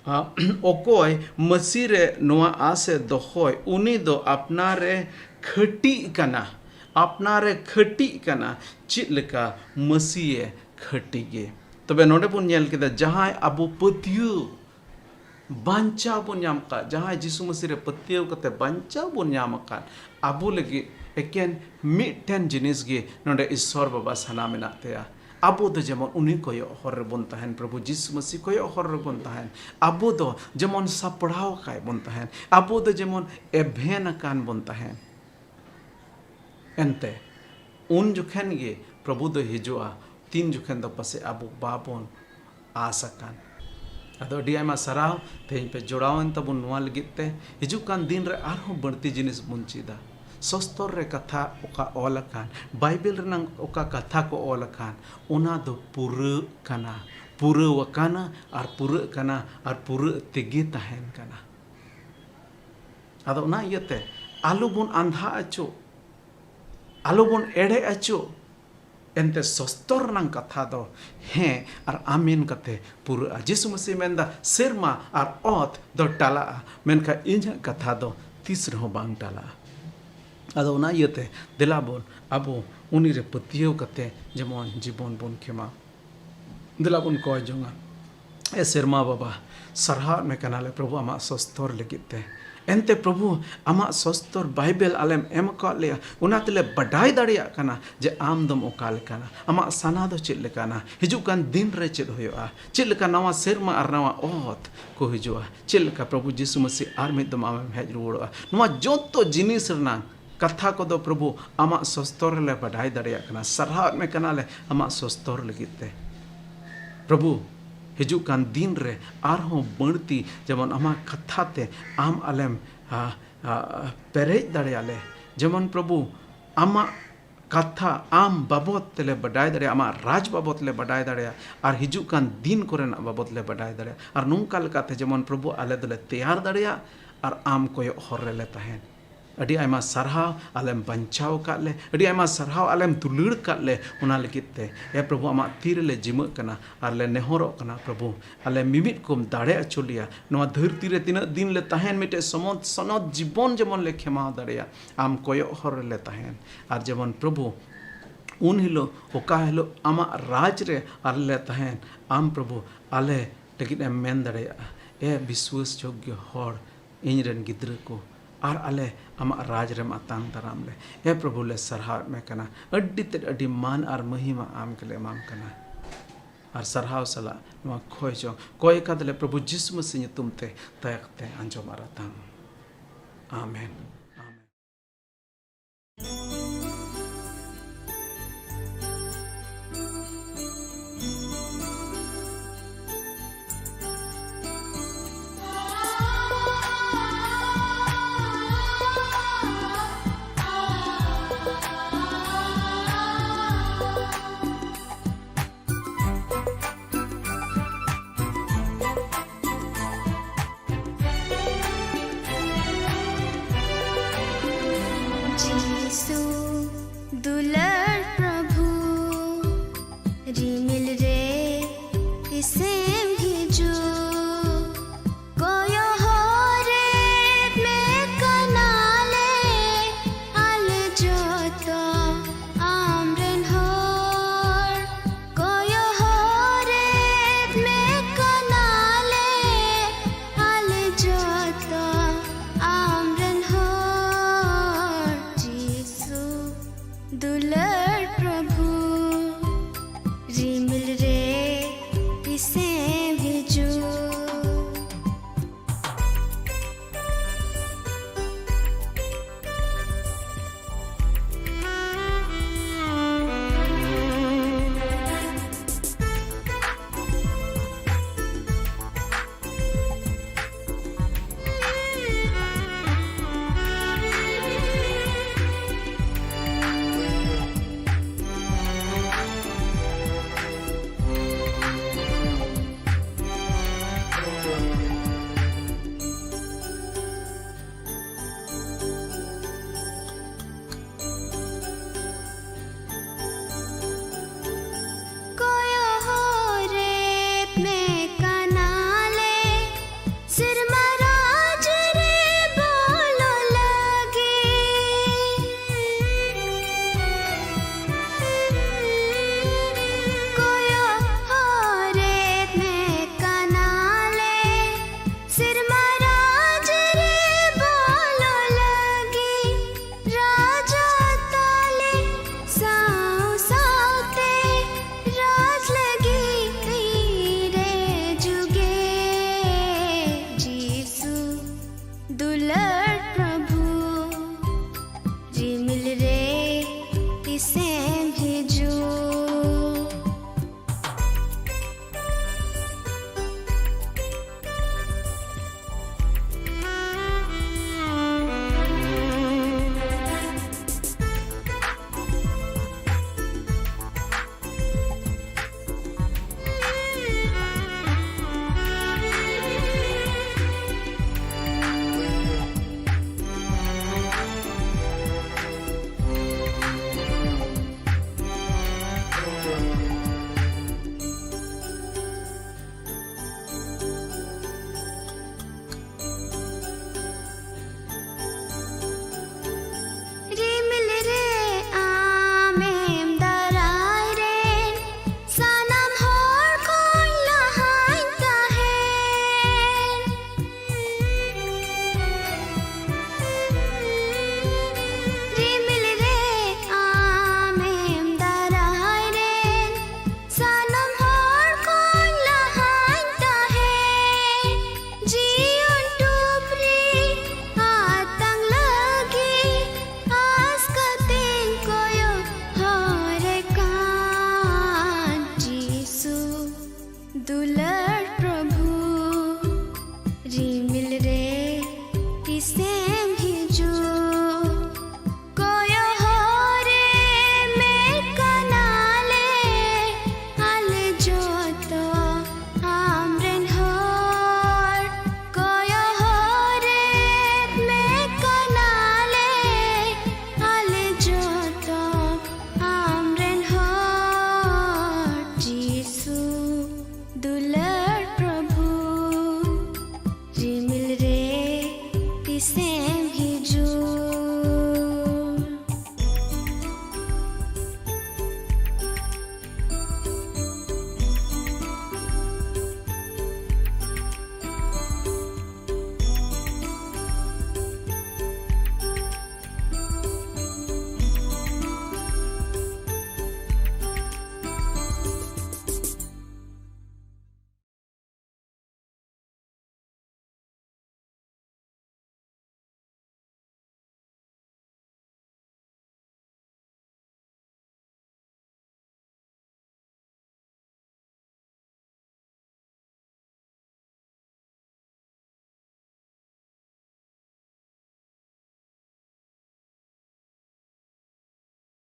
ᱟ, ᱚᱠᱚᱭ ᱢᱟᱹᱥᱤ ᱨᱮ ᱱᱚᱣᱟ ᱟᱥ ᱮ ᱫᱚᱦᱚᱭ, ᱩᱱᱤ ᱫᱚ ᱟᱯᱱᱟᱨ ᱮ ᱠᱷᱟᱹᱴᱤᱜ ᱠᱟᱱᱟ, ᱟᱯᱱᱟᱨ ᱮ ᱠᱷᱟᱹᱴᱤᱜ ᱠᱟᱱᱟ᱾ ᱪᱮᱫ ᱞᱮᱠᱟ ᱢᱟᱹᱥᱤ ᱮ ᱠᱷᱟᱹᱴᱤ ᱜᱮ? ᱛᱚᱵᱮ ᱱᱚᱰᱮ ᱵᱚᱱ ᱧᱮᱞ ᱠᱮᱫᱟ, ᱡᱟᱦᱟᱸᱭ ᱟᱵᱚ ᱯᱟᱹᱛᱭᱟᱹᱣ ᱵᱟᱧᱪᱟᱣ ᱵᱚᱱ ᱧᱟᱢ ᱟᱠᱟᱫ, ᱡᱟᱦᱟᱸᱭ ᱡᱤᱥᱩ ᱢᱟᱹᱥᱤ ᱨᱮ ᱯᱟᱹᱛᱭᱟᱹᱣ ᱠᱟᱛᱮ ᱵᱟᱧᱪᱟᱣ ᱵᱚᱱ ᱧᱟᱢ ᱟᱠᱟᱫ, ᱟᱵᱚ ᱞᱟᱹᱜᱤᱫ ᱮᱠᱮᱱ ᱢᱤᱫᱴᱮᱱ ᱡᱤᱱᱤᱥ ᱜᱮ ᱱᱚᱰᱮ ᱤᱥᱥᱚᱨ ᱵᱟᱵᱟ ᱥᱟᱱᱟ ᱢᱮᱱᱟᱜ ᱛᱟᱭᱟ᱾ ᱟᱵᱚ ᱫᱚ ᱡᱮᱢᱚᱱ ᱩᱱᱤ ᱠᱚᱭᱚᱜ ᱦᱚᱨ ᱨᱮᱵᱚᱱ ᱛᱟᱦᱮᱱ, ᱯᱨᱚᱵᱷᱩ ᱡᱤᱥᱩ ᱢᱟᱹᱥᱤ ᱠᱚᱭᱚᱜ ᱦᱚᱨ ᱨᱮᱵᱚᱱ ᱛᱟᱦᱮᱱ᱾ ᱟᱵᱚ ᱫᱚ ᱡᱮᱢᱚᱱ ᱥᱟᱯᱲᱟᱣ ᱟᱠᱟᱭ ᱵᱚᱱ ᱛᱟᱦᱮᱱ, ᱟᱵᱚ ᱫᱚ ᱡᱮᱢᱚᱱ ᱮᱵᱷᱮᱱ ᱟᱠᱟᱱ ᱵᱚᱱ ᱛᱟᱦᱮᱱ᱾ ᱮᱱᱛᱮ ᱩᱱ ᱡᱚᱠᱷᱮᱱ ᱜᱮ ᱯᱨᱚᱵᱷᱩ ᱫᱚᱭ ᱦᱤᱡᱩᱜᱼᱟ, ᱛᱤᱱ ᱡᱚᱠᱷᱮᱱ ᱫᱚ ᱯᱟᱥᱮᱡ ᱟᱵᱚ ᱵᱟᱵᱚᱱ ᱟᱥ ᱟᱠᱟᱱ᱾ ᱟᱫᱚ ᱟᱹᱰᱤ ᱟᱭᱢᱟ ᱥᱟᱨᱦᱟᱣ, ᱛᱮᱦᱮᱧ ᱯᱮ ᱡᱚᱲᱟᱣᱮᱱ ᱛᱟᱵᱚᱱ ᱱᱚᱣᱟ ᱞᱟᱹᱜᱤᱫ ᱛᱮ᱾ ᱦᱤᱡᱩᱜ ᱠᱟᱱ ᱫᱤᱱ ᱨᱮ ᱟᱨᱦᱚᱸ ᱵᱟᱹᱲᱛᱤ ᱡᱤᱱᱤᱥ ᱵᱚᱱ ᱪᱮᱫᱟ᱾ ᱥᱚᱥᱛᱚᱨ ᱨᱮ ᱠᱟᱛᱷᱟ ᱚᱠᱟ ᱚᱞ ᱟᱠᱟᱱ, ᱵᱟᱭᱵᱮᱞ ᱨᱮᱱᱟᱝ ᱚᱠᱟ ᱠᱟᱛᱷᱟ ᱠᱚ ᱚᱞ ᱟᱠᱟᱱ, ᱚᱱᱟ ᱫᱚ ᱯᱩᱨᱟᱹᱜ ᱠᱟᱱᱟ, ᱯᱩᱨᱟᱹᱣ ᱟᱠᱟᱱᱟ ᱟᱨ ᱯᱩᱨᱟᱹᱜ ᱠᱟᱱᱟ ᱟᱨ ᱯᱩᱨᱟᱹᱜ ᱛᱮᱜᱮ ᱛᱟᱦᱮᱱ ᱠᱟᱱᱟ᱾ ᱟᱫᱚ ᱚᱱᱟ ᱤᱭᱟᱹᱛᱮ ᱟᱞᱚ ᱵᱚᱱ ᱟᱸᱫᱷᱟ ᱟᱪᱚ, ᱟᱞᱚ ᱵᱚᱱ ᱮᱲᱮ ᱟᱪᱚ᱾ ᱮᱱᱛᱮ ᱥᱚᱥᱛᱚᱨ ᱨᱮᱱᱟᱝ ᱠᱟᱛᱷᱟ ᱫᱚ ᱦᱮᱸ ᱟᱨ ᱟᱢᱮᱱ ᱠᱟᱛᱮ ᱯᱩᱨᱟᱹᱜᱼᱟ᱾ ᱡᱤᱥᱩ ᱢᱟᱹᱥᱤ ᱢᱮᱱᱫᱟ, "ᱥᱮᱨᱢᱟ ᱟᱨ ᱚᱛ ᱫᱚ ᱴᱟᱞᱟᱜᱼᱟ, ᱢᱮᱱᱠᱷᱟᱱ ᱤᱧᱟᱹᱜ ᱠᱟᱛᱷᱟ ᱫᱚ ᱛᱤᱥ ᱨᱮᱦᱚᱸ ᱵᱟᱝ ᱴᱟᱞᱟᱜᱼᱟ᱾" ᱟᱫᱚ ᱚᱱᱟ ᱤᱭᱟᱹᱛᱮ ᱫᱮᱞᱟ ᱵᱚᱱ ᱟᱵᱚ ᱩᱱᱤ ᱨᱮ ᱯᱟᱹᱛᱭᱟᱹᱣ ᱠᱟᱛᱮ ᱡᱮᱢᱚᱱ ᱡᱤᱵᱚᱱ ᱵᱚᱱ ᱠᱷᱮᱢᱟᱣ᱾ ᱫᱮᱞᱟ ᱵᱚᱱ ᱠᱚᱭ ᱡᱚᱝᱟ᱾ ᱮ ᱥᱮᱨᱢᱟ ᱵᱟᱵᱟ, ᱥᱟᱨᱦᱟᱣᱮᱫ ᱢᱮ ᱠᱟᱱᱟᱞᱮ ᱯᱨᱚᱵᱷᱩ, ᱟᱢᱟᱜ ᱥᱚᱥᱛᱚᱨ ᱞᱟᱹᱜᱤᱫ ᱛᱮ᱾ ᱮᱱᱛᱮ ᱯᱨᱚᱵᱷᱩ, ᱟᱢᱟᱜ ᱥᱚᱥᱛᱚᱨ ᱵᱟᱭᱵᱮᱞ ᱟᱞᱮᱢ ᱮᱢ ᱟᱠᱟᱫ ᱞᱮᱭᱟ, ᱚᱱᱟ ᱛᱮᱞᱮ ᱵᱟᱰᱟᱭ ᱫᱟᱲᱮᱭᱟᱜ ᱠᱟᱱᱟ ᱡᱮ ᱟᱢ ᱫᱚᱢ ᱚᱠᱟ ᱞᱮᱠᱟᱱᱟ, ᱟᱢᱟᱜ ᱥᱟᱱᱟ ᱫᱚ ᱪᱮᱫ ᱞᱮᱠᱟᱱᱟ, ᱦᱤᱡᱩᱜ ᱠᱟᱱ ᱫᱤᱱ ᱨᱮ ᱪᱮᱫ ᱦᱩᱭᱩᱜᱼᱟ, ᱪᱮᱫ ᱞᱮᱠᱟ ᱱᱟᱣᱟ ᱥᱮᱨᱢᱟ ᱟᱨ ᱱᱟᱣᱟ ᱚᱛ ᱠᱚ ᱦᱤᱡᱩᱜᱼᱟ, ᱪᱮᱫ ᱞᱮᱠᱟ ᱯᱨᱚᱵᱷᱩ ᱡᱤᱥᱩ ᱢᱟᱹᱥᱤ ᱟᱨ ᱢᱤᱫ ᱫᱚᱢ ᱟᱢᱮᱢ ᱦᱮᱡ ᱨᱩᱣᱟᱹᱲᱚᱜᱼᱟ᱾ ᱱᱚᱣᱟ ᱡᱚᱛᱚ ᱡᱤᱱᱤᱥ ᱨᱮᱱᱟᱝ ᱠᱟᱛᱷᱟ ᱠᱚᱫᱚ ᱯᱨᱚᱵᱷᱩ ᱟᱢᱟᱜ ᱥᱚᱥᱛᱚᱨ ᱨᱮᱞᱮ ᱵᱟᱰᱟᱭ ᱫᱟᱲᱮᱭᱟᱜ ᱠᱟᱱᱟ᱾ ᱥᱟᱨᱦᱟᱣᱮᱫ ᱢᱮ ᱠᱟᱱᱟᱞᱮ ᱟᱢᱟᱜ ᱥᱚᱥᱛᱚᱨ ᱞᱟᱹᱜᱤᱫ ᱛᱮ᱾ ᱯᱨᱚᱵᱷᱩ, ᱦᱤᱡᱩᱜ ᱠᱟᱱ ᱫᱤᱱ ᱨᱮ ᱟᱨᱦᱚᱸ ᱵᱟᱹᱲᱛᱤ ᱡᱮᱢᱚᱱ ᱟᱢᱟᱜ ᱠᱟᱛᱷᱟ ᱛᱮ ᱟᱢ ᱟᱞᱮᱢ, ᱟ, ᱟ, ᱯᱮᱨᱮᱡ ᱫᱟᱲᱮᱭᱟᱞᱮ᱾ ᱡᱮᱢᱚᱱ ᱯᱨᱚᱵᱷᱩ ᱟᱢᱟᱜ ᱠᱟᱛᱷᱟ ᱟᱢ ᱵᱟᱵᱚᱫ ᱛᱮᱞᱮ ᱵᱟᱰᱟᱭ ᱫᱟᱲᱮᱭᱟᱜᱼᱟ, ᱟᱢᱟᱜ ᱨᱟᱡᱽ ᱵᱟᱵᱚᱫ ᱞᱮ ᱵᱟᱰᱟᱭ ᱫᱟᱲᱮᱭᱟᱜᱼᱟ, ᱟᱨ ᱦᱤᱡᱩᱜ ᱠᱟᱱ ᱫᱤᱱ ᱠᱚᱨᱮᱱᱟᱜ ᱵᱟᱵᱚᱫ ᱞᱮ ᱵᱟᱰᱟᱭ ᱫᱟᱲᱮᱭᱟᱜᱼᱟ᱾ ᱟᱨ ᱱᱚᱝᱠᱟ ᱞᱮᱠᱟᱛᱮ ᱡᱮᱢᱚᱱ ᱯᱨᱚᱵᱷᱩ ᱟᱞᱮ ᱫᱚᱞᱮ ᱛᱮᱭᱟᱨ ᱫᱟᱲᱮᱭᱟᱜ ᱟᱨ ᱟᱢ ᱠᱚᱭᱚᱜ ᱦᱚᱨ ᱨᱮᱞᱮ ᱛᱟᱦᱮᱱ᱾ ᱟᱹᱰᱤ ᱟᱭᱢᱟ ᱥᱟᱨᱦᱟᱣ, ᱟᱞᱮᱢ ᱵᱟᱧᱪᱟᱣ ᱟᱠᱟᱫ ᱞᱮ, ᱟᱹᱰᱤ ᱟᱭᱢᱟ ᱥᱟᱨᱦᱟᱣ, ᱟᱞᱮᱢ ᱫᱩᱞᱟᱹᱲ ᱟᱠᱟᱫ ᱞᱮ, ᱚᱱᱟ ᱞᱟᱹᱜᱤᱫ ᱛᱮ᱾ ᱮ ᱯᱨᱚᱵᱷᱩ, ᱟᱢᱟᱜ ᱛᱤ ᱨᱮᱞᱮ ᱡᱤᱢᱟᱹᱜ ᱠᱟᱱᱟ ᱟᱨ ᱞᱮ ᱱᱮᱦᱚᱨᱚᱜ ᱠᱟᱱᱟ, ᱯᱨᱚᱵᱷᱩ, ᱟᱞᱮ ᱢᱤᱢᱤᱫ ᱠᱚᱢ ᱫᱟᱲᱮ ᱦᱚᱪᱚ ᱞᱮᱭᱟ᱾ ᱱᱚᱣᱟ ᱫᱷᱟᱹᱨᱛᱤ ᱨᱮ ᱛᱤᱱᱟᱹᱜ ᱫᱤᱱ ᱞᱮ ᱛᱟᱦᱮᱱ, ᱢᱤᱫᱴᱮᱡ ᱥᱚᱢᱚᱛ ᱥᱚᱱᱚᱛ ᱡᱤᱵᱚᱱ ᱡᱮᱢᱚᱱ ᱞᱮ ᱠᱷᱮᱢᱟᱣ ᱫᱟᱲᱮᱭᱟᱜ, ᱟᱢ ᱠᱚᱭᱚᱜ ᱦᱚᱨ ᱨᱮᱞᱮ ᱛᱟᱦᱮᱱ᱾ ᱟᱨ ᱡᱮᱢᱚᱱ ᱯᱨᱚᱵᱷᱩ, ᱩᱱ ᱦᱤᱞᱳᱜ, ᱚᱠᱟ ᱦᱤᱞᱳᱜ ᱟᱢᱟᱜ ᱨᱟᱡᱽ ᱨᱮ ᱟᱞᱮ ᱞᱮ ᱛᱟᱦᱮᱱ, ᱟᱢ ᱯᱨᱚᱵᱷᱩ ᱟᱞᱮ ᱞᱟᱹᱜᱤᱫ ᱮᱢ ᱢᱮᱱ ᱫᱟᱲᱮᱭᱟᱜᱼᱟ, ᱮ ᱵᱤᱥᱣᱟᱹᱥ ᱡᱳᱜᱽᱜᱚ ᱦᱚᱲ, ᱤᱧ ᱨᱮᱱ ᱜᱤᱫᱽᱨᱟᱹ ᱠᱚ, ᱟᱨ ᱟᱞᱮ ᱟᱢᱟᱜ ᱨᱟᱡᱽ ᱨᱮᱢ ᱟᱛᱟᱝ ᱫᱟᱨᱟᱢ ᱞᱮ᱾ ᱮ ᱯᱨᱚᱵᱷᱩ, ᱞᱮ ᱥᱟᱨᱦᱟᱣᱮᱫ ᱢᱮ ᱠᱟᱱᱟ, ᱟᱹᱰᱤ ᱛᱮᱫ ᱟᱹᱰᱤ ᱢᱟᱱ ᱟᱨ ᱢᱟᱹᱦᱤᱢᱟ ᱟᱢ ᱜᱮᱞᱮ ᱮᱢᱟᱢ ᱠᱟᱱᱟ᱾ ᱟᱨ ᱥᱟᱨᱦᱟᱣ ᱥᱟᱞᱟᱜ ᱱᱚᱣᱟ ᱠᱷᱚᱭ ᱪᱚᱝ ᱠᱚᱭ ᱠᱟᱫᱟᱞᱮ ᱯᱨᱚᱵᱷᱩ ᱡᱤᱥᱩ ᱢᱟᱹᱥᱤ ᱧᱩᱛᱩᱢ ᱛᱮ, ᱫᱟᱭᱟ ᱠᱟᱛᱮ ᱟᱸᱡᱚᱢ ᱟᱨ ᱟᱛᱟᱝ᱾ ᱟᱢᱮᱱ᱾ ᱟᱢᱮᱱ᱾ ᱡᱤᱥᱩ ᱫᱩᱞᱟᱹᱲ ᱯᱨᱚᱵᱷᱩ, ᱨᱤᱢᱤᱞ ᱨᱮ ᱛᱤᱥᱮᱢ ᱦᱤᱡᱩᱜ? ᱠᱚᱭᱚᱜ ᱦᱚᱨᱮᱫ ᱢᱮ ᱠᱟᱱᱟᱞᱮ ᱟᱞᱮ ᱡᱚᱛᱚ ᱟᱢᱨᱮᱱ ᱦᱚᱲ᱾ ᱠᱚᱭᱚᱜ ᱦᱚᱨᱮᱫ ᱢᱮ ᱠᱟᱱᱟᱞᱮ ᱟᱞᱮ ᱡᱚᱛᱚ ᱟᱢᱨᱮᱱ ᱦᱚᱲ᱾ ᱡᱤᱥᱩ ᱫᱩᱞᱟᱹᱲ ᱯᱨᱚᱵᱷᱩ, ᱨᱤᱢᱤᱞ ᱨᱮ ᱛᱤᱥᱮᱢ ᱦᱤᱡᱩᱜ? Say